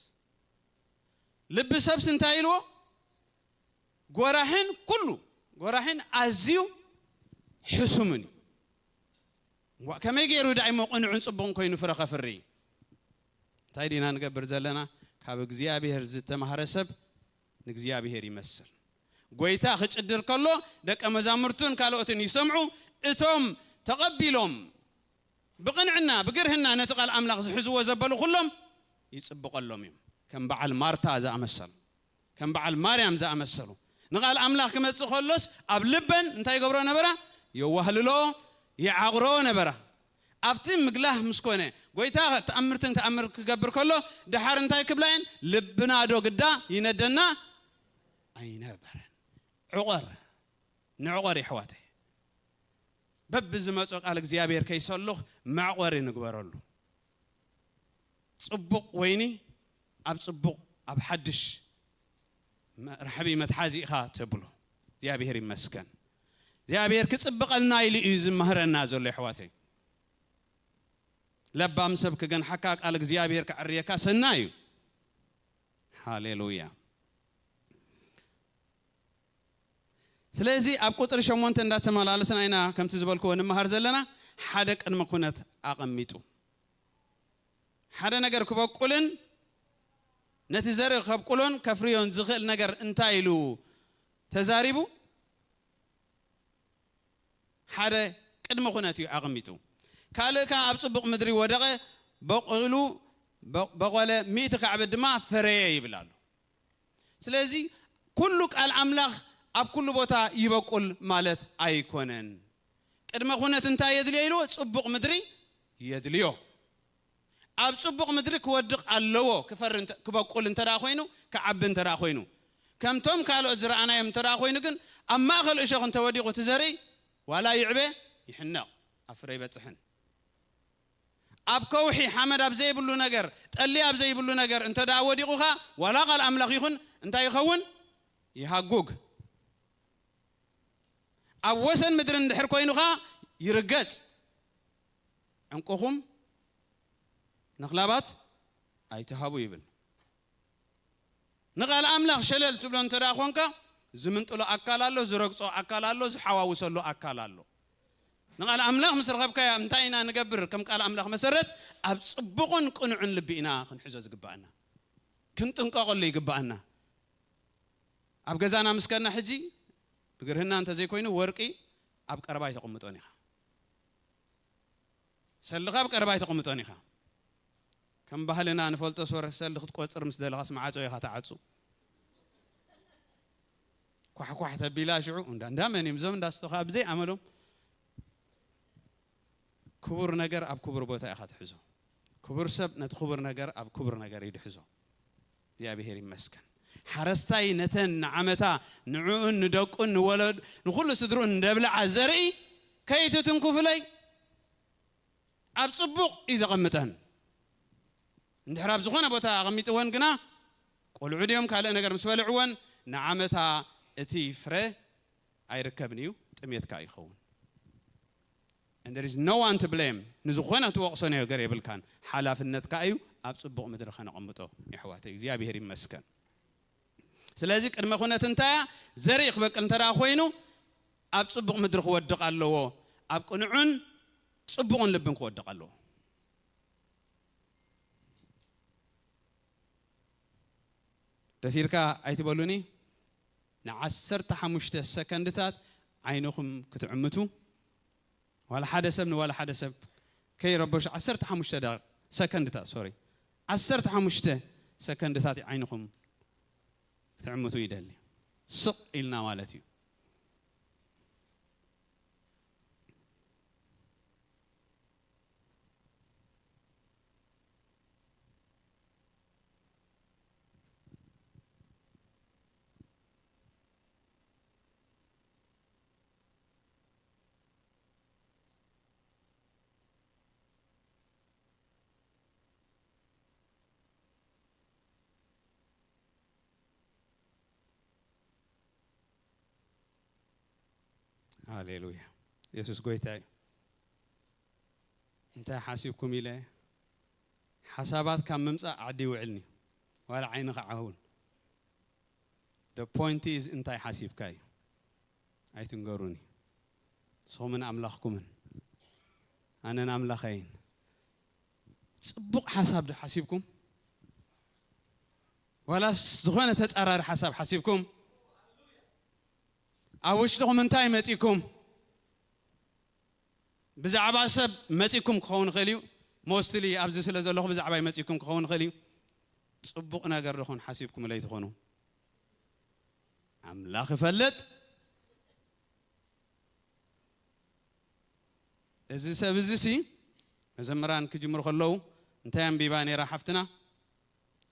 ልቢ ሰብስ እንታይ ኢልዎ? ጎራሕን ኩሉ ጎራሕን ኣዝዩ ሕሱምን እዩ። እዋ፣ ከመይ ገይሩ ዳይሞ ቅኑዕን ጽቡቕን ኮይኑ ፍረ ከፍሪ? እንታይ ዲና ንገብር ዘለና? ካብ እግዚኣብሔር ዝተማህረ ሰብ ንእግዚኣብሔር ይመስል። ጎይታ ክጭድር ከሎ ደቀ መዛሙርቱን ካልኦትን ይሰምዑ። እቶም ተቐቢሎም ብቕንዕና ብግርህና ነቲ ቃል ኣምላኽ ዝሕዝዎ ዘበሉ ኩሎም ይጽብቐሎም እዮም። ከም በዓል ማርታ ዝኣመሰሉ፣ ከም በዓል ማርያም ዝኣመሰሉ ንቓል ኣምላኽ ክመጽእ ከሎስ ኣብ ልበን እንታይ ይገብሮ ነበራ? የዋህልሎ፣ ይዓቕሮ ነበራ። ኣብቲ ምግላህ ምስ ኮነ፣ ጎይታ ተኣምርትን ተኣምር ክገብር ከሎ፣ ደሓር እንታይ ክብላ እየን? ልብና ዶ ግዳ ይነደና ኣይነበረን። ዕቖር፣ ንዕቖር የሕዋተይ። በብዝመጾ ቃል እግዚኣብሔር ከይሰሉኽ መዕቆሪ ንግበረሉ። ጽቡቕ ወይኒ ኣብ ጽቡቕ፣ ኣብ ሓድሽ መ-፣ ርሕቢ መትሓዚ ኢኻ ተብሎ። እግዚኣብሔር ይመስገን። እግዚኣብሔር ክጽብቐልና ኢሉ እዩ ዝመህረና ዘሎ የሕዋተይ። ለባም ሰብ ክገንሓካ፣ ቃል እግዚኣብሔር ከዕርየካ ሰናይ እዩ። ሃሌሉያ። ስለዚ ኣብ ቁጽሪ ሸሞንተ እንዳተመላለስና ኢና ከምቲ ዝበልክዎ ንምሃር ዘለና። ሓደ ቅድመ ኩነት ኣቐሚጡ። ሓደ ነገር ክበቁልን ነቲ ዘርኢ ከብቁሎን ከፍርዮን ዝኽእል ነገር እንታይ ኢሉ ተዛሪቡ? ሓደ ቅድመ ኩነት እዩ ኣቐሚጡ። ካልእ ከኣ ኣብ ጽቡቕ ምድሪ ወደቐ፣ በቑሉ፣ በ-፣ በቖለ፣ ሚእቲ ካዕበት ድማ ፈረየ ይብል ኣሎ። ስለዚ ኩሉ ቃል ኣምላኽ ኣብ ኩሉ ቦታ ይበቁል ማለት ኣይኮነን። ቅድመ ኩነት እንታይ የድልዮ ኢልዎ? ጽቡቕ ምድሪ የድልዮ። ኣብ ጽቡቕ ምድሪ ክወድቕ ኣለዎ፣ ክፈሪ እንተ-፣ ክበቁል እንተ ደኣ ኮይኑ፣ ክዓቢ እንተ ደኣ ኮይኑ። ከምቶም ካልኦት ዝረኣናዮም እንተ ደኣ ኮይኑ ግን፣ ኣብ ማእከል እሾኽ እንተ ወዲቑ እቲ ዘርኢ፣ ዋላ ይዕበ፣ ይሕነቕ፣ ኣብ ፍረ ኣይበጽሕን። ኣብ ከውሒ ሓመድ ኣብ ዘይብሉ ነገር፣ ጠሊ ኣብ ዘይብሉ ነገር እንተ ደኣ ወዲቑኻ፣ ዋላ ቃል ኣምላኽ ይኹን፣ እንታይ ይኸውን? ይሃጉግ። ኣብ ወሰን ምድሪ እንድሕር ኮይኑኻ፣ ይርገጽ። ዕንቁኹም ንኽላባት ኣይትሃቡ ይብል። ንቓል ኣምላኽ ሸለል ትብሎ እንተ ደኣ ኾንካ፣ ዝምንጥሎ ኣካል ኣሎ፣ ዝረግጾ ኣካል ኣሎ፣ ዝሓዋውሰሉ ኣካል ኣሎ። ንቓል ኣምላኽ ምስ ረኸብካያ እንታይ ኢና ንገብር? ከም ቃል ኣምላኽ መሰረት ኣብ ጽቡቕን ቅኑዕን ልቢ ኢና ክንሕዞ ዝግብኣና። ክንጥንቀቐሉ ይግብኣና። ኣብ ገዛና ምስ ከድና ሕጂ ብግርህና እንተ ዘይኮይኑ ወርቂ ኣብ ቀረባ ኣይተቐምጦን ኢኻ። ሰልኻ ኣብ ቀረባ ኣይተቐምጦን ኢኻ። ከም ባህልና ንፈልጦ ሶረ ሰልዲ ክትቆጽር ምስ ደለኻስ መዓጾ ኢኻ ትዓጹ። ኳሕኳሕ ተቢላ ሽዑ እንዳ፣ እንዳ መን እዮም እዞም እንዳስተኻ ብዘይ ኣመሎም። ክቡር ነገር ኣብ ክቡር ቦታ ኢኻ ትሕዞ። ክቡር ሰብ ነቲ ክቡር ነገር ኣብ ክቡር ነገር እዩ ድሕዞ። እግዚኣብሔር ይመስገን። ሓረስታይ ነተን ንዓመታ ንዕኡን ንደቁን ንወለድ ንኹሉ ስድርኡን እንደብልዓ ዘርኢ ከይትትንኩፍለይ ኣብ ጽቡቕ እዩ ዘቐምጠን። እንድሕር ኣብ ዝኾነ ቦታ ኣቐሚጥወን ግና ቆልዑ ድዮም ካልእ ነገር ምስ በልዕወን ንዓመታ እቲ ፍረ ኣይርከብን እዩ፣ ጥሜት ከኣ ይኸውን። And there is no one to blame። ንዝኾነ ትወቕሶ ነገር የብልካን። ሓላፍነትካ እዩ ኣብ ጽቡቕ ምድሪ ከነቐምጦ የሕዋተይ። እግዚኣብሔር ይመስገን። ስለዚ ቅድመ ኩነት እንታይ እያ? ዘርኢ ክበቅል እንተ ደኣ ኮይኑ ኣብ ጽቡቕ ምድሪ ክወድቕ ኣለዎ። ኣብ ቅኑዕን ጽቡቕን ልብን ክወድቕ ኣለዎ። ደፊርካ ኣይትበሉኒ። ንዓሰርተ ሓሙሽተ ሰከንድታት ዓይንኹም ክትዕምቱ፣ ዋላ ሓደ ሰብ ንዋላ ሓደ ሰብ ከይረበሹ ዓሰርተ ሓሙሽተ ደቂ-፣ ሰከንድታት፣ ሶሪ፣ ዓሰርተ ሓሙሽተ ሰከንድታት ዓይንኹም ክትዕምቱ ይደሊ። ስቕ ኢልና ማለት እዩ። ሃሌሉያ። የሱስ ጎይታ እዩ። እንታይ ሓሲብኩም ኢለ፣ ሓሳባት ካብ ምምጻእ ዓዲ ይውዕልኒ፣ ዋላ ዓይኒ ክዓውን። The point is እንታይ ሓሲብካ እዩ። ኣይትንገሩኒ። ንስኹምን ኣምላኽኩምን፣ ኣነን ኣምላኸይን። ጽቡቕ ሓሳብ ዶ ሓሲብኩም? ዋላስ ዝኾነ ተጻራሪ ሓሳብ ሓሲብኩም? ኣብ ውሽጥኹም እንታይ መጺኩም? ብዛዕባ ሰብ መጺኩም ክኸውን ይኽእል እዩ። ሞስትሊ ኣብዚ ስለ ዘለኹ ብዛዕባይ መጺኩም ክኸውን ይኽእል እዩ። ጽቡቕ ነገር ዶ ኾን ሓሲብኩም ለይትኾኑ? ኣምላኽ ይፈልጥ። እዚ ሰብ እዚ ሲ መዘምራን ክጅምሩ ከለዉ እንታይ ኣንቢባ ነይራ ሓፍትና?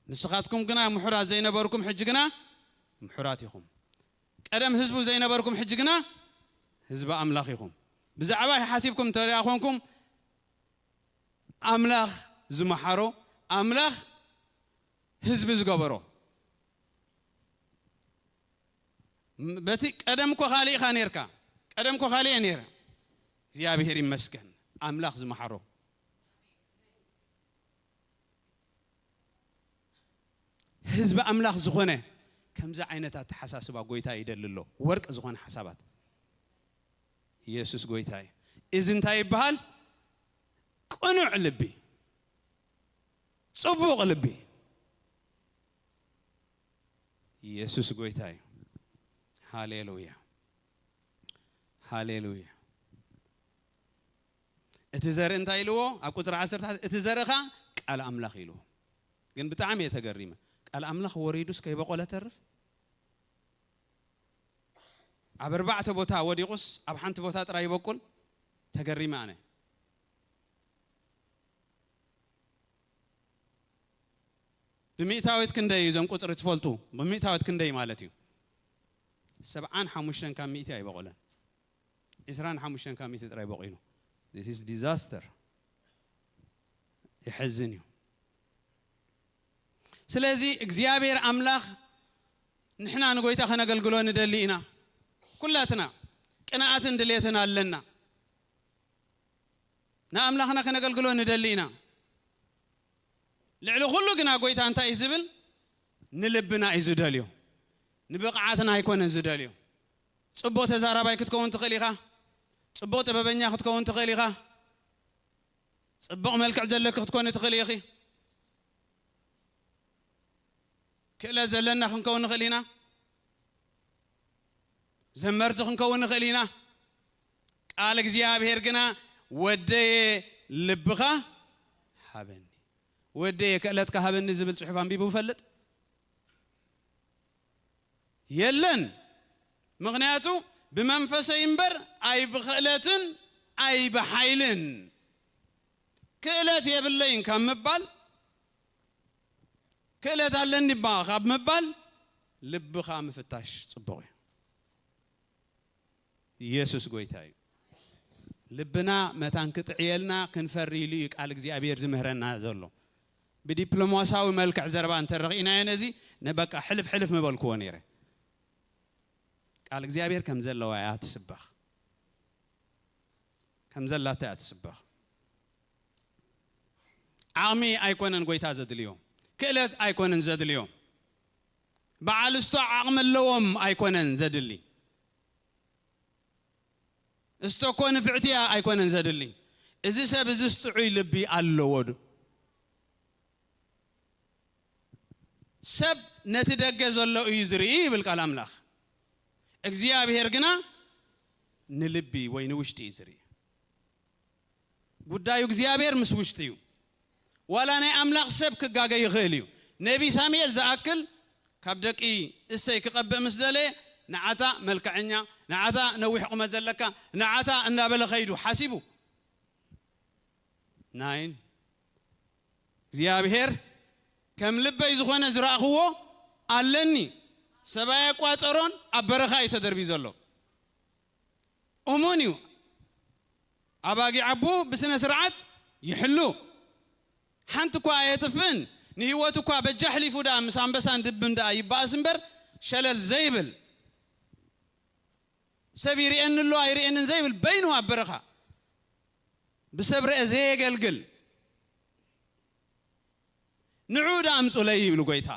ንስኻትኩም ግና ምሑራት ዘይነበርኩም፣ ሕጂ ግና ምሑራት ኢኹም። ቀደም ህዝቡ ዘይነበርኩም፣ ሕጂ ግና ህዝቢ ኣምላኽ ኢኹም። ብዛዕባ ሓሲብኩም እንተ ደኣ ኾንኩም፣ ኣምላኽ ዝመሓሮ፣ ኣምላኽ ህዝቢ ዝገበሮ። ም-፣ በቲ ቀደም እኮ ካልእ ኢኻ ነይርካ። ቀደም እኮ ካልእ እየ ነይረ። እግዚኣብሔር ይመስገን። ኣምላኽ ዝመሓሮ። ህዝቢ ኣምላኽ ዝኾነ ከምዚ ዓይነት ኣተሓሳስባ ጎይታ ይደሊ ኣሎ። ወርቂ ዝኾነ ሓሳባት። ኢየሱስ ጎይታ እዩ። እዚ እንታይ ይበሃል? ቅኑዕ ልቢ። ጽቡቕ ልቢ። ኢየሱስ ጎይታ እዩ። ሃሌሉያ፣ ሃሌሉያ። እቲ ዘርኢ እንታይ ኢልዎ? ኣብ ቁጽሪ ዓሰርተ ሓደ፣ እቲ ዘርኢ ኸኣ ቃል ኣምላኽ ኢልዎ። ግን ብጣዕሚ እየ ተገሪመ። ቃል ኣምላኽ ወሪዱስ ከይበቆለ ተርፍ? ኣብ ኣርባዕተ ቦታ ወዲቑስ ኣብ ሓንቲ ቦታ ጥራይ ይበቁል? ተገሪመ ኣነ። ብሚእታዊት ክንደይ እዩ እዞም ቁጽሪ ትፈልጡ? ብሚእታዊት ክንደይ ማለት እዩ? ሰብዓን ሓሙሽተን ካብ ሚእቲ ኣይበቆለን። ዕስራን ሓሙሽተን ካብ ሚእቲ ጥራይ በቂሉ። This is disaster። የሐዝን እዩ። ስለዚ እግዚኣብሔር ኣምላኽ ንሕና ንጎይታ ከነገልግሎ ንደሊ ኢና። ኩላትና ቅንኣትን ድሌትን ኣለና። ንኣምላኽና ከነገልግሎ ንደሊ ኢና። ልዕሊ ኩሉ ግና ጎይታ እንታይ እዩ ዝብል? ንልብና እዩ ዝደልዮ። ንብቕዓትና ኣይኮነን ዝደልዮ። ጽቡቕ ተዛራባይ ክትከውን ትኽእል ኢኻ። ጽቡቕ ጥበበኛ ክትከውን ትኽእል ኢኻ። ጽቡቕ መልክዕ ዘለኪ ክትኮኒ ትኽእል ኢኺ። ክእለት ዘለና ክንከውን ንኽእል ኢና። ዘመርቲ ክንከውን ንኽእል ኢና። ቃል እግዚኣብሔር ግና "ወደየ ልብኻ ሃበኒ፣ ወደየ ክእለትካ ሃበኒ" ዝብል ጽሑፍ ኣንቢቡ ይፈልጥ? የለን። ምኽንያቱ ብመንፈሰይ እምበር ኣይብኽእለትን ኣይብሓይልን። ክእለት የብለይን ካብ ምባል፣ ክእለት ኣለኒ እባ ካብ ምባል፣ ልብኻ ምፍታሽ ጽቡቕ እዩ። ኢየሱስ ጎይታ እዩ። ልብና መታን ክጥዕየልና ክንፈሪ ኢሉ እዩ ቃል እግዚኣብሔር ዝምህረና ዘሎ። ብዲፕሎማሳዊ መልክዕ ዘረባ እንተረኺእናዮ ነዚ፣ ንበቃ ሕልፍ ሕልፍ ምበልክዎ ነይረ። ቃል እግዚኣብሔር ከም ዘለዋ እያ ትስበኽ። ከም ዘላታ እያ ትስበኽ። ዓቕሚ ኣይኮነን ጎይታ ዘድልዮ። ክእለት ኣይኮነን ዘድልዮ። በዓል እስቶ ዓቕሚ ኣለዎም ኣይኮነን ዘድሊ። እስቶ እኮ ንፍዕቲ እያ ኣይኮነን ዘድሊ። እዚ ሰብ እዚስ ጥዑይ ልቢ ኣለዎ ዶ? ሰብ ነቲ ደገ ዘሎ እዩ ዝርኢ ይብል ቃል ኣምላኽ። እግዚኣብሔር ግና ንልቢ ወይ ንውሽጢ እዩ ዝርኢ። ጉዳዩ እግዚኣብሔር ምስ ውሽጢ እዩ። ዋላ ናይ ኣምላኽ ሰብ ክጋገ ይኽእል እዩ። ነቢ ሳሙኤል ዝኣክል ካብ ደቂ እሰይ ክቐብእ ምስ ደለየ፣ ንዓታ መልክዐኛ፣ ንዓታ ነዊሕ ቁመት ዘለካ፣ ንዓታ እናበለ ኸይዱ ሓሲቡ። ናይን እግዚኣብሔር ከም ልበይ ዝኾነ ዝረኣኽዎ ኣለኒ። ሰብኣይ ኣቋጸሮን ኣብ በረኻ እዩ ተደርብዩ ዘሎ። እሙን እዩ። ኣባጊዕ ኣቦ ብስነ ስርዓት ይሕሉ። ሓንቲ እኳ ኣየጥፍእን። ንህይወቱ እኳ በጃ ኣሕሊፉ ደኣ ምስ ኣንበሳን ድብን ደኣ ይበኣስ እምበር ሸለል ዘይብል። ሰብ ይርእየኒ ኣሎ ኣይርእየንን ዘይብል በይኑ ኣብ በረኻ ብሰብ ርአ ዘየገልግል። ንዑ ደኣ ኣምጹለይ ይብል ጎይታ።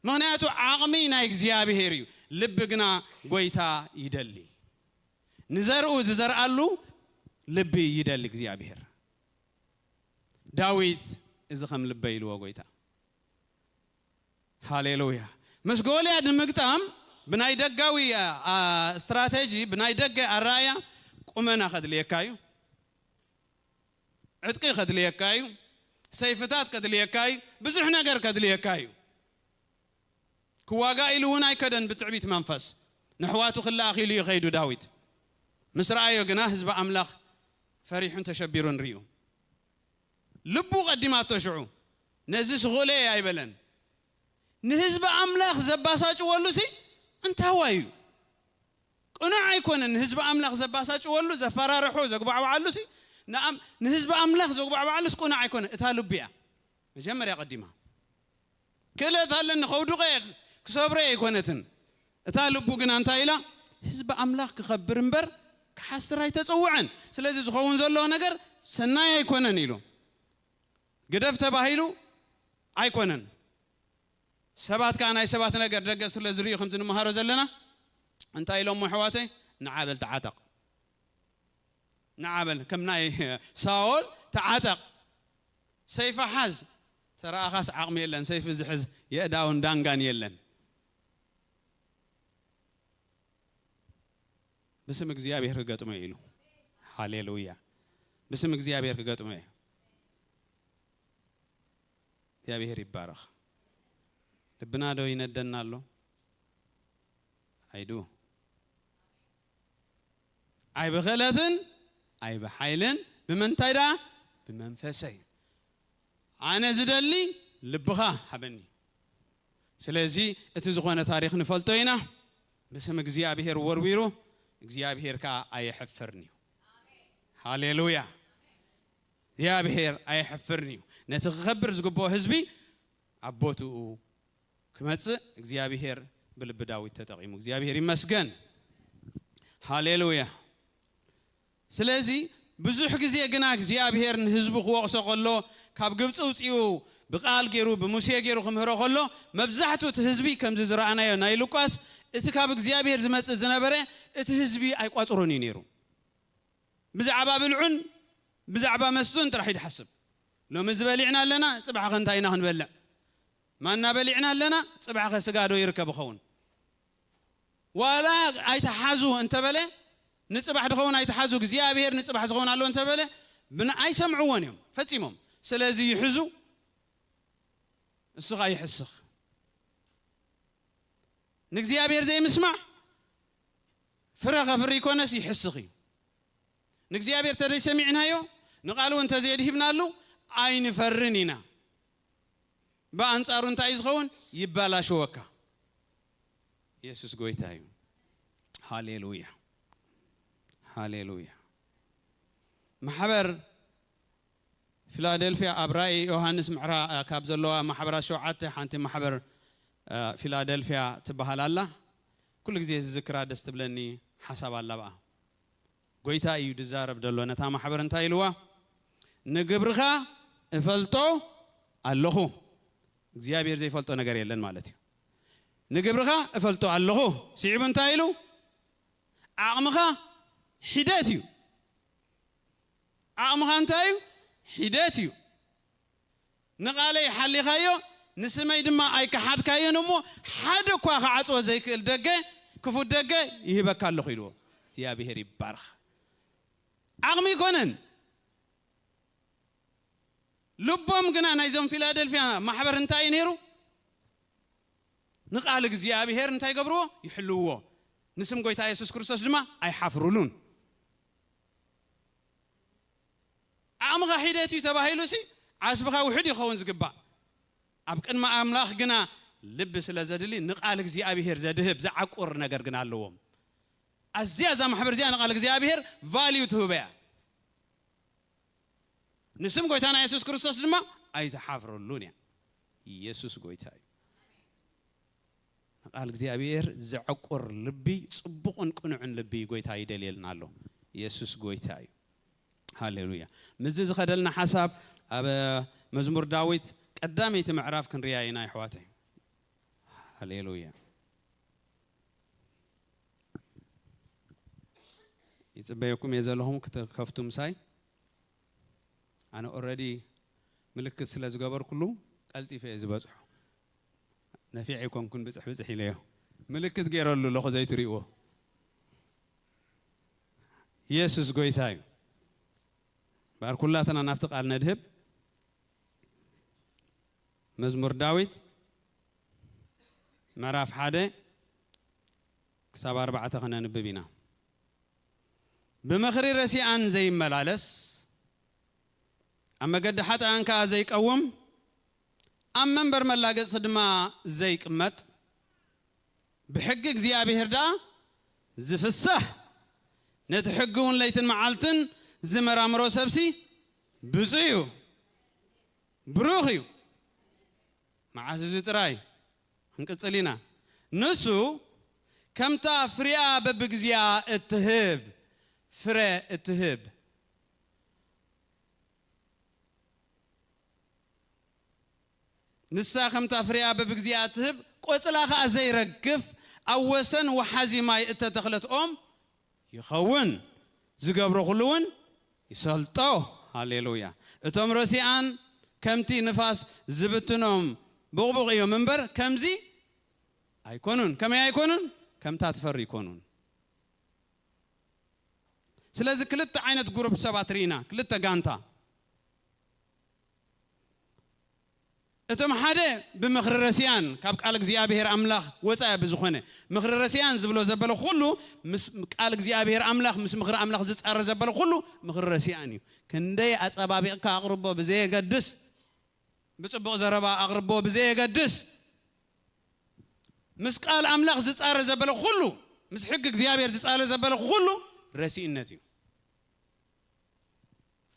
ምኽንያቱ ዓቕሚ ናይ እግዚኣብሔር እዩ። ልቢ ግና ጎይታ ይደሊ። ንዘርኡ ዝዘርኣሉ ልቢ ይደሊ እግዚኣብሔር። ዳዊት እዚ ከም ልበይ ኢልዎ ጎይታ። ሃሌሉያ። ምስ ጎልያድ ንምግጣም ብናይ ደጋዊ፣ ኣ፣ ስትራቴጂ፣ ብናይ ደገ ኣረኣያ ቁመና ከድልየካ እዩ። ዕጥቂ ከድልየካ እዩ። ሰይፍታት ከድልየካ እዩ። ብዙሕ ነገር ከድልየካ እዩ። ክዋጋእ ኢሉ እውን ኣይከደን ብትዕቢት መንፈስ። ነሕዋቱ ክለኣኽ ኢሉ እዩ ከይዱ ዳዊት። ምስ ረኣዮ ግና ህዝቢ ኣምላኽ ፈሪሑን ተሸቢሩን ርእዩ። ልቡ ቀዲማቶ ሽዑ። ነዚ ስኹእለ እየ ኣይበለን። ንህዝቢ ኣምላኽ ዘባሳጭወሉ ሲ እንታዋይ እዩ? ቅኑዕ ኣይኮነን። ንህዝቢ ኣምላኽ ዘባሳጭወሉ፣ ዘፈራርሖ፣ ዘጉባዕብዓሉ ሲ ንኣም-፣ ንህዝቢ ኣምላኽ ዘጉባዕብዓሉስ ቅኑዕ ኣይኮነን። እታ ልቡ እያ መጀመርያ ቀዲማ። ክእለት ኣለኒ፣ ከውድቖ እየ፣ ክሰብሮ እየ ኣይኮነትን። እታ ልቡ ግና እንታይ ኢላ? ህዝቢ ኣምላኽ ክኸብር እምበር ክሓስር ኣይተጸውዐን። ስለዚ ዝኸውን ዘለዎ ነገር ሰናይ ኣይኮነን ኢሉ። ግደፍ ተባሂሉ ኣይኮነን። ሰባት ከኣ ናይ ሰባት ነገር ደገ ስለ ዝርእዩ ከምቲ ንመሃሮ ዘለና እንታይ ኢሎሞ ኣሕዋተይ? ንዓ በል ተዓጠቕ። ንዓ በል ከም ናይ ሳኦል ተዓጠቕ። ሰይፊ ሓዝ። ተረኣኻስ ዓቕሚ የለን። ሰይፊ ዝሕዝ የእዳውን ዳንጋን የለን። ብስም እግዚኣብሔር ክገጥሞ እየ ኢሉ። ሃሌሉያ። ብስም እግዚኣብሔር ክገጥሞ እየ። እግዚኣብሔር ይባረኽ። ልብና ዶ ይነደና ኣሎ? ኣይዱ። ኣይ ብኽእለትን ኣይ ብሓይልን፣ ብምንታይ ደኣ? ብመንፈሰይ። ኣነ ዝደሊ ልብኻ ሃበኒ። ስለዚ እቲ ዝኾነ ታሪኽ ንፈልጦ ኢና። ብስም እግዚኣብሔር ወርዊሩ፣ እግዚኣብሔር ከኣ ኣየሕፍርን እዩ። ሃሌሉያ። እግዚኣብሔር ኣየሕፍርን እዩ። ነቲ ክኸብር ዝግብኦ ህዝቢ ኣብ ቦትኡ ክመጽእ እግዚኣብሔር ብልቢ ዳዊት ተጠቒሙ። እግዚኣብሔር ይመስገን። ሃሌሉያ። ስለዚ ብዙሕ ግዜ ግና እግዚኣብሔር ንህዝቡ ክወቕሶ ከሎ፣ ካብ ግብጺ ውጺኡ ብቃል ገይሩ፣ ብሙሴ ገይሩ ክምህሮ ከሎ፣ መብዛሕትኡ እቲ ህዝቢ ከምዚ ዝረኣናዮ ናይ ሉቃስ፣ እቲ ካብ እግዚኣብሔር ዝመጽእ ዝነበረ፣ እቲ ህዝቢ ኣይቋጽሮን እዩ ነይሩ። ብዛዕባ ብልዑን ብዛዕባ መስተኡን ጥራሕ እዩ ዝሓስብ። ሎሚ እዚ በሊዕና ኣለና፣ ጽባሕ ኸ እንታይ ኢና ክንበልዕ? ማና በሊዕና ኣለና፣ ጽባሕ ኸ ስጋ ዶ ይርከብ ይኸውን? ዋላ ኣይትሓዙ እንተበለ፣ ንጽባሕ ድኸውን ኣይትሓዙ፣ እግዚኣብሔር ንጽባሕ ዝኸውን ኣሎ እንተበለ፣ ብን-፣ ኣይሰምዕዎን እዮም ፈጺሞም። ስለዚ ይሕዙ፣ እሱ ኸኣ ይሕስኽ። ንእግዚኣብሔር ዘይምስማዕ ፍረ ከፍሪ ይኮነስ ይሕስኽ እዩ። ንእግዚኣብሔር ተዘይሰሚዕናዮ፣ ንቓሉ እውን ተዘይድሂብናሉ ኣይንፈርን ኢና። ብኣንጻሩ እንታይ እዩ ዝኸውን? ይባላሸወካ። የሱስ ጎይታ እዩ። ሃሌሉያ፣ ሃሌሉያ። ማሕበር ፊላደልፊያ ኣብ ራእይ ዮሃንስ ምዕራ-፣ ካብ ዘለዋ ማሕበራት ሸውዓተ ሓንቲ ማሕበር፣ እ፣ ፊላደልፊያ ትበሃል ኣላ። ኩሉ ግዜ ዝዝክራ ደስ ትብለኒ ሓሳብ ኣላ ብኣ። ጎይታ እዩ ዝዛረብ ዘሎ ነታ ማሕበር እንታይ ኢልዋ? "ንግብርኻ እፈልጦ ኣለኹ።" እግዚኣብሔር ዘይፈልጦ ነገር የለን ማለት እዩ። "ንግብርኻ እፈልጦ ኣለኹ።" ስዒቡ እንታይ ኢሉ? "ዓቕምኻ ሒደት እዩ።" ዓቕምኻ እንታይ እዩ? ሒደት እዩ። "ንቓለይ ሓሊኻዮ፣ ንስመይ ድማ ኣይከሓድካዮን እሞ፣ ሓደ እኳ ክዓጽዎ ዘይክእል ደገ፣ ክፉት ደገ ይህበካ ኣለኹ" ኢልዎ። እግዚኣብሔር ይባረኽ። ዓቕሚ ኣይኮነን። ልቦም ግና ናይዞም ፊላደልፊያ ማሕበር እንታይ እዩ ነይሩ? ንቓል እግዚኣብሔር እንታይ ይገብርዎ? ይሕልውዎ። ንስም ጎይታ የሱስ ክርስቶስ ድማ ኣይሓፍሩሉን። ዓቕምኻ ሒደት እዩ ተባሂሉሲ ዓስብኻ ውሑድ ይኸውን ዝግባእ። ኣብ ቅድሚ ኣምላኽ ግና ልቢ ስለ ዘድሊ ንቓል እግዚኣብሔር ዘድህብ፣ ዘዓቁር ነገር ግና ኣለዎም። ኣዝያ እዛ ማሕበር እዚኣ ንቓል እግዚኣብሔር ቫልዩ ትህበያ። ንስም ጎይታና የሱስ ክርስቶስ ድማ ኣይትሓፍረሉን እያ። የሱስ ጎይታ እዩ። ንቓል እግዚኣብሔር ዘዕቁር ልቢ፣ ጽቡቕን ቅኑዕን ልቢ ጎይታ ይደልየልና ኣሎ። የሱስ ጎይታ እዩ። ሃሌሉያ። ምስዚ ዝኸደልና ሓሳብ ኣብ መዝሙር ዳዊት ቀዳመይቲ ምዕራፍ ክንርያ ኢና፣ ኣሕዋተይ። ሃሌሉያ። ይጽበየኩም እየ ዘለኹም ክትከፍቱ ምሳይ። ኣነ ኦረዲ ምልክት ስለ ዝገበርኩሉ ቀልጢፈ እየ ዝበጽሖ። ነፊዕ ኣይኮንኩን ብጽሕ ብጽሕ ኢለዮ። ምልክት ገይረሉ ኣለኹ ዘይትርእይዎ። የሱስ ጎይታ እዩ። እምበኣር ኩላትና ናብቲ ቃል ነድህብ። መዝሙር ዳዊት ምዕራፍ ሓደ ክሳብ ኣርባዕተ ከነንብብ ኢና። "ብምኽሪ ረሲኣን ዘይመላለስ፣ ኣብ መገዲ ሓጥኣን ከኣ ዘይቀውም፣ ኣብ መንበር መላገጽቲ ድማ ዘይቅመጥ፣ ብሕጊ እግዚኣብሔር ደኣ ዝፍሳህ፣ ነቲ ሕጊ እውን ለይትን መዓልትን ዝመራምሮ ሰብሲ ብፁዕ እዩ፣ ብሩኽ እዩ።" መዓስ እዚ ጥራይ? ክንቅጽል ኢና። "ንሱ ከምታ ፍሪኣ በብግዚኣ እትህብ ፍረ እትህብ፣ ንሳ ከምታ ፍሬኣ በብግዚኣ እትህብ፣ ቆጽላ ኸኣ ዘይረግፍ፣ ኣብ ወሰን ወሓዚ ማይ እተተኽለት ኦም ይኸውን፣ ዝገብሮ ኹሉ እውን ይሰልጦ።" ሃሌሉያ። "እቶም ረሲኣን ከምቲ ንፋስ ዝብትኖም ብቑቡቕ እዮም እምበር፣ ከምዚ ኣይኮኑን።" ከመይ ኣይኮኑን? ከምታ ትፈሪ ኣይኮኑን። ስለዚ ክልተ ዓይነት ግሩፕ ሰባት ርኢና፣ ክልተ ጋንታ። እቶም ሓደ ብምኽሪ ረሲኣን ካብ ቃል እግዚኣብሔር ኣምላኽ ወፃኢ ብዝኾነ፣ ምኽሪ ረሲኣን ዝብሎ ዘበለ ኩሉ ምስ ቃል እግዚኣብሔር ኣምላኽ፣ ምስ ምኽሪ ኣምላኽ ዝፃረ ዘበለ ኩሉ ምኽሪ ረሲኣን እዩ። ክንደይ ኣፀባቢቕካ ኣቕርቦ ብዘየገድስ፣ ብፅቡቕ ዘረባ ኣቕርቦ ብዘየገድስ፣ ምስ ቃል ኣምላኽ ዝፃረ ዘበለ ኩሉ፣ ምስ ሕጊ እግዚኣብሔር ዝፃረ ዘበለ ኩሉ ረሲእነት እዩ።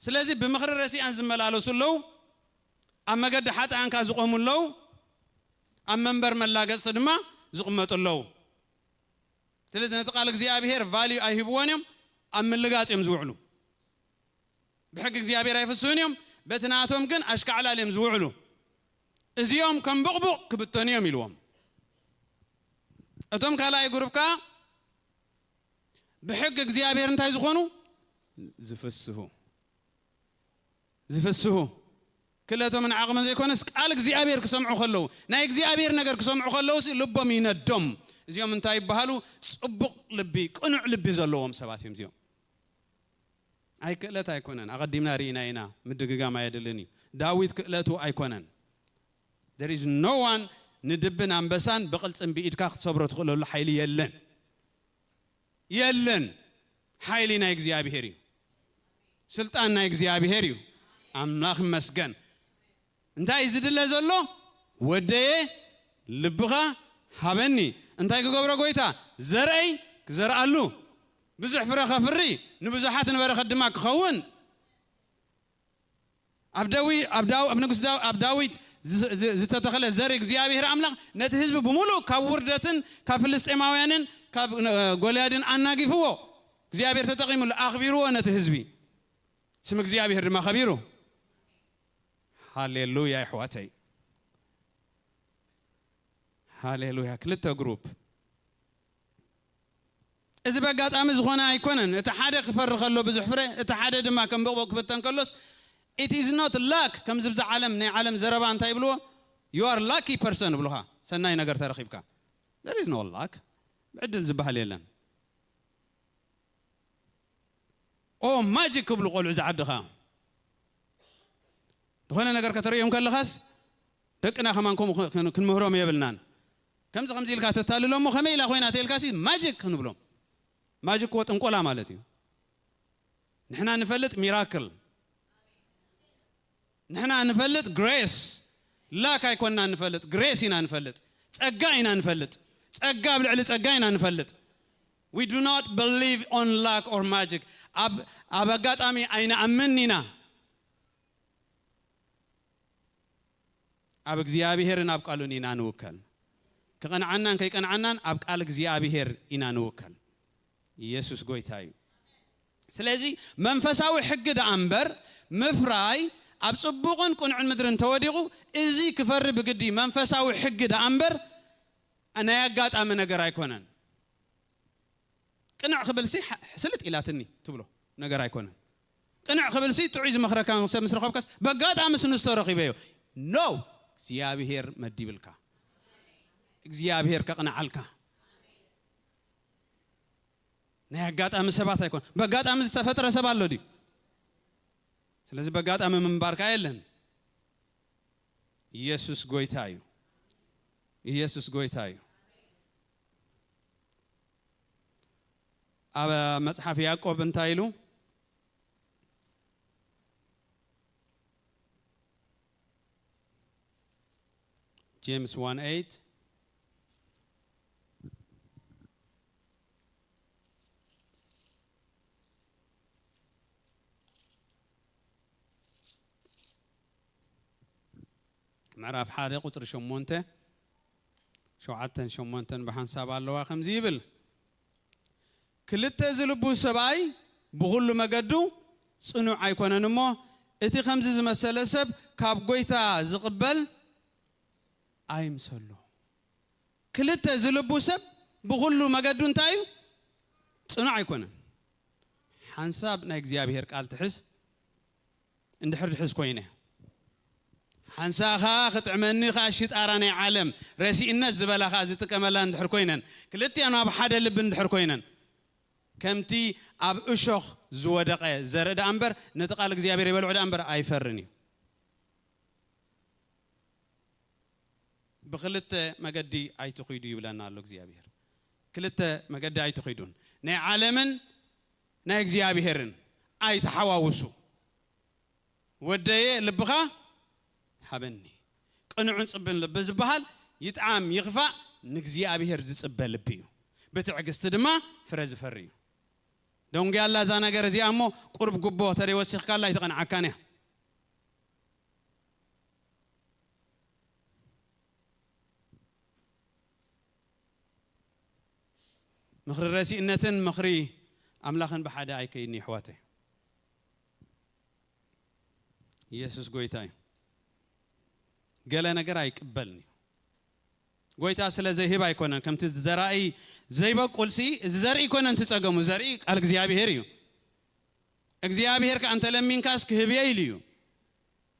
ስለዚ ብምኽሪ ረሲኣን ዝመላለሱ ኣለዉ፣ ኣብ መገዲ ሓጥኣን ከኣ ዝቖሙ ኣለዉ፣ ኣብ መንበር መላገጽቲ ድማ ዝቕመጡ ኣለዉ። ስለዚ ነቲ ቃል እግዚኣብሔር ቫልዩ ኣይህብዎን እዮም፣ ኣብ ምልጋጽ እዮም ዝውዕሉ። ብሕጊ እግዚኣብሔር ኣይፍስሁን እዮም፣ በቲ ናቶም ግን ኣሽካዕላል እዮም ዝውዕሉ። እዚኦም ከም ብቕቡቕ ክብተኑ እዮም ኢልዎም። እቶም ካልኣይ ግሩፕ ከኣ ብሕጊ እግዚኣብሔር እንታይ ዝኾኑ? ዝፍስሁ። ዝፍስሁ። ክእለቶምን ዓቕምን ዘይኮነስ ቃል እግዚኣብሔር ክሰምዑ ከለዉ፣ ናይ እግዚኣብሔር ነገር ክሰምዑ ከለዉ ሲ ልቦም ይነዶም። እዚኦም እንታይ ይበሃሉ? ጽቡቕ ልቢ፣ ቅኑዕ ልቢ ዘለዎም ሰባት እዮም እዚኦም። ኣይ ክእለት ኣይኮነን፣ ኣቐዲምና ርኢና ኢና፣ ምድግጋም ኣየድልን እዩ። ዳዊት ክእለቱ ኣይኮነን። There is no one ንድብን ኣንበሳን ብቕልጽም ብኢድካ ክትሰብሮ ትኽእለሉ ሓይሊ የለን። የለን። ሓይሊ ናይ እግዚኣብሔር እዩ። ስልጣን ናይ እግዚኣብሔር እዩ። ኣምላኽ ይመስገን። እንታይ እዩ ዝድለ ዘሎ? ወደየ ልብኻ ሃበኒ። እንታይ ክገብሮ ጎይታ? ዘርአይ ክዘርኣሉ፣ ብዙሕ ፍረ ከፍሪ፣ ንብዙሓት ንበረኸት ድማ ክኸውን። ኣብ ደዊ-፣ ኣብ ዳው-፣ ኣብ ንጉስ ዳው-፣ ኣብ ዳዊት ዝ-፣ ዝ-፣ ዝተተኽለ ዘር እግዚኣብሔር ኣምላኽ ነቲ ህዝቢ ብምሉእ ካብ ውርደትን ካብ ፍልስጤማውያንን ካብ፣ እ፣ ጎልያድን ኣናጊፍዎ። እግዚኣብሔር ተጠቒሙሉ፣ ኣኽቢርዎ ነቲ ህዝቢ። ስም እግዚኣብሔር ድማ ከቢሩ። ሃሌሉያ የሕዋተይ። ሃሌሉያ። ክልተ ግሩፕ። እዚ በጋጣሚ ዝኾነ ኣይኮነን። እቲ ሓደ ክፈሪ ከሎ ብዙሕ ፍረ፣ እቲ ሓደ ድማ ከም በቕበቕ ክብተን ከሎስ፣ it is not luck። ከምዚ ብዛ ዓለም፣ ናይ ዓለም ዘረባ እንታይ ይብልዎ? You are lucky person ይብሉኻ። ሰናይ ነገር ተረኺብካ። There is no luck። ብዕድል ዝበሃል የለን። ኦ ማጂክ ክብሉ ቆልዑ ዝዓድኻ። ዝኾነ ነገር ከተርእዮም ከለኻስ ደቅና ከማን ከምኡ ክን-፣ ክንምህሮም የብልናን። ከምዚ ከምዚ ኢልካ ተታልሎ እሞ ከመይ ኢላ ኮይና ተልካሲ ማጂክ ክንብሎም። ማጂክ እኮ ጥንቆላ ማለት እዩ። ንሕና ንፈልጥ ሚራክል። ንሕና ንፈልጥ ግሬስ። ላክ ኣይኮንና ንፈልጥ፣ ግሬስ ኢና ንፈልጥ። ጸጋ ኢና ንፈልጥ። ጸጋ ኣብ ልዕሊ ጸጋ ኢና ንፈልጥ። We do not believe on luck or magic። ኣብ፣ ኣብ ኣጋጣሚ ኣይንኣምን ኢና። ኣብ እግዚኣብሔርን ኣብ ቃሉን ኢና ንውከል። ክቐንዓናን ከይቀንዓናን ኣብ ቃል እግዚኣብሔር ኢና ንውከል። ኢየሱስ ጎይታ እዩ። ስለዚ መንፈሳዊ ሕጊ ደኣ እምበር ምፍራይ ኣብ ጽቡቕን ቅኑዕን ምድሪ እንተወዲቑ እዚ ክፈሪ ብግዲ መንፈሳዊ ሕጊ ደኣ እምበር ናይ ኣጋጣሚ ነገር ኣይኮነን። ቅንዕ ክብልሲ ሕ-፣ ስልጥ ኢላትኒ ትብሎ ነገር ኣይኮነን። ቅንዕ ክብልሲ ጥዑይ ዝመኽረካ ሰብ ምስ ረኸብካስ በጋጣሚ ስንስቶ ረኺበዮ። ኖ፣ እግዚኣብሔር መዲብልካ። እግዚኣብሔር ከቕንዓልካ። ናይ ኣጋጣሚ ሰባት ኣይኮን። በጋጣሚ ዝተፈጥረ ሰብ ኣሎ ድዩ? ስለዚ በጋጣሚ ምንባርካ የለን። ኢየሱስ ጎይታ እዩ። ኢየሱስ ጎይታ እዩ። ኣብ መጽሓፍ ያዕቆብ እንታይ ኢሉ? ጄምስ ዋን ኤይት። ምዕራፍ ሓደ ቁጽሪ ሸሞንተ፣ ሸውዓተን ሸሞንተን ብሓንሳብ ኣለዋ። ከምዚ ይብል፣ ክልተ ዝልቡ ሰብኣይ ብኹሉ መገዱ ጽኑዕ ኣይኮነን እሞ፣ እቲ ከምዚ ዝመሰለ ሰብ ካብ ጐይታ ዝቕበል ኣይምሰሎ። ክልተ ዝልቡ ሰብ ብኹሉ መገዱ እንታይ እዩ? ጽኑዕ ኣይኮነን። ሓንሳብ ናይ እግዚኣብሔር ቃል ትሕዝ፣ እንድሕር ድሕዝ ኮይነ፣ ሓንሳኻ ክጥዕመኒ ኸኣ ሽጣራ ናይ ዓለም ረሲእነት ዝበላ ኸኣ ዝጥቀመላ እንድሕር ኮይነን፣ ክልቲኣን ኣብ ሓደ ልቢ እንድሕር ኮይነን፣ ከምቲ ኣብ እሾኽ ዝወደቐ ዘርኢ ደኣ እምበር፣ ነቲ ቃል እግዚኣብሔር ይበልዖ ደኣ እምበር ኣይፈርን እዩ። ብኽልተ መገዲ ኣይትኺዱ ይብለና ኣሎ እግዚኣብሔር። ክልተ መገዲ ኣይትኺዱን። ናይ ዓለምን ናይ እግዚኣብሔርን ኣይትሓዋውሱ። "ወደየ ልብኻ ሃበኒ፣ ቅኑዕን ጽቡን ልቢ ዝበሃል ይጥዓም ይኽፋእ ንእግዚኣብሔር ዝጽበ ልቢ እዩ፣ ብትዕግስቲ ድማ ፍረ ዝፈሪ እዩ።" ደንጉያላ እዛ ነገር እዚኣ እሞ ቁሩብ ጉቦ ተደይ ወሲኽካላ ኣይትቐንዓካን እያ። ምኽሪ ረሲእነትን ምኽሪ ኣምላኽን ብሓደ ኣይከይድን እዩ ኣሕዋተይ። ኢየሱስ ጎይታ እዩ። ገለ ነገር ኣይቅበልን እዩ። ጎይታ ስለ ዘይህብ ኣይኮነን፣ ከምቲ ዘራኢ ዘይበቁልሲ፣ እዚ ዘርኢ ኣይኮነን እቲ ጸገሙ፣ ዘርኢ ቃል እግዚኣብሔር እዩ። እግዚኣብሔር ከኣ እንተ ለሚንካስ ክህብ እየ ኢሉ እዩ።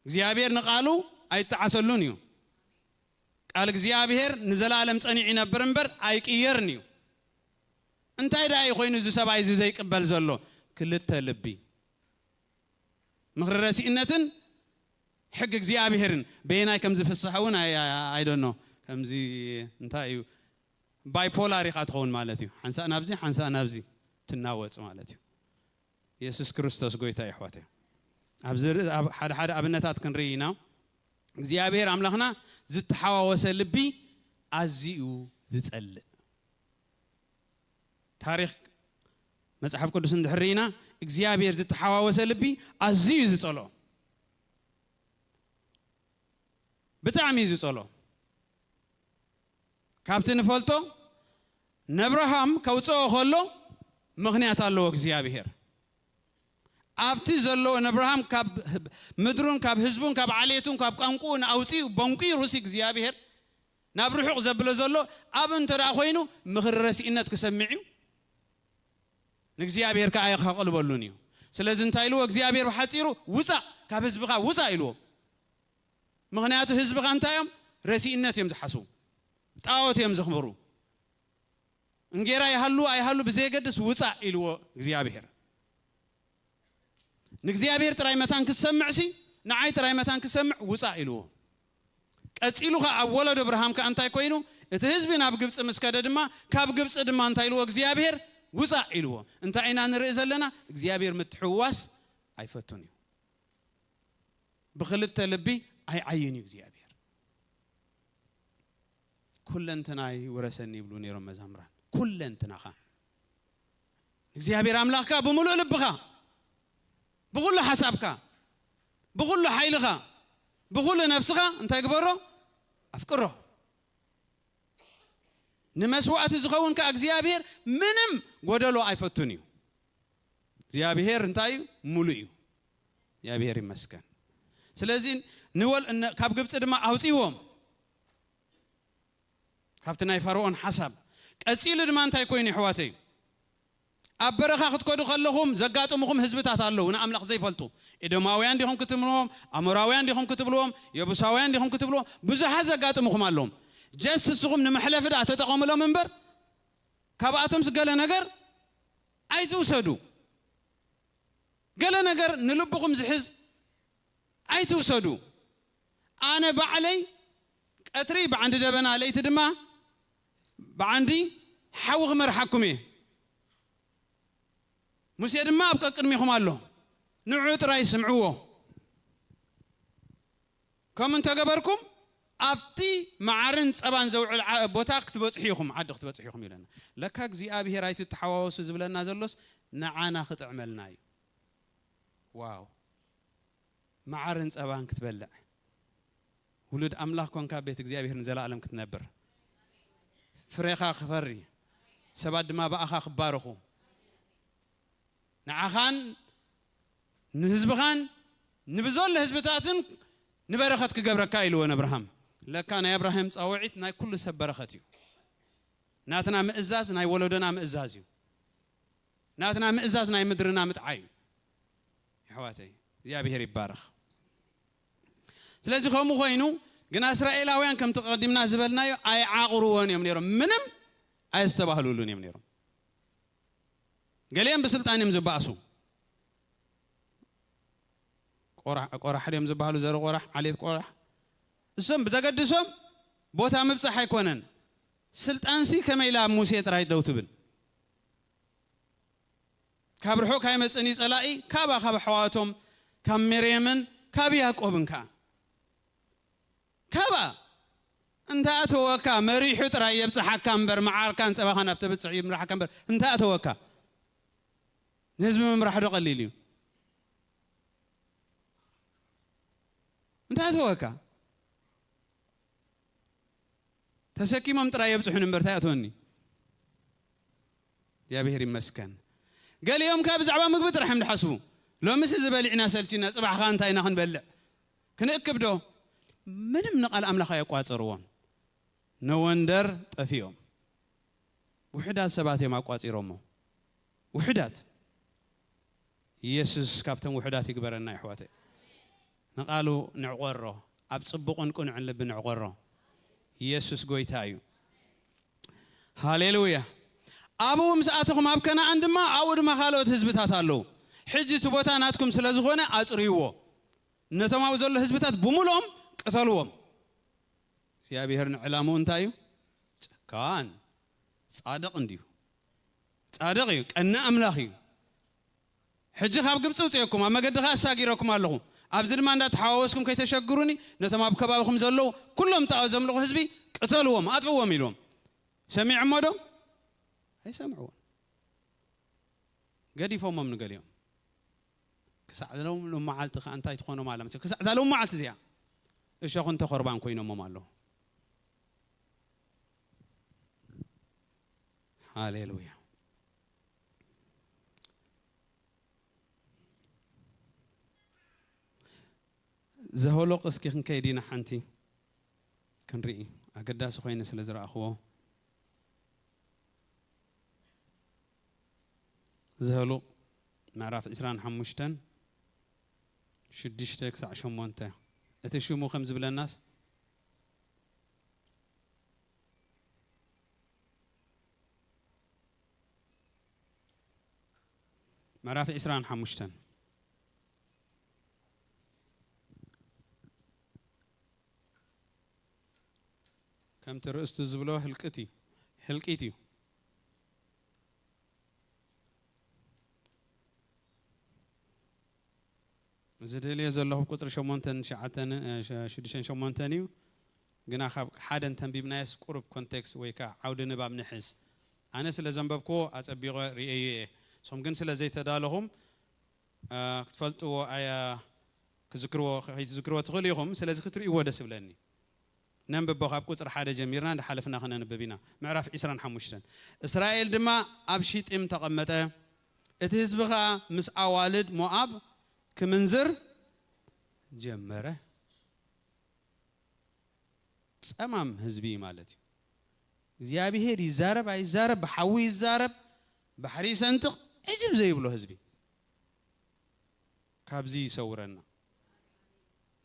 እግዚኣብሔር ንቃሉ ኣይጠዓሰሉን እዩ። ቃል እግዚኣብሔር ንዘለኣለም ጸኒዑ ይነብር እምበር ኣይቅየርን እዩ። እንታይ ደኣ እዩ ኮይኑ እዚ ሰብኣይ እዚ ዘይቅበል ዘሎ? ክልተ ልቢ። ምኽሪ ረሲእነትን ሕጊ እግዚኣብሔርን በየናይ ከም ዝፍስሐ እውን ኣይ-፣ ኣይ-፣ I don't know። ከምዚ እንታይ እዩ? ባይፖላር ኢኻ ትኸውን ማለት እዩ። ሓንሳእ ናብዚ፣ ሓንሳእ ናብዚ ትናወጽ ማለት እዩ። የሱስ ክርስቶስ ጎይታ እዩ፣ ኣሕዋተይ። ኣብዚ ር-፣ ኣብ ሓደ ሓደ ኣብነታት ክንርኢ ኢና። እግዚኣብሔር ኣምላኽና ዝተሓዋወሰ ልቢ ኣዝዩ ዝጸልእ። ታሪኽ መጽሓፍ ቅዱስ እንድሕር ርኢና፣ እግዚኣብሔር ዝተሓዋወሰ ልቢ ኣዝዩ እዩ ዝጸልኦ። ብጣዕሚ እዩ ዝጸልኦ። ካብቲ ንፈልጦ፣ ነብርሃም ከውጽኦ ከሎ ምኽንያት ኣለዎ እግዚኣብሔር። ኣብቲ ዘሎ ነብርሃም ካብ ምድሩን ካብ ህዝቡን ካብ ዓሌቱን ካብ ቋንቋኡን ኣውጺኡ በንቂሩሲ እግዚኣብሔር ናብ ርሑቕ ዘብሎ ዘሎ ኣብ እንተ ደኣ ኮይኑ ምኽሪ ረሲእነት ክሰምዕ እዩ። ንእግዚኣብሔር ከኣ ከቕልበሉን እዩ። ስለዚ እንታይ ኢልዎ እግዚኣብሔር ብሓጺሩ? "ውጻእ፣ ካብ ህዝብኻ ውጻእ" ኢልዎ። ምኽንያቱ ህዝብኻ እንታይ እዮም? ረሲእነት እዮም ዝሓስቡ። ጣዖት እዮም ዘኽብሩ። እንጌራ ይሃሉ ኣይሃሉ ብዘየገድስ ውጻእ ኢልዎ እግዚኣብሔር። ንእግዚኣብሔር ጥራይ መታን ክሰምዕሲ፣ ንዓይ ጥራይ መታን ክሰምዕ ውጻእ ኢልዎ። ቀጺሉ ኸኣ ኣብ ወለዶ እብርሃም ከኣ እንታይ ኮይኑ? እቲ ህዝቢ ናብ ግብጺ ምስ ከደ ድማ፣ ካብ ግብጺ ድማ እንታይ ኢልዎ እግዚኣብሔር? ውጻእ ኢልዎ። እንታይ ኢና ንርኢ ዘለና? እግዚኣብሔር ምትሕውዋስ ኣይፈቱን እዩ። ብኽልተ ልቢ ኣይዓይን እዩ እግዚኣብሔር። "ኩለንትናይ ውረሰኒ" ይብሉ ነይሮም መዛምራን። ኩለንትናኻ እግዚኣብሔር ኣምላኽካ ብምሉእ ልብኻ፣ ብኹሉ ሓሳብካ፣ ብኹሉ ሓይልኻ፣ ብኹሉ ነፍስኻ እንታይ ግበሮ? ኣፍቅሮ። ንመስዋእቲ ዝኸውን ከኣ እግዚኣብሔር ምንም ጎደሎ ኣይፈቱን እዩ። እግዚኣብሔር እንታይ እዩ? ሙሉእ እዩ። እግዚኣብሔር ይመስገን። ስለዚ ንወል-፣ ነ-፣ ካብ ግብጺ ድማ ኣውጺዎም። ካብቲ ናይ ፈርኦን ሓሳብ። ቀጺሉ ድማ እንታይ ኮይኑ፣ ኣሕዋተይ? ኣብ በረኻ ክትከዱ ከለኹም ዘጋጥሙኹም ህዝብታት ኣለዉ፣ ንኣምላኽ ዘይፈልጡ። ኤዶማውያን ዲኹም ክትብልዎም፣ ኣሞራውያን ዲኹም ክትብልዎም፣ የቡሳውያን ዲኹም ክትብልዎም፣ ብዙሓት ዘጋጥሙኹም ኣለዎም። ጀስት እስኹም ንመሕለፊ ደኣ ተጠቐሙሎም እምበር፣ ካብኣቶምስ ገለ ነገር ኣይትውሰዱ። ገለ ነገር ንልብኹም ዝሕዝ ኣይትውሰዱ። ኣነ ባዕለይ ቀትሪ ብዓንዲ ደበና፣ ለይቲ ድማ ብዓንዲ ሓዊ ክመርሓኩም እየ። ሙሴ ድማ ኣብ ቀቅድሚኹም ኣሎ፣ ንዑ ጥራይ ስምዕዎ። ከምኡ እንተገበርኩም፣ ኣብቲ መዓርን ጸባን ዘውዕል ዓ-፣ ቦታ ክትበጽሑ ኢኹም፣ ዓዲ ክትበጽሑ ኢኹም ይብለና። ለካ እግዚኣብሔር ኣይትተሓዋወሱ ዝብለና ዘሎስ ንዓና ክጥዕመልና እዩ። ዋው! መዓርን ጸባን ክትበልዕ፣ ውሉድ ኣምላኽ ኮንካ ቤት እግዚኣብሔር ንዘለኣለም ክትነብር፣ ፍሬኻ ክፈሪ፣ ሰባት ድማ ብኣኻ ክባረኹ፣ ንዓኻን ንህዝብኻን ንብዘሎ ህዝብታትን ንበረኸት ክገብረካ ኢልዎ ንኣብርሃም። ለካ ናይ ኣብርሃም ጻውዒት ናይ ኩሉ ሰብ በረኸት እዩ። ናትና ምእዛዝ ናይ ወለዶና ምእዛዝ እዩ። ናትና ምእዛዝ ናይ ምድርና ምጥዓይ እዩ። የሕዋተይ፣ እግዚኣብሔር ይባረኽ። ስለዚ ከምኡ ኮይኑ፣ ግና እስራኤላውያን ከምቲ ቀዲምና ዝበልናዮ ኣይዓቕርዎን እዮም ነይሮም። ምንም ኣየስተባህሉሉን እዮም ነይሮም። ገሊኦም ብስልጣን እዮም ዝበኣሱ። ቆራሕ ድዮም ዝበሃሉ፣ ዘር ቆራሕ፣ ዓሌት ቆራሕ። እሶም ብዘገድሶም ቦታ ምብጻሕ ኣይኮነን። ስልጣንሲ ከመይ ኢላ ሙሴ ጥራይ ደው ትብል? ካብ ርሑቕ ካይመጽእን እዩ ጸላኢ፣ ካባ ካብ ኣሕዋቶም፣ ካብ መርየምን ካብ ያዕቆብን ከኣ። ካባ እንተ ኣተወካ መሪሑ ጥራይ የብጽሓካ እምበር፣ መዓርካን ጸባኻን ኣብ ተብጽሕ ይምርሓካ እምበር፣ እንተ ኣተወካ ንህዝቢ ምምራሕ ዶ ቀሊል እዩ? እንተ ኣተወካ ተሰኪሞም ጥራይ የብጽሑን እምበር፣ እንታይ ኣተወኒ? እግዚኣብሔር ይመስገን። ገሊኦም ከኣ ብዛዕባ ምግቢ ጥራሕ እዮም ዝሓስቡ። ሎምስ እዚ በሊዕና ሰልችና፣ ጽባሕ ከኣ እንታይ ኢና ክንበልዕ? ክንእክብ ዶ? ምንም ንቓል ኣምላኽ ኣየቋጸርዎን። No wonder ጠፊኦም። ውሑዳት ሰባት እዮም ኣቋጺሮሞ። ውሑዳት። ኢየሱስ ካብቶም ውሑዳት ይግበረና፣ የሕዋተይ። ንቓሉ ንዕቆሮ፣ ኣብ ጽቡቕን ቅኑዕን ልቢ ንዕቆሮ። ኢየሱስ ጎይታ እዩ። ሃሌሉያ። ኣብኡ ምስ ኣተኹም ኣብ ከነኣን ድማ፣ ኣብኡ ድማ ካልኦት ህዝብታት ኣለዉ። ሕጂ እቲ ቦታ ናትኩም ስለ ዝኾነ ኣጽርይዎ። ነቶም ኣብኡ ዘሎ ህዝብታት ብምልኦም ቅተልዎም። እግዚኣብሔር ንዕላምኡ እንታይ እዩ? ጨካን። ጻድቕ እንድዩ። ጻድቕ እዩ፣ ቀናእ ኣምላኽ እዩ። ሕጂ ካብ ግብጺ ውጽኤኩም፣ ኣብ መገዲ ከኣ ኣሳጊረኩም ኣለኹ። ኣብዚ ድማ እንዳተሓዋወስኩም ከይተሸግሩኒ፣ ነቶም ኣብ ከባቢኹም ዘለዉ ኩሎም ጣኦት ዘምልኹ ህዝቢ ቅተልዎም፣ ኣጥፍዎም ኢልዎም። ሰሚዖሞ ዶ? ኣይሰምዕዎን። ገዲፎሞም ንገሊኦም። ክሳዕ ሎም-፣ ሎም መዓልቲ ከኣ እንታይ ትኾኖም ኣላ መሰለኩም? ክሳዕ እዛ ሎም መዓልቲ እዚኣ እሾኽን ተኾርባን ኮይኖሞም ኣለዉ። ሃሌሉያ። ዘሆሎቕ እስኪ ክንከይድ ኢና ሓንቲ ክንርኢ። ኣገዳሲ ኮይነ ስለ ዝረኣኽዎ። ዘሆሎቕ ምዕራፍ ዕስራን ሓሙሽተን፣ ሽዱሽተ ክሳዕ ሸሞንተ። እቲ ሽሙ ከም ዝብለናስ፣ ምዕራፍ ዕስራን ሓሙሽተን። ከምቲ ርእስቱ ዝብሎ ህልቅት እዩ፣ ህልቂት እዩ። ዝደልዮ ዘለኹ ቁጽሪ ሸሞንተን ትሽዓተን፣ እ፣ ሸ-፣ ሽዱሽተን ሸሞንተን እዩ። ግና ካብ ሓደ እንተንቢብናዮስ ቁሩብ ኮንቴክስት ወይ ከኣ ዓውዲ ንባብ ንሕዝ። ኣነ ስለ ዘንበብክዎ ኣጸቢቐ ርእየዮ እየ። ንስኹም ግን ስለ ዘይተዳለኹም፣ እ፣ ክትፈልጥዎ ኣያ-፣ ክዝክርዎ፣ ከይትዝክርዎ ትኽእሉ ኢኹም። ስለዚ ክትርእይዎ ደስ ይብለኒ። ነንብቦ ካብ ቁጽሪ ሓደ ጀሚርና እንዳሓለፍና ክነንብብ ኢና። ምዕራፍ ዕስራን ሓሙሽተን። እስራኤል ድማ ኣብ ሺጢም ተቐመጠ፣ እቲ ህዝቢ ኸኣ ምስ ኣዋልድ ሞኣብ ክምንዝር ጀመረ። ጸማም ህዝቢ ማለት እዩ። እግዚኣብሄር ይዛረብ ኣይዛረብ፣ ብሓዊ ይዛረብ፣ ባሕሪ ይሰንጥቕ፣ ዕጅብ ዘይብሎ ህዝቢ። ካብዚ ይሰውረና።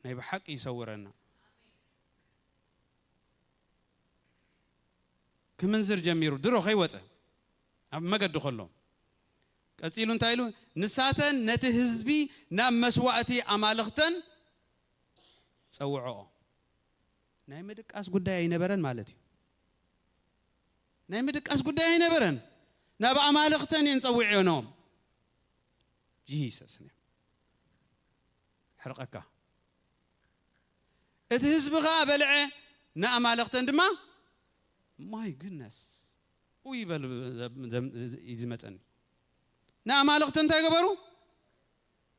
ናይ ብሓቂ ይሰውረና። ክምንዝር ጀሚሩ፣ ድሮ ከይወጸ፣ ኣብ መገዲ ከሎ። ቀጺሉ እንታይ ኢሉ? ንሳተን ነቲ ህዝቢ ናብ መስዋእቲ ኣማልኽተን ጸውዖኦ። ናይ ምድቃስ ጉዳይ ኣይነበረን ማለት እዩ። ናይ ምድቃስ ጉዳይ ኣይነበረን። ናብ ኣማልኽተን እየን ጸዊዐንኦም። ጂሰስ ኔም። ሕርቐካ። እቲ ህዝቢ ኸኣ በልዐ፣ ንኣማልኽተን ድማ፣ my goodness፣ ኡይ በል፣ እዩ ዝመጸኒ። ንኣማልኽተን እንታይ ገበሩ?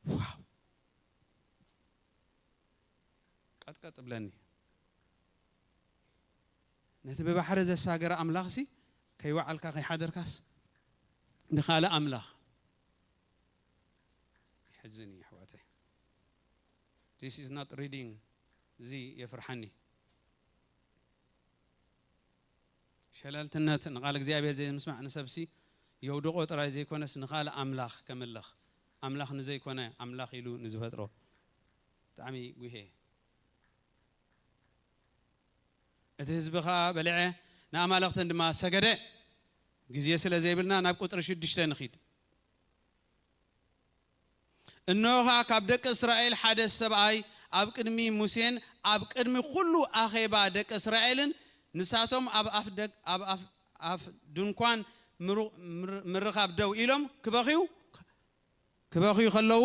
ዋው። ቀጥቀጥ እብለኒ። ነቲ ብባሕሪ ዘሳገረ ኣምላኽሲ ከይወዓልካ ከይሓደርካስ ንኻልእ ኣምላኽ። የሕዝን እዩ ኣሕዋተይ። This is not reading። እዚ የፍርሓኒ። ሸለልትነት፣ ንቓል እግዚኣብሔር ዘይምስማዕ ንሰብሲ የውድቖ ጥራይ ዘይኮነስ ንኻልእ ኣምላኽ ከምልኽ፣ ኣምላኽ ንዘይኮነ ኣምላኽ ኢሉ ንዝፈጥሮ ብጣዕሚ ጉሄ። እቲ ህዝቢ ኸኣ በልዐ፣ ንኣማልኽተን ድማ ሰገደ። ግዜ ስለ ዘይብልና ናብ ቁጽሪ ሽዱሽተ ንኺድ። እንሆ ኸኣ ካብ ደቂ እስራኤል ሓደ ሰብኣይ ኣብ ቅድሚ ሙሴን ኣብ ቅድሚ ኵሉ ኣኼባ ደቂ እስራኤልን ንሳቶም ኣብ ኣፍ ደግ-፣ ኣብ ኣፍ፣ ኣፍ ድንኳን ምሩ-፣ ምር-፣ ምርኻብ ደው ኢሎም ክበኽዩ፣ ክበኽዩ ከለዉ፣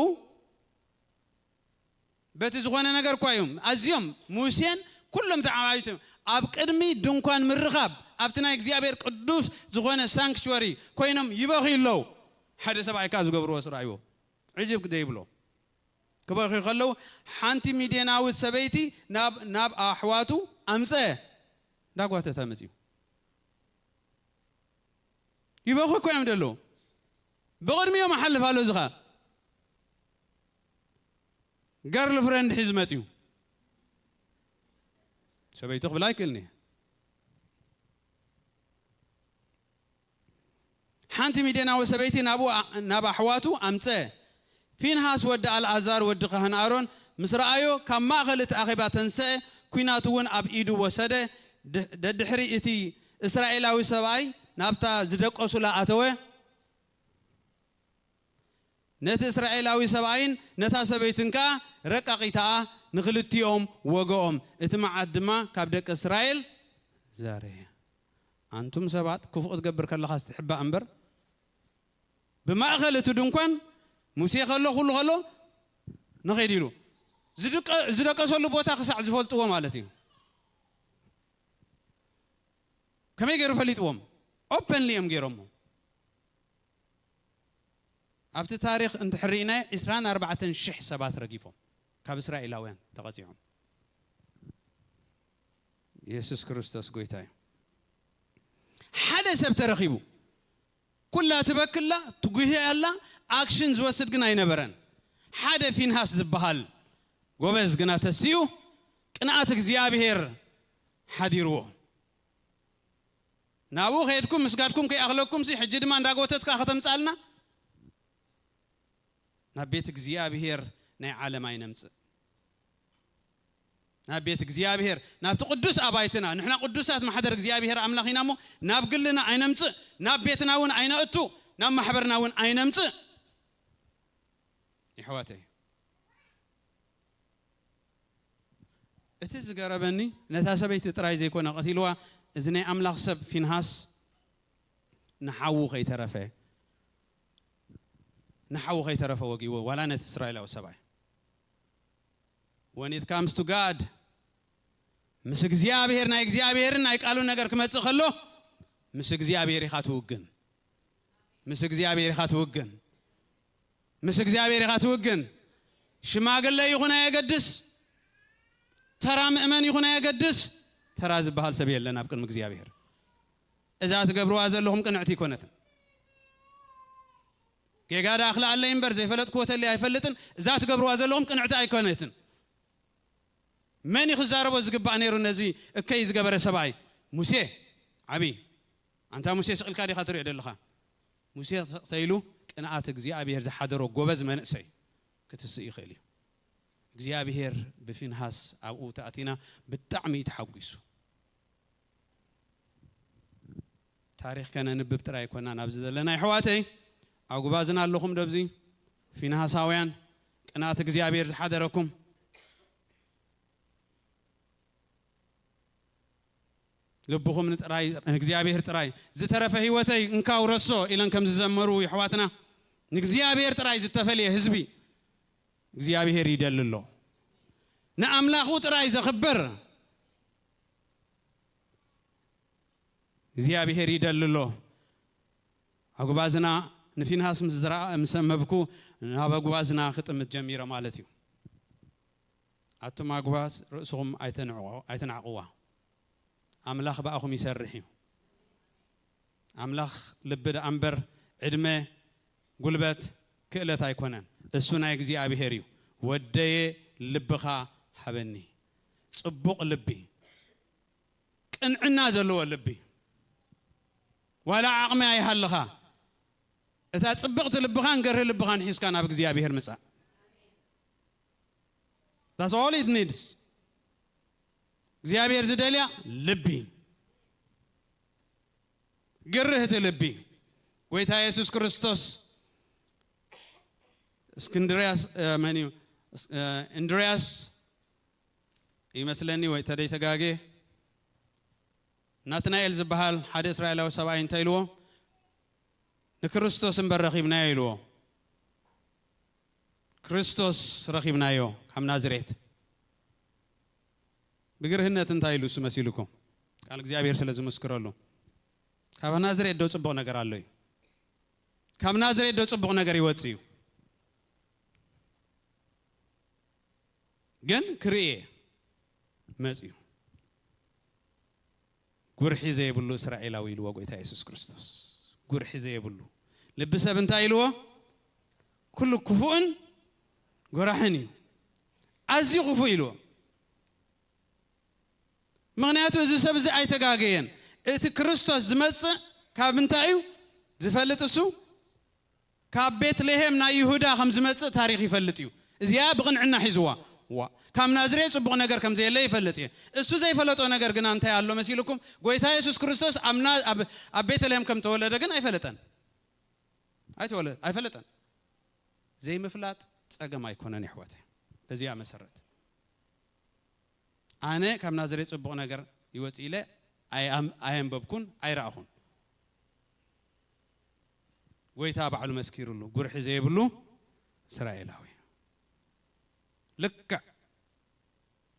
በቲ ዝኾነ ነገር እኳ እዮም ኣዝዮም፣ ሙሴን ኩሎም ተዓባይቲ ኣብ ቅድሚ ድንኳን ምርኻብ ኣብቲ ናይ እግዚኣብሔር ቅዱስ ዝኾነ ሳንክቹዋሪ ኮይኖም ይበኽዩ ኣለዉ። ሓደ ሰብኣይ ከኣ ዝገብርዎ ስራይዎ ዕጅብ ደይብሎ። ክበኽዩ ከለዉ ሓንቲ ሚድያናዊት ሰበይቲ ናብ፣ ናብ ኣሕዋቱ ኣምጸ። እንዳጓተተ መጺኡ። ይበኹ እኮ እዮም ዘለዉ። ብቕድሚኦም ኣሓልፍ ኣሎ እዚ ኸኣ። ገርል ፍሬንድ ሒዙ መጺኡ። ሰበይቱ ክብላ ኣይክእልን እየ። ሓንቲ ሚድያናዊ ሰበይቲ ናብኡ ኣ-፣ ናብ ኣሕዋቱ ኣምጸ። ፊንሃስ ወዲ ኣልኣዛር ወዲ ካህን ኣሮን ምስ ረኣዮ፣ ካብ ማእከል እቲ ኣኼባ ተንስአ፣ ኲናት እውን ኣብ ኢዱ ወሰደ። ድ-፣ ደድሕሪ እቲ እስራኤላዊ ሰብኣይ ናብታ ዝደቀሱላ ኣተወ። ነቲ እስራኤላዊ ሰብኣይን ነታ ሰበይትን ከኣ ረቃቒታኣ ንኽልቲኦም ወገኦም፣ እቲ መዓት ድማ ካብ ደቂ እስራኤል ዘርየ። ኣንቱም ሰባት፣ ክፉእ ክትገብር ከለኻ ትሕባእ እምበር፣ ብማእከል እቲ ድንኳን ሙሴ ከሎ፣ ኩሉ ከሎ፣ ንኸይድ ኢሉ ዝድቀ-፣ ዝደቀሰሉ ቦታ ክሳዕ ዝፈልጥዎ ማለት እዩ። ከመይ ገይሩ ፈሊጥዎም? ኦፐንሊ እዮም ገይሮሞ። ኣብቲ ታሪኽ እንድሕር ርኢናዮ፣ ዕስራን ኣርባዕተን ሽሕ ሰባት ረጊፎም፣ ካብ እስራኤላውያን ተቐጺዖም። የሱስ ክርስቶስ ጎይታ እዩ። ሓደ ሰብ ተረኺቡ፣ ኩላ ትበክላ፣ ትጉህይ ኣላ፣ ኣክሽን ዝወስድ ግን ኣይነበረን። ሓደ ፊንሃስ ዝበሃል ጎበዝ ግና ተሲኡ፣ ቅንኣት እግዚኣብሔር ሓዲርዎ። ናብኡ ከይድኩም ምስጋድኩም ከይኣኽለኩምሲ፣ ሕጂ ድማ እንዳጎተትካ ከተምጻልና? ናብ ቤት እግዚኣብሔር ናይ ዓለም ኣይነምጽእ። ናብ ቤት እግዚኣብሔር፣ ናብቲ ቅዱስ ኣባይትና፣ ንሕና ቅዱሳት ማሕደር እግዚኣብሔር ኣምላኽ ኢና እሞ፣ ናብ ግልና ኣይነምጽእ፣ ናብ ቤትና እውን ኣይነእቱ፣ ናብ ማሕበርና እውን ኣይነምጽእ። የሕዋተይ፣ እቲ ዝገረመኒ፣ ነታ ሰበይቲ ጥራይ ዘይኮነ ቀቲልዋ፣ እዚ ናይ ኣምላኽ ሰብ ፊንሃስ ንሓዉ ከይተረፈ፣ ንሓዉ ከይተረፈ ወጊዎ፣ ዋላ ነቲ እስራኤላዊ ሰብኣይ። When it comes to God፣ ምስ እግዚኣብሔር፣ ናይ እግዚኣብሔርን ናይ ቃሉን ነገር ክመጽእ ከሎ፣ ምስ እግዚኣብሔር ኢኻ ትውግን። ምስ እግዚኣብሔር ኢኻ ትውግን። ምስ እግዚኣብሔር ኢኻ ትውግን። ሽማግለ ይኹን ኣየገድስ፣ ተራ ምእመን ይኹን ኣየገድስ፣ ተራ ዝበሃል ሰብ የለን ኣብ ቅድሚ እግዚኣብሔር። እዛ ትገብርዋ ዘለኹም ቅንዕቲ ኣይኮነትን። ጌጋ ደኣ ክልኣለይ እምበር፣ ዘይፈለጥክዎ ተልየ ኣይፈልጥን። እዛ ትገብርዋ ዘለኹም ቅንዕቲ ኣይኮነትን። መን እዩ ክዛረቦ ዝግባእ ነይሩ ነዚ እከይ ዝገበረ ሰብኣይ? ሙሴ። ዓቢ። ኣንታ ሙሴ ስቕ ኢልካ ዲኻ ትሪኦ ዘለኻ? ሙሴ ስቕ ተይሉ ቅንኣት እግዚኣብሔር ዝሓደሮ ጎበዝ መንእሰይ ክትስእ ይኽእል እዩ። እግዚኣብሔር ብፊንሃስ ኣብኡ ተኣቲና ብጣዕሚ እዩ ተሓጒሱ። ታሪኽ ከነንብብ ጥራይ ኣይኮናን ኣብዚ ዘለና፣ የሕዋተይ። ኣጉባዝና ኣለኹም ዶ ኣብዚ? ፊንሃሳውያን፣ ቅንኣት እግዚኣብሔር ዝሓደረኩም፣ ልብኹም ንጥራይ፣ ንእግዚኣብሔር ጥራይ፣ "ዝተረፈ ህይወተይ እንካ ውረሶ" ኢለን ከም ዝዘመሩ የሕዋትና፣ ንእግዚኣብሔር ጥራይ ዝተፈልየ ህዝቢ እግዚኣብሔር ይደሊ ኣሎ። ንኣምላኹ ጥራይ ዘኽብር እግዚኣብሔር ይደሊ ኣሎ። ኣጉባዝና ንፊንሃስ ምስ ዝረኣ፣ ምስ ኣንበብኩ፣ ናብ ኣጉባዝና ክጥምት ጀሚረ ማለት እዩ። ኣቱም ኣጉባዝ፣ ርእስኹም ኣይተንዕቑ-፣ ኣይተናዕቑዋ። ኣምላኽ ብኣኹም ይሰርሕ እዩ። ኣምላኽ ልቢ ደኣ እምበር፣ ዕድመ፣ ጉልበት፣ ክእለት ኣይኮነን። እሱ ናይ እግዚኣብሔር እዩ። "ወደየ፣ ልብኻ ሃበኒ።" ጽቡቕ ልቢ፣ ቅንዕና ዘለዎ ልቢ። ዋላ ዓቕሚ ኣይሃልኻ፣ እታ ጽብቕቲ ልብኻን ገርህ ልብኻን ሒዝካ ናብ እግዚኣብሔር ምጻእ። That's all it needs። እግዚኣብሔር ዝደልያ ልቢ፣ ግርህቲ ልቢ። ጎይታ የሱስ ክርስቶስ እስክንድርያስ፣ እ፣ መን እዩ? እስ-፣ እ፣ እንድርያስ ይመስለኒ፣ ወይ ተደይተጋጌ፣ ናትናኤል ዝበሃል ሓደ እስራኤላዊ ሰብኣይ እንታይ ኢልዎ? "ንክርስቶስ እምበር ረኺብናዮ" ኢልዎ። "ክርስቶስ ረኺብናዮ ካብ ናዝሬት።" ብግርህነት እንታይ ኢሉ እሱ መሲልኩም? ቃል እግዚኣብሔር ስለ ዝምስክረሉ። "ካብ ናዝሬት ዶ ጽቡቕ ነገር ኣሎ እዩ? ካብ ናዝሬት ዶ ጽቡቕ ነገር ይወጽእ እዩ?" ግን ክርእየ መጽዩ። "ጉርሒ ዘይብሉ እስራኤላዊ" ኢልዎ ጎይታ የሱስ ክርስቶስ። ጉርሒ ዘይብሉ። ልቢ ሰብ እንታይ ኢልዎ? "ኩሉ ክፉእን ጎራሕን እዩ። ኣዝዩ ክፉእ" ኢልዎ። ምኽንያቱ እዚ ሰብ እዚ ኣይተጋገየን። እቲ ክርስቶስ ዝመጽእ ካብ እንታይ እዩ ዝፈልጥ እሱ? ካብ ቤትልሄም ናይ ይሁዳ ከም ዝመጽእ ታሪኽ ይፈልጥ እዩ። እዚኣ ብቕንዕና ሒዝዋ። ዋ፣ ካብ ናዝሬት ጽቡቕ ነገር ከም ዘየለ ይፈልጥ እየ። እሱ ዘይፈለጦ ነገር ግና እንታይ ኣሎ መሲልኩም? ጎይታ የሱስ ክርስቶስ ኣብ ና-፣ ኣብ፣ ኣብ ቤተልሄም ከም ተወለደ ግን ኣይፈለጠን። ኣይተወለ-፣ ኣይፈለጠን። ዘይምፍላጥ ጸገም ኣይኮነን የሕዋተ። በዚኣ መሰረት ኣነ ካብ ናዝሬት ጽቡቕ ነገር ይወጽእ ኢለ ኣይ-፣ ኣም-፣ ኣየንበብኩን ኣይረኣኹን። ጎይታ ባዕሉ መስኪሩሉ፣ ጉርሒ ዘይብሉ እስራኤላዊ። ልክዕ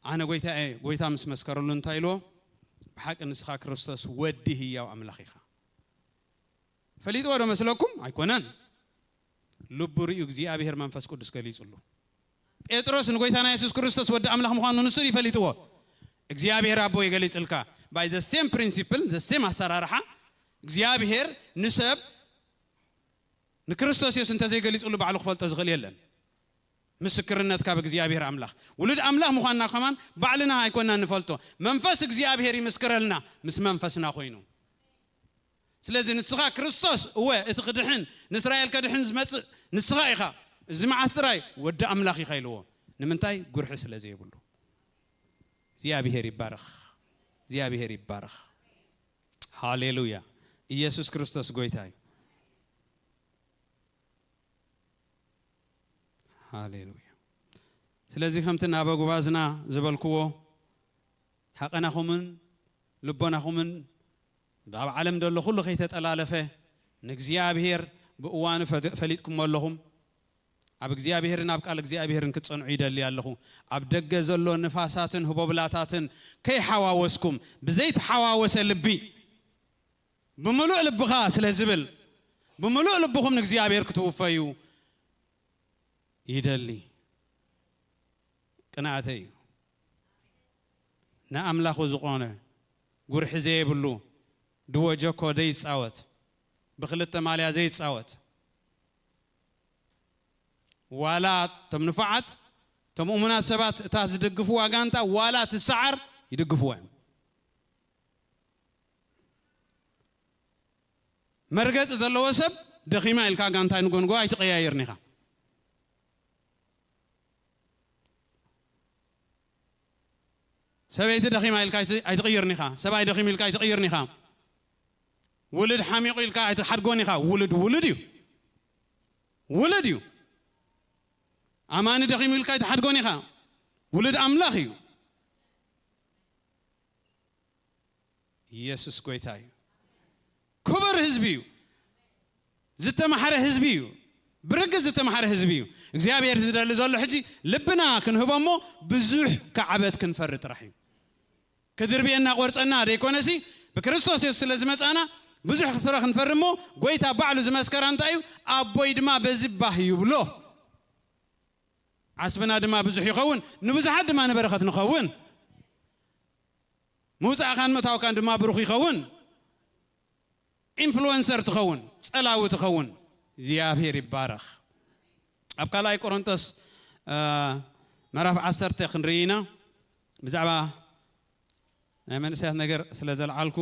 ኣነ ጎይታ እየ፣ ጎይታ ምስ መስከረሉ እንታይ ኢልዎ? "ብሓቂ ንስኻ ክርስቶስ ወዲ ህያው ኣምላኽ ኢኻ።" ፈሊጥዎ ዶ መስለኩም? ኣይኮነን። ልቡ ርእዩ እግዚኣብሔር መንፈስ ቅዱስ ገሊጹሉ። ጴጥሮስ ንጎይታና የሱስ ክርስቶስ ወዲ ኣምላኽ ምዃኑ ንሱ እዩ ፈሊጥዎ። እግዚኣብሔር ኣቦ ይገሊጽልካ። By the same principle፣ the same ኣሰራርሓ፣ እግዚኣብሔር ንሰብ ንክርስቶስ የሱስ እንተዘይገሊጽሉ ባዕሉ ክፈልጦ ዝኽእል የለን። ምስክርነት ካብ እግዚኣብሔር ኣምላኽ። ውሉድ ኣምላኽ ምዃንና ከማን ባዕልና ኣይኮንና ንፈልጦ። መንፈስ እግዚኣብሔር ይምስክረልና ምስ መንፈስና ኮይኑ። ስለዚ ንስኻ ክርስቶስ፣ እወ፣ እቲ ክድሕን፣ ንእስራኤል ከድሕን ዝመጽእ ንስኻ ኢኻ። እዚ መዓስ ጥራይ? ወዲ ኣምላኽ ኢኻ ኢልዎ። ንምንታይ? ጉርሒ ስለ ዘይብሉ። እግዚኣብሔር ይባረኽ። እግዚኣብሔር ይባረኽ። ሃሌሉያ። ኢየሱስ ክርስቶስ ጎይታ እዩ። ሃሌሉያ። ስለዚ ከምቲ ናበ ጉባዝና ዝበልክዎ፣ ሓቐናኹምን ልቦናኹምን ኣብ ዓለም ዘሎ ኩሉ ከይተጠላለፈ፣ ንእግዚኣብሔር ብእዋኑ ፈ-፣ ፈሊጥኩሞ ኣለኹም። ኣብ እግዚኣብሔርን ኣብ ቃል እግዚኣብሔርን ክትጸንዑ ይደሊ ኣለኹ። ኣብ ደገ ዘሎ ንፋሳትን ህቦብላታትን ከይሓዋወስኩም፣ ብዘይተሓዋወሰ ልቢ፣ ብምሉእ ልብኻ ስለ ዝብል፣ ብምሉእ ልብኹም ንእግዚኣብሔር ክትውፈዩ ይደሊ። ቅንኣተይ እዩ። ንኣምላኹ ዝኾነ፣ ጉርሒ ዘይብሉ፣ ድወ ጀኮ ዘይጻወት፣ ብኽልተ ማልያ ዘይጻወት፣ ዋላ እቶም ንፉዓት፣ እቶም እሙናት ሰባት፣ እታ ዝድግፍዋ ጋንታ ዋላ ትሰዓር፣ ይድግፍዋ እዮም። መርገጺ ዘለዎ ሰብ ደኺማ ኢልካ ጋንታ ንጎንጎ ኣይትቀያየርን ኢኻ። ሰበይቲ ደኺማ ኢልካ ኣይት-፣ ኣይትቕይርን ኢኻ። ሰብኣይ ደኺሙ ኢልካ ኣይትቕይርን ኢኻ። ውሉድ ሓሚቑ ኢልካ ኣይትሓድጎን ኢኻ። ውሉድ ውሉድ እዩ። ውሉድ እዩ። ኣማኒ ደኺሙ ኢልካ ኣይትሓድጎን ኢኻ። ውሉድ ኣምላኽ እዩ። ኢየሱስ ጎይታ እዩ። ክቡር ህዝቢ እዩ። ዝተማሕረ ህዝቢ እዩ። ብርግጽ ዝተማሕረ ህዝቢ እዩ። እግዚኣብሔር ዝደሊ ዘሎ ሕጂ ልብና ክንህቦ እሞ ብዙሕ ከዓበት ክንፈሪ ጥራሕ እዩ። ክድርብየና ቆርጸና ደይኮነሲ ብክርስቶስ የሱስ ስለ ዝመጻና ብዙሕ ፍረ ክንፈሪ እሞ ጎይታ ባዕሉ ዝመስከራ እንታይ እዩ? ኣቦይ ድማ በዚ ባህ ይብሎ። ዓስብና ድማ ብዙሕ ይኸውን፣ ንብዙሓት ድማ ንበረኸት ንኸውን። ምውጻእካን ምእታውካን ድማ ብሩኽ ይኸውን። ኢንፍሉወንሰር ትኸውን፣ ጸላዊ ትኸውን። እግዚኣብሔር ይባረኽ። ኣብ ካልኣይ ቆሮንቶስ፣ እ፣ ምዕራፍ ዓሰርተ ክንርኢ ኢና። ብዛዕባ ናይ መንእሰያት ነገር ስለ ዘልዓልኩ፣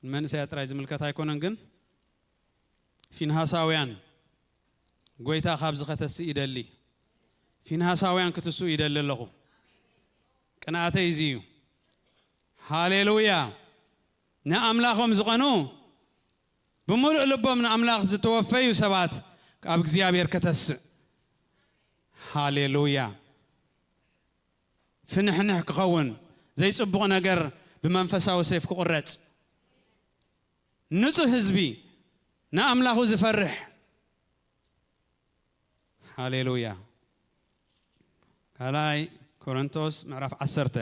ንመንእሰያት ጥራይ ዝምልከት ኣይኮነን፣ ግን ፊንሃሳውያን፣ ጎይታ ካብዚ ከተስእ ይደሊ። ፊንሃሳውያን ክትስኡ ይደሊ ኣለኹ። ቅንኣተይ እዚ እዩ። ሃሌሉያ። ንኣምላኾም ዝቐኑ፣ ብምሉእ ልቦም ንኣምላኽ ዝተወፈዩ ሰባት ኣብ እግዚኣብሔር ከተስእ። ሃሌሉያ። ፍንሕንሕ ክኸውን፣ ዘይጽቡቕ ነገር ብመንፈሳዊ ሰይፍ ክቑረጽ፣ ንጹህ ህዝቢ ንኣምላኹ ዝፈርሕ። ሃሌሉያ። ካልኣይ ቆሮንቶስ ምዕራፍ ዓሰርተ።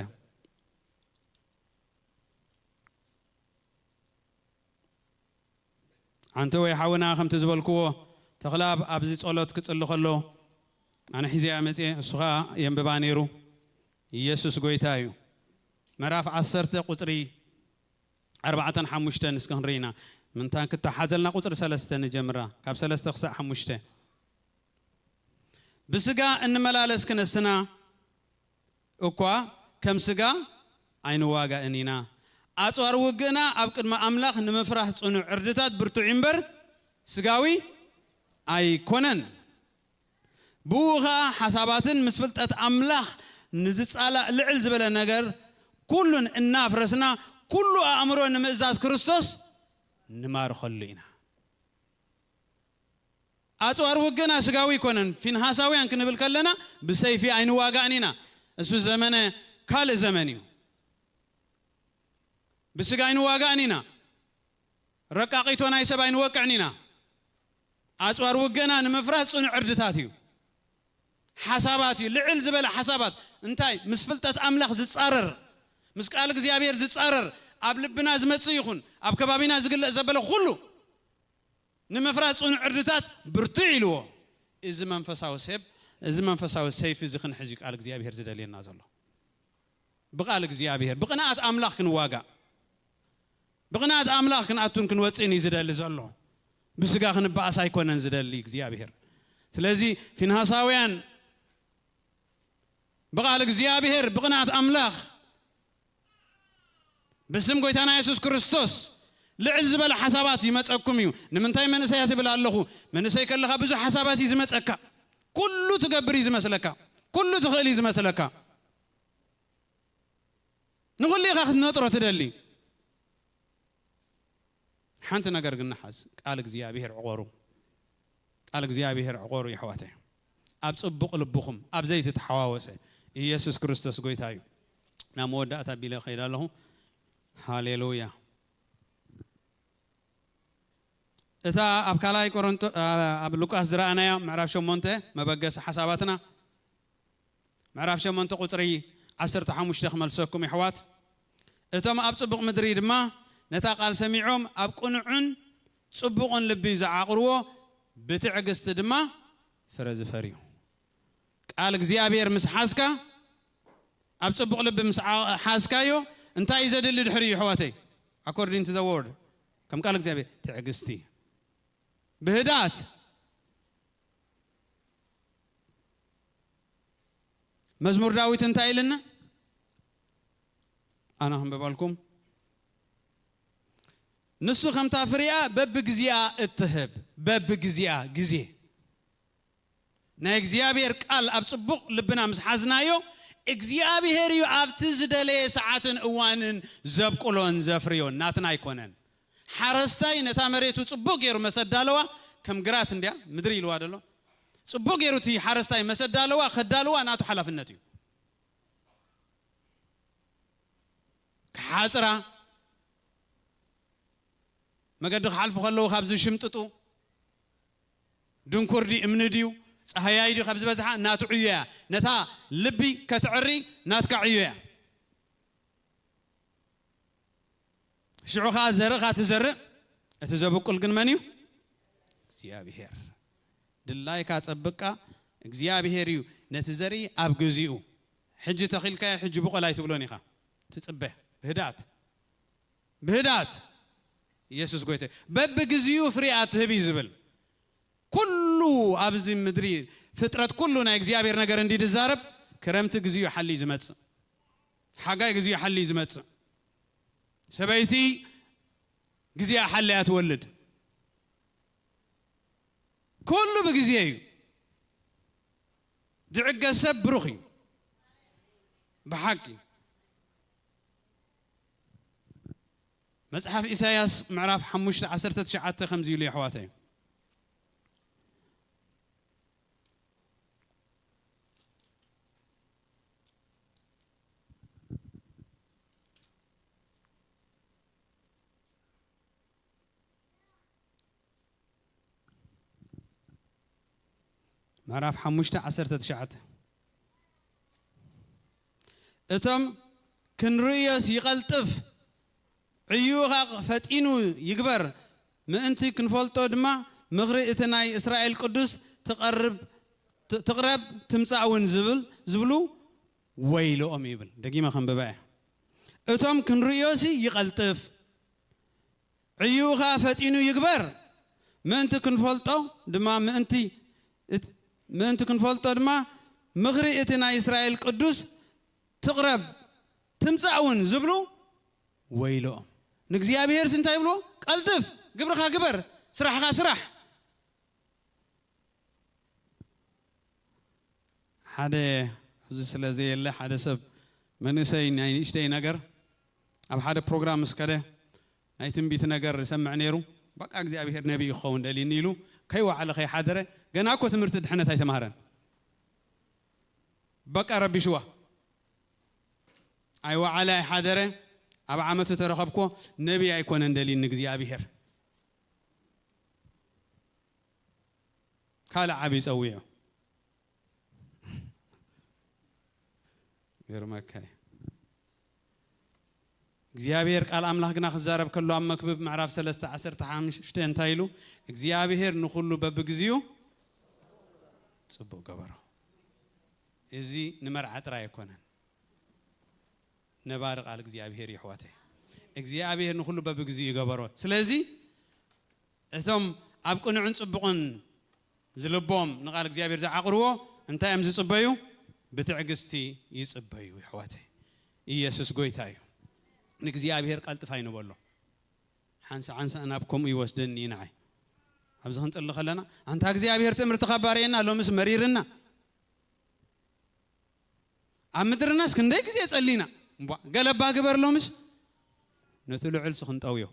ሓንቲ ወይ ሓውና ከምቲ ዝበልክዎ፣ ተኽላብ ኣብዚ ጸሎት ክጽሊ ከሎ፣ ኣነ ሒዘያ መጽየ፣ እሱ ኸኣ የንብባ ነይሩ። ኢየሱስ ጎይታ እዩ። ምዕራፍ ዓሰርተ ቁጽሪ ኣርባዕተን ሓሙሽተን እስከ ክንርኢ ኢና። ምንታን ክተሓዘልና ቁጽሪ ሰለስተ ንጀምራ። ካብ ሰለስተ ክሳዕ ሓሙሽተ። ብስጋ እንመላለስ ክነስና እኳ ከም ስጋ ኣይንዋጋእን ኢና። ኣጽዋር ውግእና ኣብ ቅድሚ ኣምላኽ ንምፍራህ ጽኑዕ ዕርድታት ብርቱዕ እምበር ስጋዊ ኣይኮነን። ብኡ ኸኣ ሓሳባትን ምስ ፍልጠት ኣምላኽ ንዝጻላእ ልዕል ዝበለ ነገር ኩሉን እናፍረስና ኩሉ ኣእምሮ ንምእዛዝ ክርስቶስ ንማርኸሉ ኢና። ኣጽዋር ውግእና ስጋዊ ኣይኮነን። ፊንሃሳውያን ክንብል ከለና ብሰይፊ ኣይንዋጋእን ኢና። እሱ ዘመነ ካልእ ዘመን እዩ። ብስጋ ኣይንዋጋእን ኢና። ረቃቒቶ ናይ ሰብ ኣይንወቅዕን ኢና። ኣጽዋር ውግእና ንምፍራስ ጽኑዕ ዕርድታት እዩ። ሓሳባት እዩ፣ ልዕል ዝበለ ሓሳባት። እንታይ? ምስ ፍልጠት ኣምላኽ ዝጻረር፣ ምስ ቃል እግዚኣብሔር ዝጻረር፣ ኣብ ልብና ዝመጽእ ይኹን ኣብ ከባቢና ዝግለጽ ዘበለ ኩሉ ንምፍራስ ጽኑዕ ዕርድታት ብርቱዕ ኢልዎ። እዚ መንፈሳዊ ሰብ፣ እዚ መንፈሳዊ ሰይፊ እዚ ክንሕዝ እዩ ቃል እግዚኣብሔር ዝደልየና ዘሎ። ብቃል እግዚኣብሔር፣ ብቕንኣት ኣምላኽ ክንዋጋእ፣ ብቕንኣት ኣምላኽ ክንኣቱን ክንወጽእን እዩ ዝደሊ ዘሎ። ብስጋ ክንበኣስ ኣይኮነን ዝደሊ እግዚኣብሔር። ስለዚ ፊንሃሳውያን ብቃል እግዚኣብሔር፣ ብቕንኣት ኣምላኽ፣ ብስም ጎይታና የሱስ ክርስቶስ ልዕል ዝበለ ሓሳባት ይመጸኩም እዩ። ንምንታይ መንእሰያት እብል ኣለኹ? መንእሰይ ከለኻ ብዙሕ ሓሳባት እዩ ዝመጸካ። ኩሉ ትገብር እዩ ዝመስለካ። ኩሉ ትኽእል እዩ ዝመስለካ። ንኹሉ ኢኻ ክትነጥሮ ትደሊ። ሓንቲ ነገር ግን ንሓዝ፣ ቃል እግዚኣብሔር ዕቆሩ። ቃል እግዚኣብሔር ዕቆሩ የሕዋተይ። ኣብ ጽቡቕ ልብኹም፣ ኣብ ዘይትተሓዋወሰ። ኢየሱስ ክርስቶስ ጎይታ እዩ። ናብ መወዳእታ ቢለ ከይድ ኣለኹ። ሃሌሉያ። እታ ኣብ ካልኣይ ቆሮንቶ-፣ ኣ-፣ ኣብ ሉቃስ ዝረኣናያ ምዕራፍ ሸሞንተ መበገሲ ሓሳባትና፣ ምዕራፍ ሸሞንተ ቁጽሪ ዓሰርተ ሓሙሽተ ክመልሰኩም የሕዋት። እቶም ኣብ ጽቡቕ ምድሪ ድማ ነታ ቃል ሰሚዖም ኣብ ቅኑዕን ጽቡቕን ልቢ ዝዓቕርዎ ብትዕግስቲ ድማ ፍረ ዝፈርዩ። ቃል እግዚኣብሔር ምስ ሓዝካ፣ ኣብ ጽቡቕ ልቢ ምስ ዓ-፣ ሓዝካዮ፣ እንታይ እዩ ዘድሊ ድሕሪኡ የሕዋተይ? According to the word፣ ከም ቃል እግዚኣብሔር ትዕግስቲ፣ ብህዳት። መዝሙር ዳዊት እንታይ ኢልና? ኣነ ከንብበልኩም። ንሱ ከምታ ፍሪኣ በብግዚኣ እትህብ፣ በብግዚኣ፣ ግዜ። ናይ እግዚኣብሔር ቃል ኣብ ጽቡቕ ልብና ምስ ሓዝናዮ፣ እግዚኣብሔር እዩ ኣብቲ ዝደለየ ሰዓትን እዋንን ዘብቁሎን ዘፍርዮን፣ ናትና ኣይኮነን። ሓረስታይ ነታ መሬቱ ጽቡቕ ገይሩ መሰ ኣዳለዋ፣ ከም ግራት እንድያ፣ ምድሪ ኢልዋ ደሎ። ጽቡቕ ገይሩ እቲ ሓረስታይ መሰ ኣዳለዋ፣ ከዳልዋ ናቱ ሓላፍነት እዩ። ክሓጽራ፣ መገዲ ክሓልፉ ከለዉ ካብ ዝሽምጥጡ፣ ድንኩር ድዩ እምኒ ድዩ ጸሃያይ ድዩ ካብ ዝበዝሓ ናቱ ዕዮ እያ። ነታ ልቢ ከተዕሪ ናትካ ዕዮ እያ። ሽዑ ኸኣ ዘርእኻ ትዘርእ፣ እቲ ዘብቁል ግን መን እዩ? እግዚኣብሔር። ድላይካ ጸብቅካ እግዚኣብሔር እዩ ነቲ ዘርኢ ኣብ ግዚኡ። ሕጂ ተኺልካዮ ሕጂ ብቆል ኣይትብሎን ኢኻ። ትጽበ ብህድኣት። ብህድኣት። ኢየሱስ ጎይታ እዩ። በብግዚኡ ፍሬ ኣትህብ እዩ ዝብል። ኩሉ ኣብዚ ምድሪ ፍጥረት ኩሉ ናይ እግዚኣብሔር ነገር እንዲ ዝዛረብ፣ ክረምቲ ግዚኡ ሓልዩ ዝመጽእ፣ ሓጋይ ግዚኡ ሓልዩ ዝመጽእ፣ ሰበይቲ ግዚኣ ሓልያ ትወልድ። ኩሉ ብግዜ እዩ። ዝዕገስ ሰብ ብሩኽ እዩ። ብሓቂ መጽሓፍ ኢሳይያስ ምዕራፍ ሓሙሽተ ዓሰርተ ትሽዓተ ከምዚ ኢሉ የሕዋተይ። ምዕራፍ ሓሙሽተ ዓሰርተ ትሽዓተ። እቶም ክንርእዮስ ይቐልጥፍ፣ ዕዩኻ ፈጢኑ ይግበር፣ ምእንቲ ክንፈልጦ ድማ ምኽሪ እቲ ናይ እስራኤል ቅዱስ ትቐርብ፣ ት-፣ ትቕረብ ትምጻእ እውን ዝብል፣ ዝብሉ ወይልኦም ይብል። ደጊመ ከንብባ እየ። እቶም ክንርእዮሲ ይቐልጥፍ፣ ዕዩኻ ፈጢኑ ይግበር፣ ምእንቲ ክንፈልጦ ድማ፣ ምእንቲ እት-፣ ምእንቲ ክንፈልጦ ድማ ምኽሪ እቲ ናይ እስራኤል ቅዱስ ትቕረብ ትምጻእ እውን ዝብሉ ወይልኦም። ንእግዚኣብሔርስ እንታይ ይብልዎ? ቀልጥፍ፣ ግብርኻ ግበር፣ ስራሕኻ ስራሕ። ሓደ፣ ሕዚ ስለ ዘየለ፣ ሓደ ሰብ መንእሰይ ናይ ንእሽተይ ነገር ኣብ ሓደ ፕሮግራም ምስ ከደ ናይ ትንቢት ነገር ዝሰምዕ ነይሩ። በቃ እግዚኣብሔር ነቢይ ክኸውን ደልዩኒ ኢሉ ከይወዓለ ከይሓደረ፣ ገና እኮ ትምህርቲ ድሕነት ኣይተማህረን። በቃ ረቢሽዋ። ኣይወዓለ ኣይሓደረ፣ ኣብ ዓመቱ ተረኸብኮ፣ ነቢይ ኣይኮነን ደልዩኒ እግዚኣብሔር። ካልእ ዓብዪ ጸዊዑ። ይገርመካ እዩ። እግዚኣብሔር ቃል ኣምላኽ ግና ክዛረብ ከሎ ኣብ መክብብ ምዕራፍ ሰለስተ ዓሰርተ ሓሙሽተ እንታይ ኢሉ? እግዚኣብሔር ንኹሉ በብግዚኡ ጽቡቕ ገበሮ። እዚ ንመርዓ ጥራይ ኣይኮነን። ነባሪ ቃል እግዚኣብሔር ይሕዋተይ። እግዚኣብሔር ንኹሉ በብግዚኡ ይገበሮ። ስለዚ እቶም ኣብ ቅኑዕን ጽቡቕን ዝልቦም ንቓል እግዚኣብሔር ዝዓቕርዎ እንታይ እዮም ዝጽበዩ? ብትዕግስቲ ይጽበዩ። ይሕዋተይ፣ ኢየሱስ ጎይታ እዩ። ንእግዚኣብሔር ቀልጥፍ ኣይንበሎ። ሓንሳ ሓንሳ ናብ ከምኡ ይወስደኒ እዩ ንዓይ። ኣብዚ ክንጽሊ ከለና፣ ኣንታ እግዚኣብሔር ትእምርቲ ከባርየና፣ ሎምስ መሪርና። ኣብ ምድርናስ ክንደይ ግዜ ጸሊና። እምቧ፣ ገለባ ግበር ሎምስ። ነቲ ልዑልሲ ክንጠውዮ።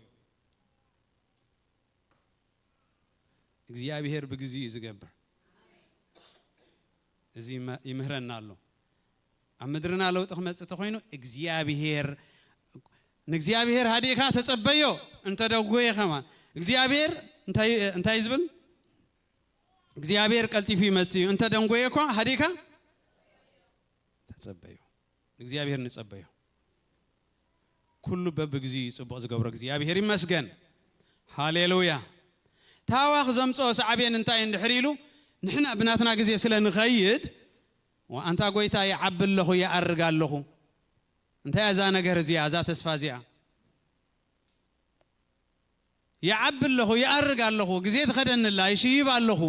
እግዚኣብሔር ብግዚኡ እዩ ዝገብር። እዚ ይመ-፣ ይምህረና ኣሎ። ኣብ ምድርና ለውጢ ክመጽእ ተኾይኑ እግዚኣብሔር፣ ንእግዚኣብሔር ሃዲእካ ተጸበዮ። እንተደጎየ ከማን እግዚኣብሔር እንታይ፣ እንታይ ዝብል? እግዚኣብሔር ቀልጢፉ ይመጽእ እዩ። እንተደንጎየ እኳ ሃዲእካ ተጸበዮ። እግዚኣብሔር ንጸበዮ። ኩሉ በብግዚኡ እዩ ጽቡቕ ዝገብሮ። እግዚኣብሔር ይመስገን። ሃሌሉያ። ታዋኽ ዘምጽኦ ሳዕቤን እንታይ እንድሕር ኢሉ፣ ንሕና ብናትና ግዜ ስለ ንኸይድ፣ "ዋ፣ ኣንታ ጎይታ፣ ይዓቢ ኣለኹ፣ ይኣርግ ኣለኹ። እንታይ እያ እዛ ነገር እዚኣ፣ እዛ ተስፋ እዚኣ? ይዓቢ ኣለኹ፣ ይኣርግ ኣለኹ፣ ግዜ ትኸደኒ ኣላ፣ ይሽይብ ኣለኹ."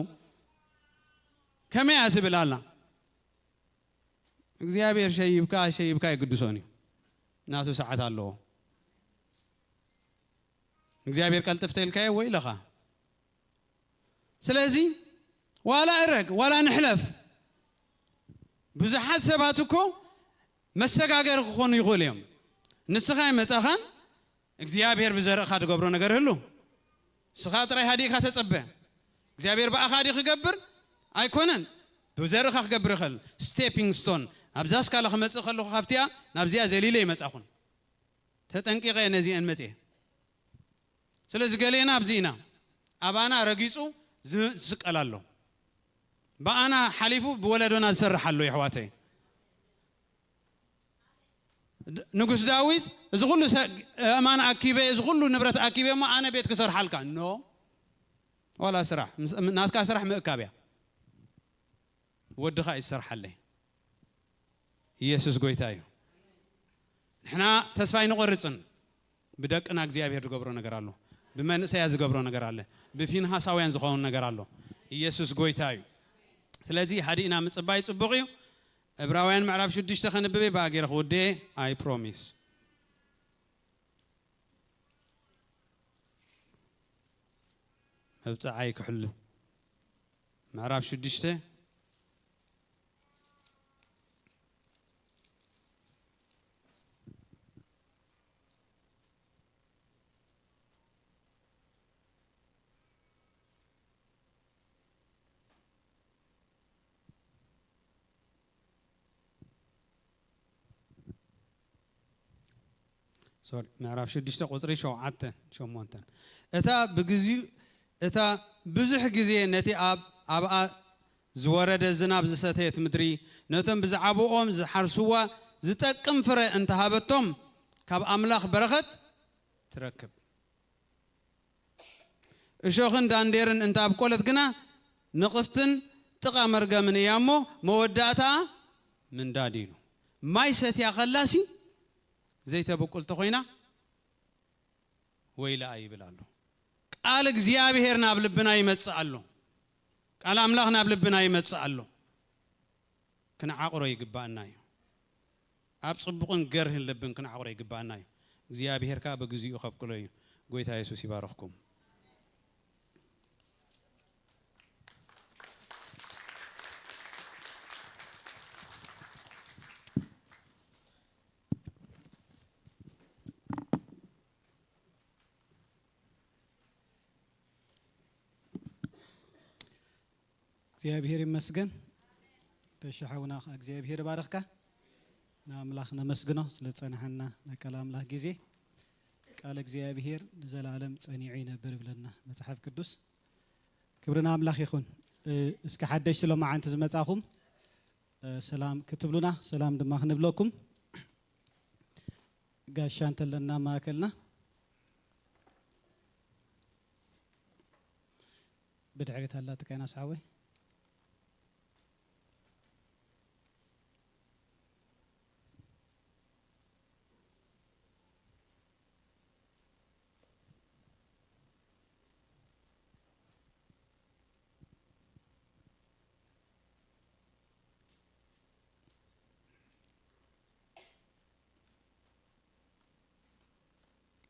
ከመይ እያ ትብል ኣላ? እግዚኣብሔር ሸይብካ ሸይብካ ኣይግድሶን እዩ። ናቱ ሰዓት ኣለዎ። እግዚኣብሔር ቀልጥፍ ተልካዮ ወይለኻ። ስለዚ ዋላ እረግ ዋላ ንሕለፍ፣ ብዙሓት ሰባት እኮ መሰጋገሪ ክኾኑ ይኽእሉ እዮም። ንስኻ ይመጻኻን እግዚኣብሔር ብዘርእኻ ትገብሮ ነገር ህሉ። ንስኻ ጥራይ ሃዲእካ ተጸበ። እግዚኣብሔር ብኣኻ ድዩ ክገብር? ኣይኮነን። ብዘርእኻ ክገብር ይኽእል። ስቴፒንግ ስቶን። ኣብዛ ስካላ ክመጽእ ከለኹ ካብቲኣ ናብዚኣ ዘሊለ ይመጻኹን። ተጠንቂቐ እየ ነዚአን መጽየ። ስለዚ ገሌና ኣብዚ ኢና። ኣባና ረጊጹ ዝ-፣ ዝስቀል ኣሎ። ብኣና ሓሊፉ ብወለዶና ዝሰርሕ ኣሎ፣ የሕዋተይ። ድ-፣ ንጉስ ዳዊት፣ "እዚ ኩሉ ሰ-፣ ኣእማን ኣኪበ፣ እዚ ኩሉ ንብረት ኣኪበ እሞ ኣነ ቤት ክሰርሓልካ?" ኖ። ዋላ ስራሕ፣ ምስ-፣ ናትካ ስራሕ ምእካብ እያ። ወድኻ እዩ ዝሰርሓለይ። ኢየሱስ ጎይታ እዩ። ንሕና ተስፋ ኣይንቆርጽን። ብደቅና እግዚኣብሔር ዝገብሮ ነገር ኣሎ። ብመንእሰያ ዝገብሮ ነገር ኣለ። ብፊንሃሳውያን ዝኸውን ነገር ኣሎ። ኢየሱስ ጎይታ እዩ። ስለዚ ሃዲእና ምጽባይ ጽቡቕ እዩ። ዕብራውያን ምዕራፍ ሽዱሽተ ከንብብ እየ፣ ብኣገረ ክውድእ እየ። I promise። መብጽዓይ ክሕሉ። ምዕራፍ ሽዱሽተ። ሶሪ፣ ምዕራፍ ሽዱሽተ ቁጽሪ ሸውዓተን ሸሞንተን። እታ ብግዚኡ፣ እታ ብዙሕ ግዜ ነቲ ኣብ፣ ኣብኣ ዝወረደ ዝናብ ዝሰተየት ምድሪ፣ ነቶም ብዛዕባኦም ዝሓርስዋ ዝጠቅም ፍረ እንተሃበቶም፣ ካብ ኣምላኽ በረኸት ትረክብ። እሾኽን ዳንዴርን እንተ ኣብቆለት ግና፣ ንቕፍትን ጥቓ መርገምን እያ እሞ፣ መወዳእታኣ ምንዳድ እዩ። ማይ ሰትያ ከላሲ ዘይተብቁል ተኾይና፣ ወይለኣ ይብል ኣሎ። ቃል እግዚኣብሔር ናብ ልብና ይመጽእ ኣሎ። ቃል ኣምላኽ ናብ ልብና ይመጽእ ኣሎ። ክንዓቕሮ ይግባኣና እዩ። ኣብ ጽቡቕን ገርህን ልብን ክንዓቕሮ ይግባኣና እዩ። እግዚኣብሔር ከኣ ብግዚኡ ከብቅሎ እዩ። ጎይታ የሱስ ይባርኽኩም። እግዚኣብሔር ይመስገን። ተሻሓውና እግዚኣብሔር ባረኽካ። ንኣምላኽ ነመስግኖ ስለ ዝጸናሓና ናይ ቃል ኣምላኽ ግዜ። ቃል እግዚኣብሔር ንዘለኣለም ጸኒዑ ይነብር ይብለና መጽሓፍ ቅዱስ። ክብሪ ንኣምላኽ ይኹን። እ፣ እስኪ ሓደሽቲ ሎማዓንቲ ዝመጻኹም፣ እ፣ ሰላም ክትብሉና፣ ሰላም ድማ ክንብለኩም። ጋሻ እንተለና ማእከልና። ብድሕሪት ኣላ ትካይና ሰሓወይ።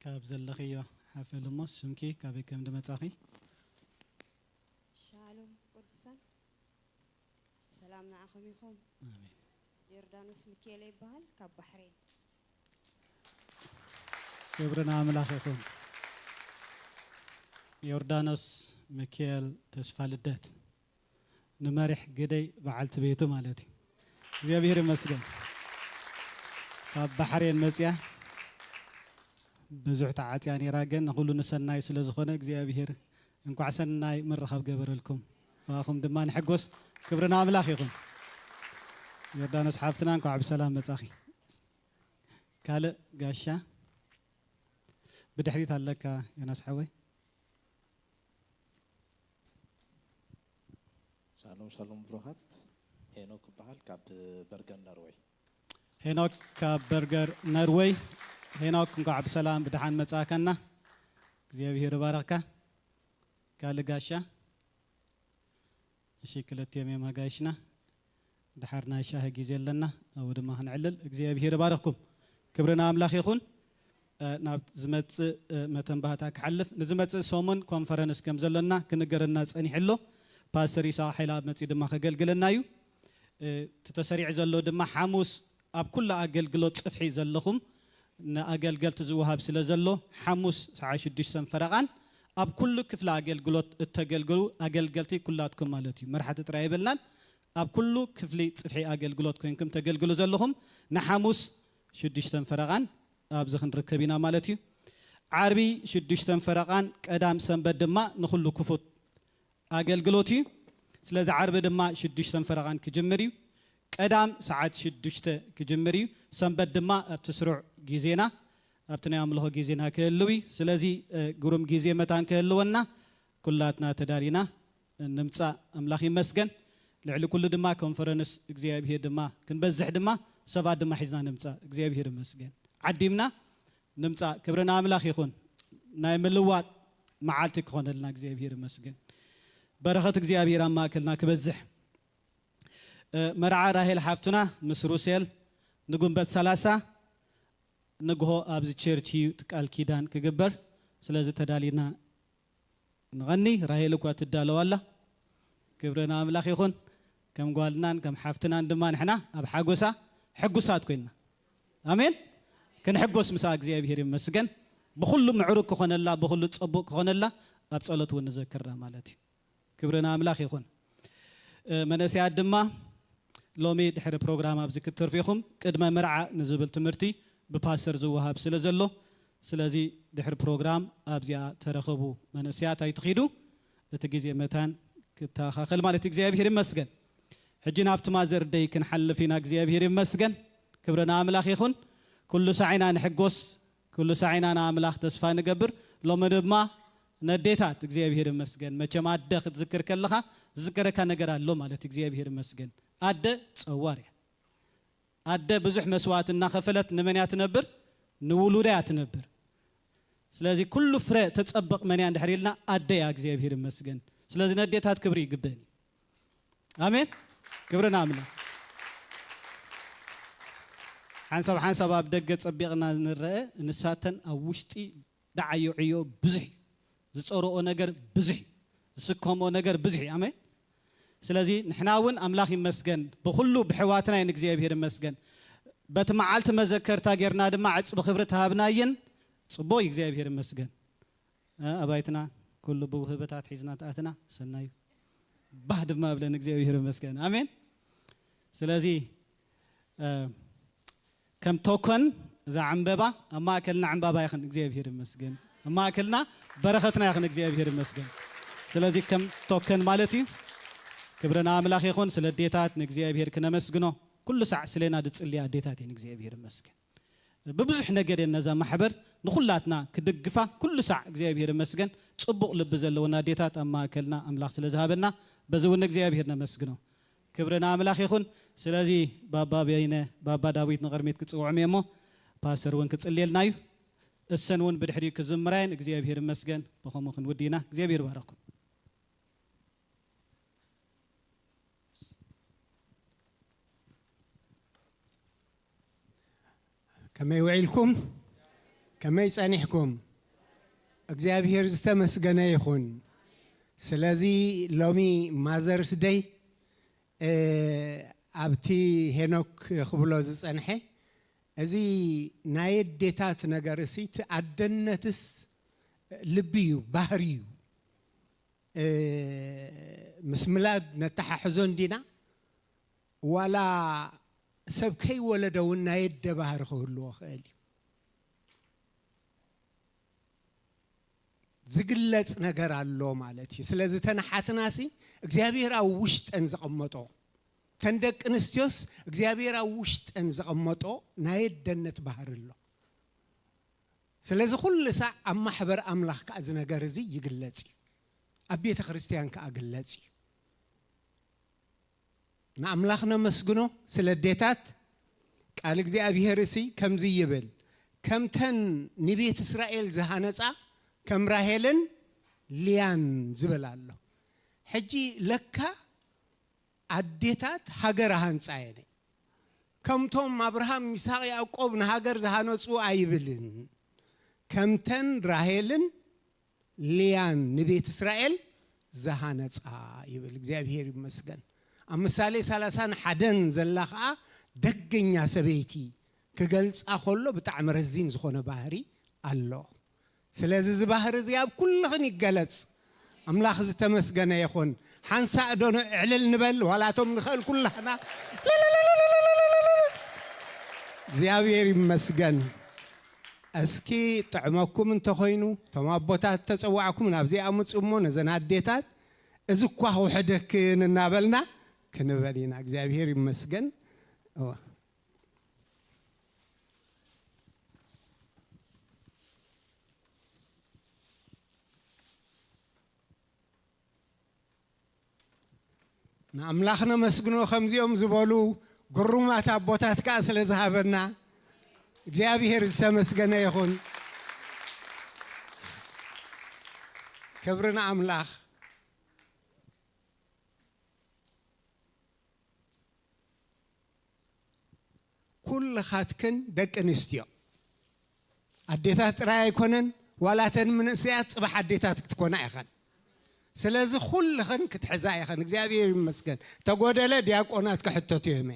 ካብ ዘለኽዮ ሓፈል እሞ ስምኪ ካበይ ከም ድመጻኺ? ሻሎም ቅዱሳን፣ ሰላም ንዓኹም ይኹን። ኣሜን። ዮርዳኖስ ሚካኤል ይበሃል፣ ካብ ባሕሬን። ክብሪ ንኣምላኽ ይኹን። ዮርዳኖስ ሚካኤል ተስፋ ልደት ንመሪሕ ግደይ በዓልቲ ቤቱ ማለት እዩ። እግዚኣብሔር ይመስገን። ካብ ባሕሬን መጽያ ብዙሕ ተዓጽያ ነይራ፣ ግን ንኹሉ ንሰናይ ስለ ዝኾነ እግዚኣብሔር እንኳዕ ሰናይ ምርኻብ ገበረልኩም። ብኣኹም ድማ ንሕጎስ። ክብሪ ንኣምላኽ ይኹን። ዮርዳኖስ ሓፍትና እንኳዕ ብሰላም መጻኺ። ካልእ ጋሻ ብድሕሪት ኣለካ ዮናስ ሓወይ። ሻሎም ሻሎም ብሩኻት፣ ሄኖክ እበሃል ካብ በርገን ኖርወይ። ሄኖክ ካብ በርገር ኖርወይ። ሄኖክ እንኳዕ ብሰላም ብደሓን መጻእካና። እግዚኣብሔር ይባርኽካ። ካልእ ጋሻ። እሺ፣ ክልቲኦም እዮም ኣጋይሽና። ድሓር ናይ ሻሂ ግዜ ኣለና፣ ኣብኡ ድማ ክንዕልል። እግዚኣብሔር ይባርኽኩም። ክብሪ ንኣምላኽ ይኹን። እ፣ ናብ ዝመጽእ፣ እ፣ መተንባህታ ክሓልፍ፣ ንዝመጽእ ሰሙን ኮንፈረንስ ከም ዘለና ክንገረና ጸኒሑ ኣሎ። ፓስተር ይስሐቅ ሓይለኣብ መጺኡ ድማ ከገልግለና እዩ። እ፣ እቲ ተሰሪዑ ዘሎ ድማ ሓሙስ ኣብ ኩሉ ኣገልግሎት ጽፍሒ ዘለኹም ንኣገልገልቲ ዝወሃብ ስለ ዘሎ፣ ሓሙስ ሰዓት ሽዱሽተን ፈረቓን ኣብ ኩሉ ክፍሊ ኣገልግሎት እተገልግሉ ኣገልገልቲ ኩላትኩም ማለት እዩ። መራሕቲ ጥራይ የብልናን። ኣብ ኩሉ ክፍሊ ጽፍሒ ኣገልግሎት ኮይንኩም ተገልግሉ ዘለኹም ንሓሙስ ሽዱሽተን ፈረቓን ኣብዚ ክንርከብ ኢና ማለት እዩ። ዓርቢ ሽዱሽተን ፈረቓን ቀዳም ሰንበት ድማ ንኹሉ ክፉት ኣገልግሎት እዩ። ስለዚ ዓርቢ ድማ ሽዱሽተን ፈረቓን ክጅምር እዩ። ቀዳም ሰዓት ሽዱሽተ ክጅምር እዩ። ሰንበት ድማ ኣብቲ ስሩዕ ግዜና፣ ኣብቲ ናይ ኣምልኾ ግዜና ክህልው እዩ። ስለዚ፣ እ፣ ግሩም ግዜ መታን ክህልወና ኩላትና ተዳሊና ንምጻእ። ኣምላኽ ይመስገን። ልዕሊ ኩሉ ድማ ኮንፈረንስ እግዚኣብሄር ድማ ክንበዝሕ ድማ ሰባት ድማ ሒዝና ንምጻእ። እግዚኣብሄር ይመስገን። ዓዲምና ንምጻእ። ክብሪ ንኣምላኽ ይኹን። ናይ ምልዋጥ መዓልቲ ክኾነልና እግዚኣብሄር ይመስገን። በረኸት እግዚኣብሄር ኣብ ማእከልና ክበዝሕ። እ፣ መርዓ ራሄል ሓፍቱና ምስ ሩሴል ንጉንበት ሰላሳ ንግሆ ኣብዚ ቸርች እዩ እቲ ቃል ኪዳን ክግበር። ስለዚ ተዳሊና ንቐኒ። ራሄል እኳ ትዳለው ኣላ። ክብሪ ንኣምላኽ ይኹን። ከም ጓልናን ከም ሓፍትናን ድማ ንሕና ኣብ ሓጎሳ ሕጉሳት ኮይንና። ኣሜን። ክንሕጎስ ምሳ እግዚኣብሄር ይመስገን። ብኹሉ ምዕሩግ ክኾነላ፣ ብኹሉ ጽቡቕ ክኾነላ ኣብ ጸሎት እውን ንዘክራ ማለት እዩ። ክብሪ ንኣምላኽ ይኹን። እ፣ መንእሰያት ድማ ሎሚ ድሕሪ ፕሮግራም ኣብዚ ክትተርፉ ኢኹም። ቅድመ መርዓ ንዝብል ትምህርቲ ብፓስተር ዝወሃብ ስለ ዘሎ፣ ስለዚ ድሕሪ ፕሮግራም ኣብዚኣ ተረኸቡ መንእሰያት፣ ኣይትኺዱ። እቲ ግዜ መታን ክተኻኸል ማለት እዩ። እግዚኣብሔር ይመስገን። ሕጂ ናብቲ ማዘር ደይ ክንሓልፍ ኢና። እግዚኣብሔር ይመስገን። ክብሪ ንኣምላኽ ይኹን። ኩሉ ሳዕ ኢና ንሕጎስ፣ ኩሉ ሳዕ ኢና ንኣምላኽ ተስፋ ንገብር። ሎሚ ድማ ነዴታት እግዚኣብሔር ይመስገን። መቸም ኣደ ክትዝክር ከለኻ ዝዝከረካ ነገር ኣሎ ማለት እዩ። እግዚኣብሔር ይመስገን። ኣደ ጸዋር እያ። ኣደ ብዙሕ መስዋእቲ እናኸፈለት ንመን እያ ትነብር? ንውሉዳ እያ ትነብር። ስለዚ ኩሉ ፍረ ተጸብቕ መን እያ እንድሕር ኢልና ኣደ እያ። እግዚኣብሔር ይመስገን። ስለዚ ነዴታት ክብሪ ይግበን። ኣሜን። ክብሪ ንኣምላኽ። ሓንሳብ ሓንሳብ ኣብ ደገ ጸቢቕና ንረአ፣ ንሳተን ኣብ ውሽጢ ደዓዮ ዕዮ ብዙሕ እዩ። ዝጸርኦ ነገር ብዙሕ እዩ። ዝስከምኦ ነገር ብዙሕ እዩ። ኣሜን። ስለዚ ንሕና እውን ኣምላኽ ይመስገን ብኹሉ ብሕዋትና እዩ ንእግዚኣብሔር ይመስገን። በቲ መዓልቲ መዘከርታ ጌርና ድማ ዕጽቢ ክብሪ ተሃብናየን ጽቡቕ እዩ እግዚኣብሔር ይመስገን። እ፣ ኣባይትና ኩሉ ብውህበታት ሒዝና ተኣትና ሰናዩ ባህ ድማ ብለን እግዚኣብሔር ይመስገን። ኣሜን። ስለዚ እ፣ ከም ቶከን እዛ ዕምበባ ኣብ ማእከልና ዕምባባ ይኹን። እግዚኣብሔር ይመስገን። ኣብ ማእከልና በረኸትና ይኹን። እግዚኣብሔር ይመስገን። ስለዚ ከም ቶከን ማለት እዩ። ክብሪ ንኣምላኽ ይኹን። ስለ ኣዴታት ንእግዚኣብሔር ክነመስግኖ ኩሉ ሳዕ ስለና ዝጽልያ ኣዴታት እየን። እግዚኣብሔር ይመስገን። ብብዙሕ ነገር እየን ነዛ ማሕበር ንኹላትና ክድግፋ ኩሉ ሳዕ እግዚኣብሔር ይመስገን። ጽቡቕ ልቢ ዘለወን ኣዴታት ኣብ ማእከልና ኣምላኽ ስለ ዝሃበና በዚ እውን እግዚኣብሔር ነመስግኖ። ክብሪ ንኣምላኽ ይኹን። ስለዚ ባባ በይነ፣ ባባ ዳዊት ንቕድሚት ክጽውዖም እየ እሞ ፓስተር እውን ክጽልየልና እዩ። እሰን እውን ብድሕሪኡ ክዝምራ እየን። እግዚኣብሔር ይመስገን። ብኸምኡ ክንውዲ ኢና። እግዚኣብሔር ይባረኩም። ከመይ ውዒልኩም? ከመይ ጸኒሕኩም? እግዚኣብሔር ዝተመስገነ ይኹን። ስለዚ ሎሚ ማዘርስ ደይ፣ እ፣ ኣብቲ ሄኖክ ክብሎ ዝጸንሐ፣ እዚ ናይ ኣዴታት ነገር፣ እዚ እቲ ኣደነትስ ልቢ እዩ፣ ባህሪ እዩ። እ፣ ምስ ምላድ ነተሓሕዞ እንዲና፣ ዋላ ሰብ ከይወለደ እውን ናይ ኣደ ባህሪ ክህልዎ ክእል እዩ። ዝግለጽ ነገር ኣሎ ማለት እዩ። ስለዚ እተን ኣሓትናሲ እግዚኣብሔር ኣብ ውሽጠን ዘቐመጦ፣ እተን ደቂ ኣንስትዮስ እግዚኣብሔር ኣብ ውሽጠን ዘቐመጦ ናይ ኣደነት ባህሪ ኣሎ። ስለዚ ኩሉ ሳዕ ኣብ ማሕበር ኣምላኽ ከኣ እዚ ነገር እዚ ይግለጽ እዩ። ኣብ ቤተ ክርስቲያን ከኣ ግለጽ እዩ። ንኣምላኽ ነመስግኖ ስለ ኣዴታት። ቃል እግዚኣብሔር እሲ ከምዚ ይብል፣ ከምተን ንቤት እስራኤል ዝሃነጻ ከም ራሄልን ልያን ዝብል ኣሎ። ሕጂ ለካ ኣዴታት ሃገር ኣሃንጻ እየን። ከምቶም ኣብርሃም፣ ይስሐቅ፣ ያዕቆብ ንሃገር ዝሃነጹ ኣይብልን። ከምተን ራሄልን ልያን ንቤት እስራኤል ዝሃነጻ ይብል። እግዚኣብሔር ይመስገን። ኣብ ምሳሌ ሰላሳን ሓደን ዘላ ኸኣ ደገኛ ሰበይቲ ክገልጻ ከሎ ብጣዕሚ ረዚን ዝኾነ ባህሪ ኣሎ። ስለዚ እዚ ባህሪ እዚ ኣብ ኩልኽን ይገለጽ። ኣምላኽ ዝተመስገነ ይኹን። ሓንሳእ ዶ ን-፣ ዕልል ንበል፣ ዋላቶም ንኽእል ኩላህና። እግዚኣብሔር ይመስገን። እስኪ ጥዕመኩም እንተኾይኑ፣ እቶም ኣቦታት ተጸዋዕኩም ናብዚ ኣምጹ እሞ ነዘን ኣዴታት እዚ እኳ ክውሕደክን እናበልና ክንበል ኢና። እግዚኣብሔር ይመስገን። እዋ። ንኣምላኽ ነመስግኖ፣ ከምዚኦም ዝበሉ ግሩማት ኣቦታት ከኣ ስለ ዝሃበና እግዚኣብሔር ዝተመስገነ ይኹን። ክብሪ ንኣምላኽ። ኩልኻትክን ደቂ ኣንስትዮ ኣዴታት ጥራይ ኣይኮነን፣ ዋላ እተን መንእሰያት ጽባሕ ኣዴታት ክትኮና ኢኸን። ስለዚ ኩልኽን ክትሕዛ ኢኸን። እግዚኣብሔር ይመስገን። ተጎደለ ዲያቆናት ክሕተቱ እዮም።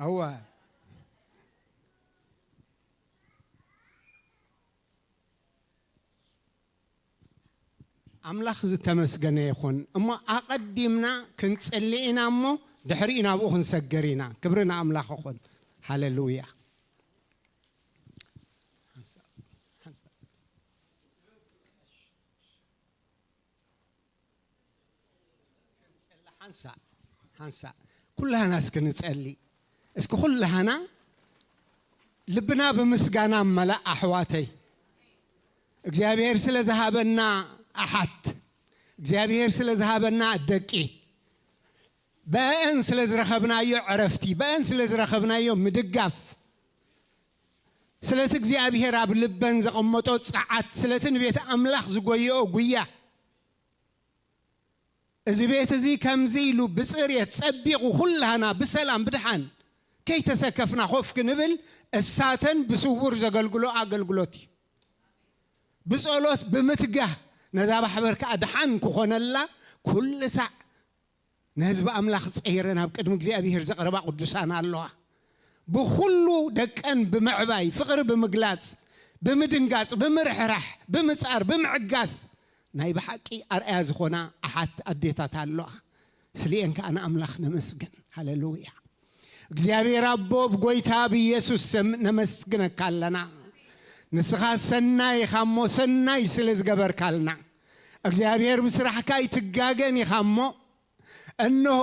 እዋ። ኣምላኽ ዝተመስገነ ይኹን። እሞ ኣቐዲምና ክንጽሊ ኢና እሞ ድሕሪኡ ናብኡ ክንሰግር ኢና። ክብሪ ንኣምላኽ ይኹን። ሃሌሉያ። ሓንሳብ፣ ሓንሳብ። ሓንሳእ ሓንሳእ ኩላህና እስኪ ንጸሊ። እስኪ ኩላህና ልብና ብምስጋና መላእ ኣሕዋተይ። እግዚኣብሔር ስለ ዝሃበና ኣሓት፣ እግዚኣብሔር ስለ ዝሃበና ደቂ፣ በእን ስለ ዝረኸብናዮ ዕረፍቲ፣ በእን ስለ ዝረኸብናዮ ምድጋፍ፣ ስለቲ እግዚኣብሔር ኣብ ልበን ዘቐመጦ ጸዓት፣ ስለቲ ንቤት ኣምላኽ ዝጎየኦ ጉያ፣ እዚ ቤት እዚ ከምዚ ኢሉ ብጽሬት ጸቢቑ ኩላህና ብሰላም ብድሓን ከይተሰከፍና ኮፍ ክንብል እሳተን ብስውር ዘገልግሎ ኣገልግሎት እዩ። ብጸሎት ብምትጋህ ነዛ ማሕበር ከኣ ድሓን ክኾነላ ኩሉ ሳዕ ንህዝቢ ኣምላኽ ጸይረን ኣብ ቅድሚ እግዚኣብሔር ዘቕርባ ቅዱሳን ኣለዋ። ብኹሉ ደቀን ብምዕባይ፣ ፍቕሪ ብምግላጽ፣ ብምድንጋጽ፣ ብምርሕራሕ፣ ብምጻር፣ ብምዕጋስ ናይ ብሓቂ ኣርኣያ ዝኾና ኣሓት ኣዴታት ኣለዋ። ስሊኤን ከኣ ንኣምላኽ ነመስግን። ሃሌሉያ። እግዚኣብሔር ኣቦ ብጎይታ ብኢየሱስ ስም ነመስግነካ ኣለና። ንስኻ ሰናይ ኢኻ እሞ ሰናይ ስለ ዝገበርካልና። እግዚኣብሔር ብስራሕካ ኣይትጋገን ኢኻ እሞ እንሆ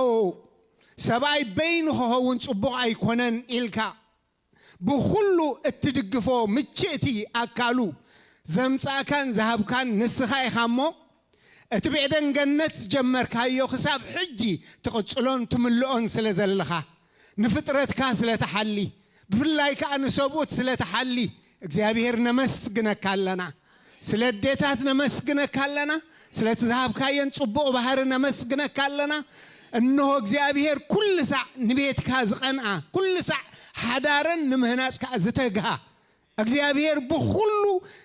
ሰብኣይ በይኑ ክኸውን ጽቡቕ ኣይኮነን ኢልካ ብኹሉ እትድግፎ ምችእቲ ኣካሉ ዘምጻእካን ዝሃብካን ንስኻ ኢኻ እሞ፣ እቲ ብኤደን ገነት ዝጀመርካዮ ክሳብ ሕጂ ትቕጽሎን ትምልኦን ስለ ዘለኻ፣ ንፍጥረትካ ስለ ትሓሊ፣ ብፍላይ ከኣ ንሰብኡት ስለ ትሓሊ፣ እግዚኣብሔር ነመስግነካ ኣለና። ስለ ኣዴታት ነመስግነካ ኣለና። ስለቲ ዝሃብካየን ጽቡቕ ባህሪ ነመስግነካ ኣለና። እንሆ እግዚኣብሔር ኩሉ ሳዕ ንቤትካ ዝቐንኣ፣ ኩሉ ሳዕ ሓዳረን ንምህናጽ ከኣ ዝተግሃ፣ እግዚኣብሔር ብኹሉ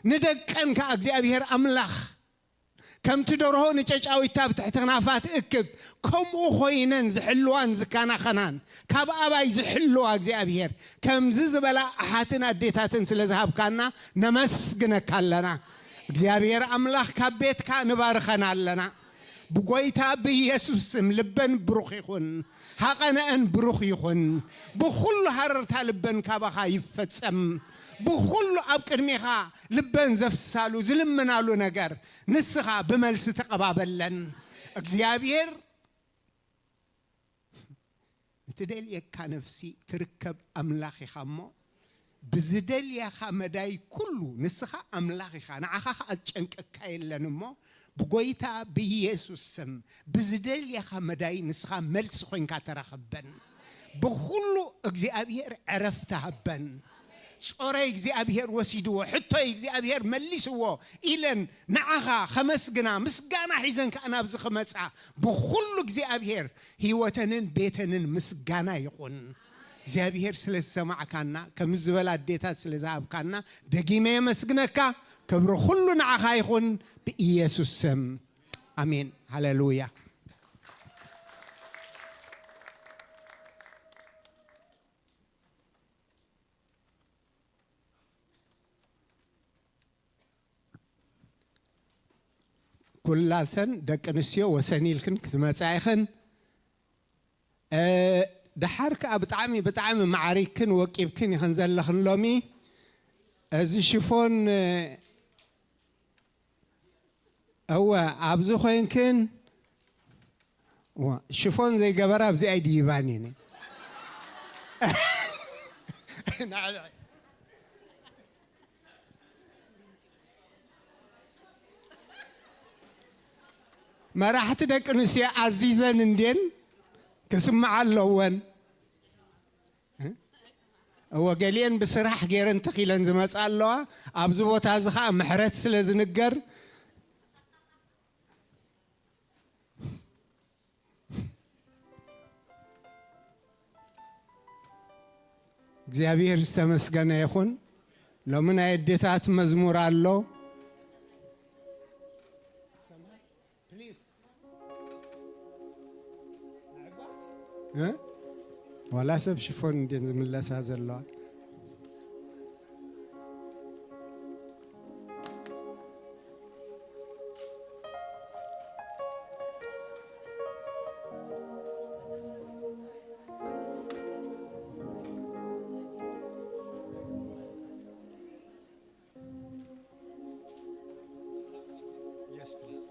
ንደቀን ከኣ እግዚኣብሔር ኣምላኽ ከምቲ ደርሆ ንጨጫዊታ ኣብ ትሕቲ ክናፋ ትእክብ፣ ከምኡ ኮይነን ዝሕልዋን ዝከናኸናን፣ ካብ ኣባይ ዝሕልዋ እግዚኣብሔር፣ ከምዚ ዝበላ ኣሓትን ኣዴታትን ስለ ዝሃብካና ነመስግነካ ኣለና። እግዚኣብሔር ኣምላኽ ካብ ቤትካ ንባርኸን ኣለና። ብጎይታ ብኢየሱስ ስም ልበን ብሩኽ ይኹን፣ ሃቐነአን ብሩኽ ይኹን። ብኹሉ ሃረርታ ልበን ካባኻ ይፈጸም። ብኹሉ ኣብ ቅድሜኻ ልበን ዘፍሳሉ ዝልምናሉ ነገር ንስኻ ብመልሲ ተቐባበለን። እግዚኣብሔር ንትደልየካ ነፍሲ ትርከብ ኣምላኽ ኢኻ እሞ፣ ብዝደልያኻ መዳይ ኩሉ ንስኻ ኣምላኽ ኢኻ። ንዓኻ ኸኣ ዝጨንቀካ የለን እሞ፣ ብጎይታ ብኢየሱስ ስም ብዝደልያኻ መዳይ ንስኻ መልሲ ኮይንካ ተራኸበን። ብኹሉ እግዚኣብሔር ዕረፍቲ ሃበን። ጾረይ እግዚኣብሔር ወሲድዎ፣ ሕቶይ እግዚኣብሔር መሊስዎ ኢለን ንዓኻ ኸመስግና፣ ምስጋና ሒዘን ከኣ ናብዚ ኽመጻ፣ ብኹሉ እግዚኣብሔር ህይወተንን ቤተንን ምስጋና ይኹን። እግዚኣብሔር ስለ ዝሰማዕካና፣ ከምዚ ዝበላ ኣዴታት ስለ ዝሃብካና፣ ደጊመ የመስግነካ። ክብሪ ኩሉ ንዓኻ ይኹን፣ ብኢየሱስ ስም። ኣሜን። ሃሌሉያ። ኩላተን ደቂ ኣንስትዮ ወሰን ኢልክን ክትመጻ ኢኽን። እ፣ ደሓር ከኣ ብጣዕሚ፣ ብጣዕሚ ማዕሪግክን ወቂብክን ኢኽን ዘለኽን ሎሚ። እዚ ሽፎን፣ እ፣ እወ፣ ኣብዚ ኮይንክን፣ እወ፣ ሽፎን ዘይገበራ ኣብዚኣ ይድይባን እየን። መራሕቲ ደቂ ኣንስትዮ ኣዚዘን እንድየን ክስምዓ ኣለወን። እወ፣ ገሊአን ብስራሕ ገይረን ተኺለን ዝመጻ ኣለዋ። ኣብዚ ቦታ እዚ ኸኣ ምሕረት ስለ ዝንገር፣ እግዚኣብሔር ዝተመስገነ ይኹን። ሎሚ ናይ ኣዴታት መዝሙር ኣሎ። እ? ዋላ ሰብ ሽፎን እንዴን ዝምለሳ ዘለዋ። Yes, please.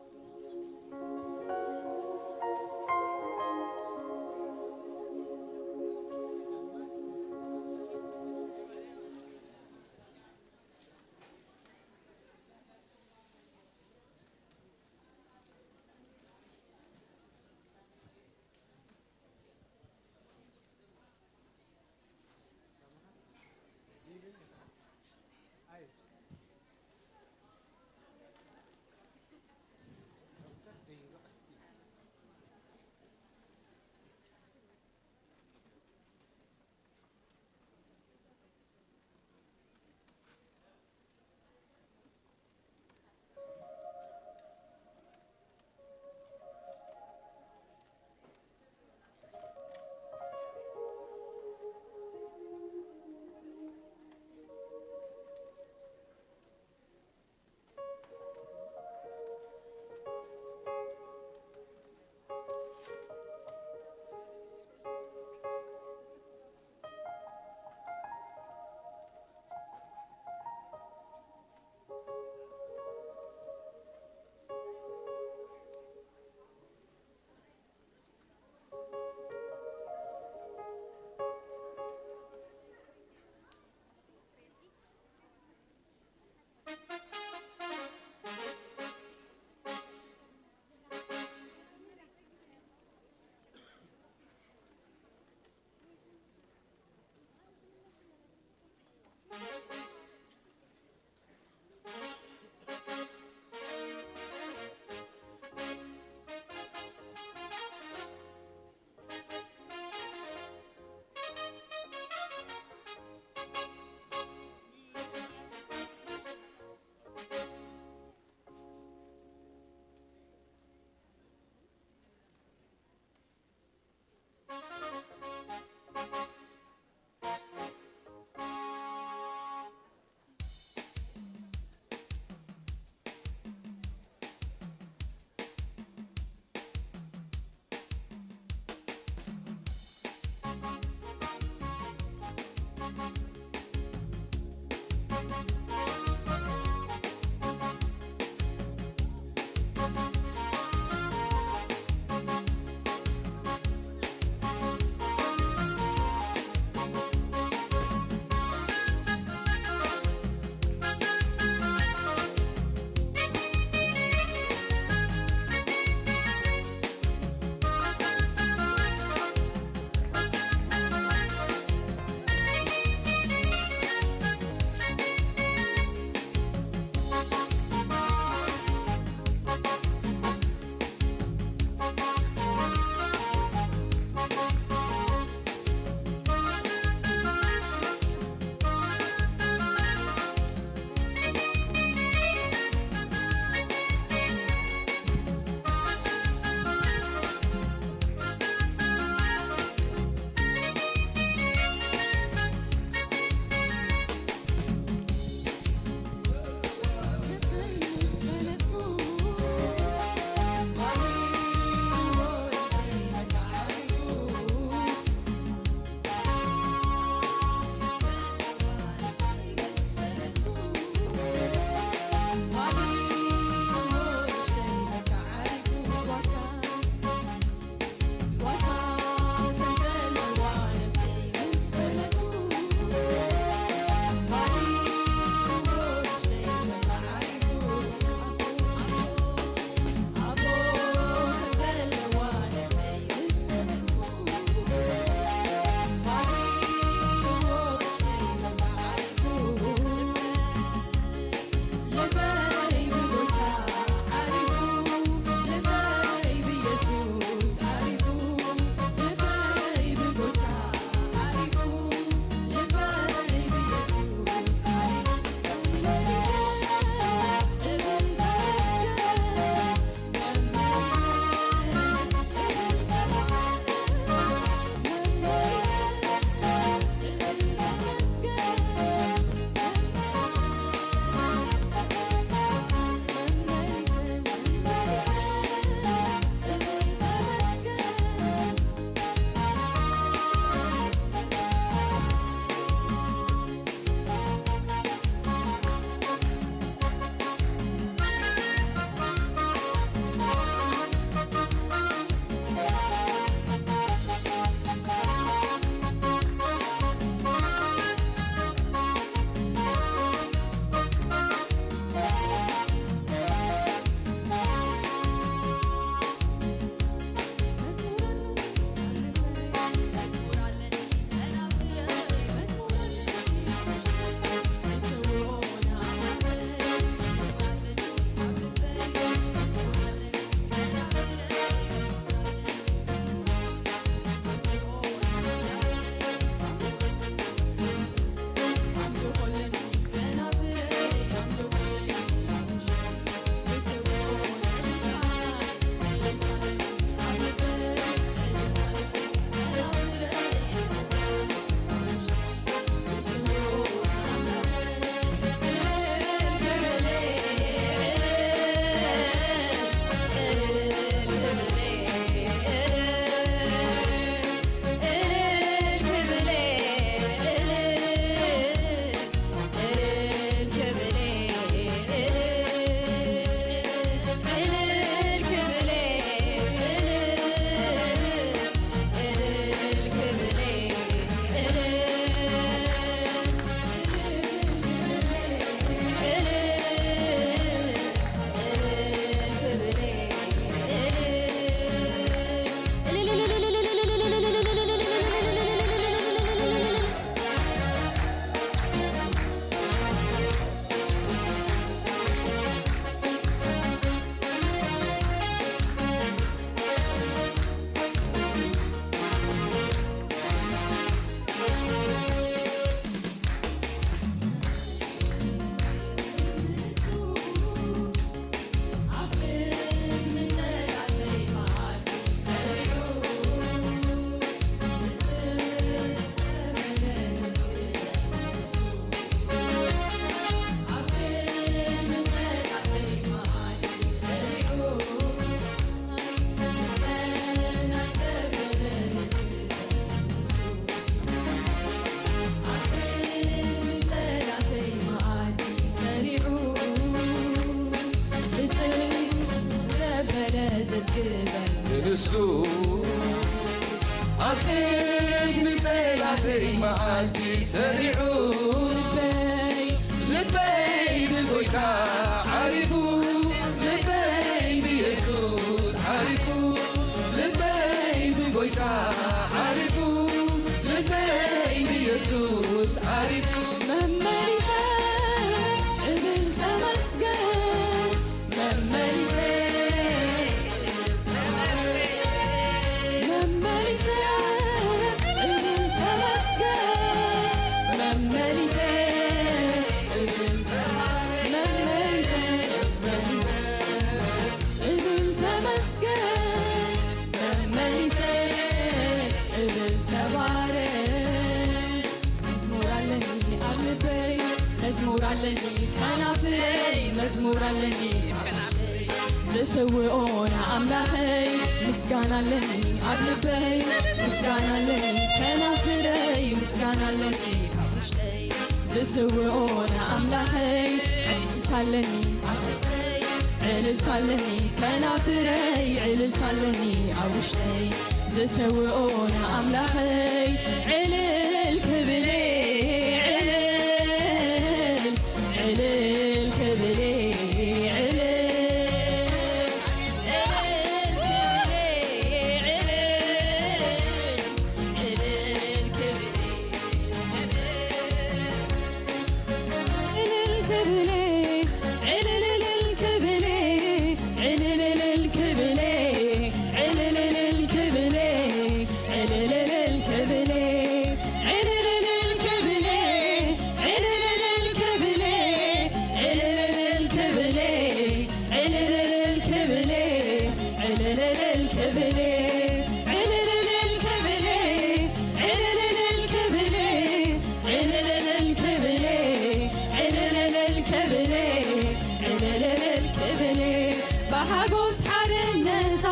ኣብ ቅድሚ ጸላተይ መኣዲ ሰሪዑ ልበይ፣ ልበይ ብጎይታ ዓሪፉ፣ ልበይ ብየሱስ ዓሪፉ፣ ልበይ ብጎይታ ዓሪፉ፣ ልበይ ብየሱስ ዓሪፉ። መመሊሰ እብል ተመስገን፣ መመሊሰ፣ መመሊሰ እብል ተመስገን፣ መመሊሰ እብል ተመስገን፣ መመሊሰ፣ መመሊሰ እብል ተመስገን፣ መመሊሰ እብል ተባረክ። መዝሙር ኣለኒ ኣብ ልበይ፣ መዝሙር ኣለኒ ከናፍረይ፣ መዝሙር ኣለኒ ኣብ ውሽጠይ። ዝስውኦ ንኣምላኸይ፣ ምስጋና ኣለኒ ኣብ ልበይ፣ ምስጋና ኣለኒ ከናፍረይ፣ ምስጋና ኣለኒ ኣብ ውሽጠይ። ዝስውኦ ንኣምላኸይ፣ ዕልልታ ኣለኒ ኣብ ልበይ፣ ዕልልታ ኣለኒ ከናፍረይ፣ ዕልልታ ኣለኒ ኣብ ውሽጠይ። ዝሰውኦ ንኣምላኸይ ዕልል ክብል እየ፣ ዕልል፣ ዕልል ክብል እየ፣ ዕልል፣ ዕልል ክብል እየ፣ ዕልል፣ ዕልል ክብል እየ፣ ዕልል። እልል ክብል፣ እልል እልል ክብል፣ እልል እልል ክብል፣ እልል እልል ክብል፣ እልል እልል ክብል፣ እልል እልል ክብል፣ እልል እልል ክብል፣ እልል እልል ክብል፣ እልል እልል ክብል፣ እልል እልል ክብል፣ እልል እልል ክብል፣ እልል እልል ክብል፣ እልል እልል ክብል፣ እልል እልል ክብል፣ እልል እልል ክብል፣ ብሓጎስ ሓርነታ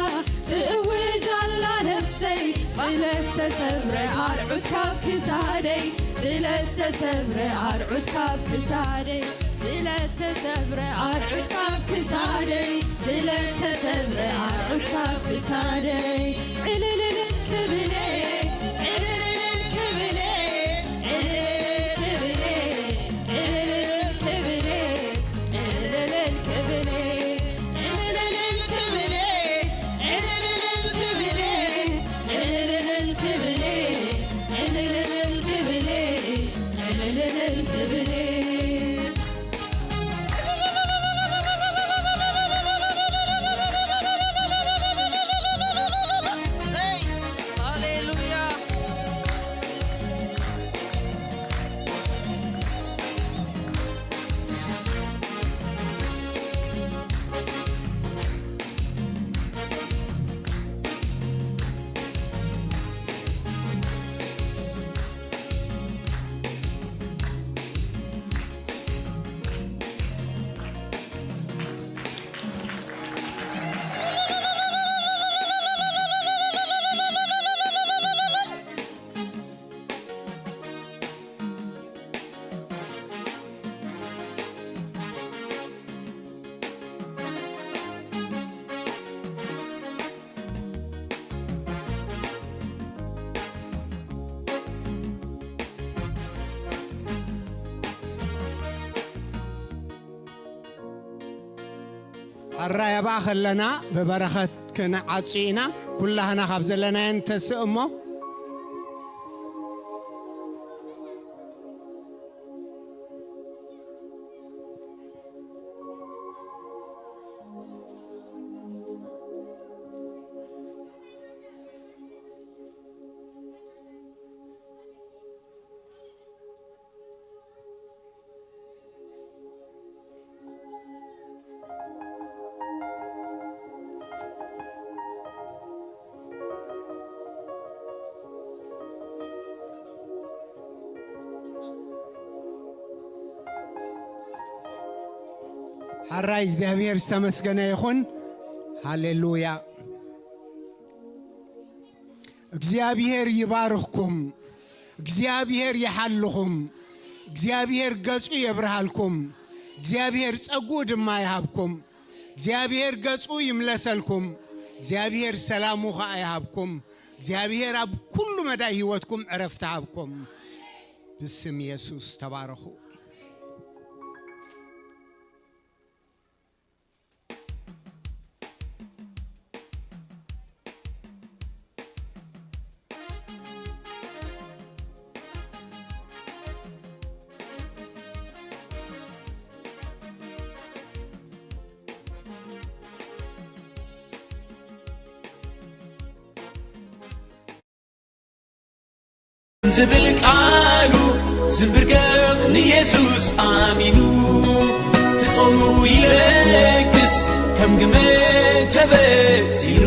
ትእውጅ ኣላ ነፍሰይ። ስለተሰብረ ኣርዑት ካብ ክሳደይ፣ ስለተሰብረ ኣርዑት ካብ ክሳደይ፣ ስለተሰብረ ኣርዑት ካብ ክሳደይ፣ ስለተሰብረ ኣርዑት ካብ ክሳደይ፣ ዕልልል ክብል፣ ዕልልል ክብል፣ ዕልልል ክብል፣ ዕልልል ክብል፣ ዕልልል ክብል፣ ዕልልል ክብል፣ ዕልልል ክብል፣ ዕልልል ክብል፣ ዕልልል ክብል፣ ዕልልል ክብል። ሃሌሉያ። ሕራይ ኣብኣ ከለና ብበረኸት ክንዓጹ ኢና። ኩላህና ካብ ዘለናዮ ንተስእ እሞ። ሕራይ እግዚኣብሔር ዝተመስገነ ይኹን። ሃሌሉያ። እግዚኣብሔር ይባርኽኩም። እግዚኣብሔር ይሓልኹም። እግዚኣብሔር ገጹ የብርሃልኩም። እግዚኣብሔር ጸጉኡ ድማ ይሃብኩም። እግዚኣብሔር ገጹ ይምለሰልኩም። እግዚኣብሔር ሰላሙ ኸኣ ይሃብኩም። እግዚኣብሔር ኣብ ኩሉ መዳይ ህይወትኩም ዕረፍቲ ሃብኩም። ብስም የሱስ ተባረኹ። ዝብል ቃሉ ዝንብርከኽ ንየሱስ ኣሚኑ ትጾሙ ይለግስ ከም ግመ ተበቲኑ።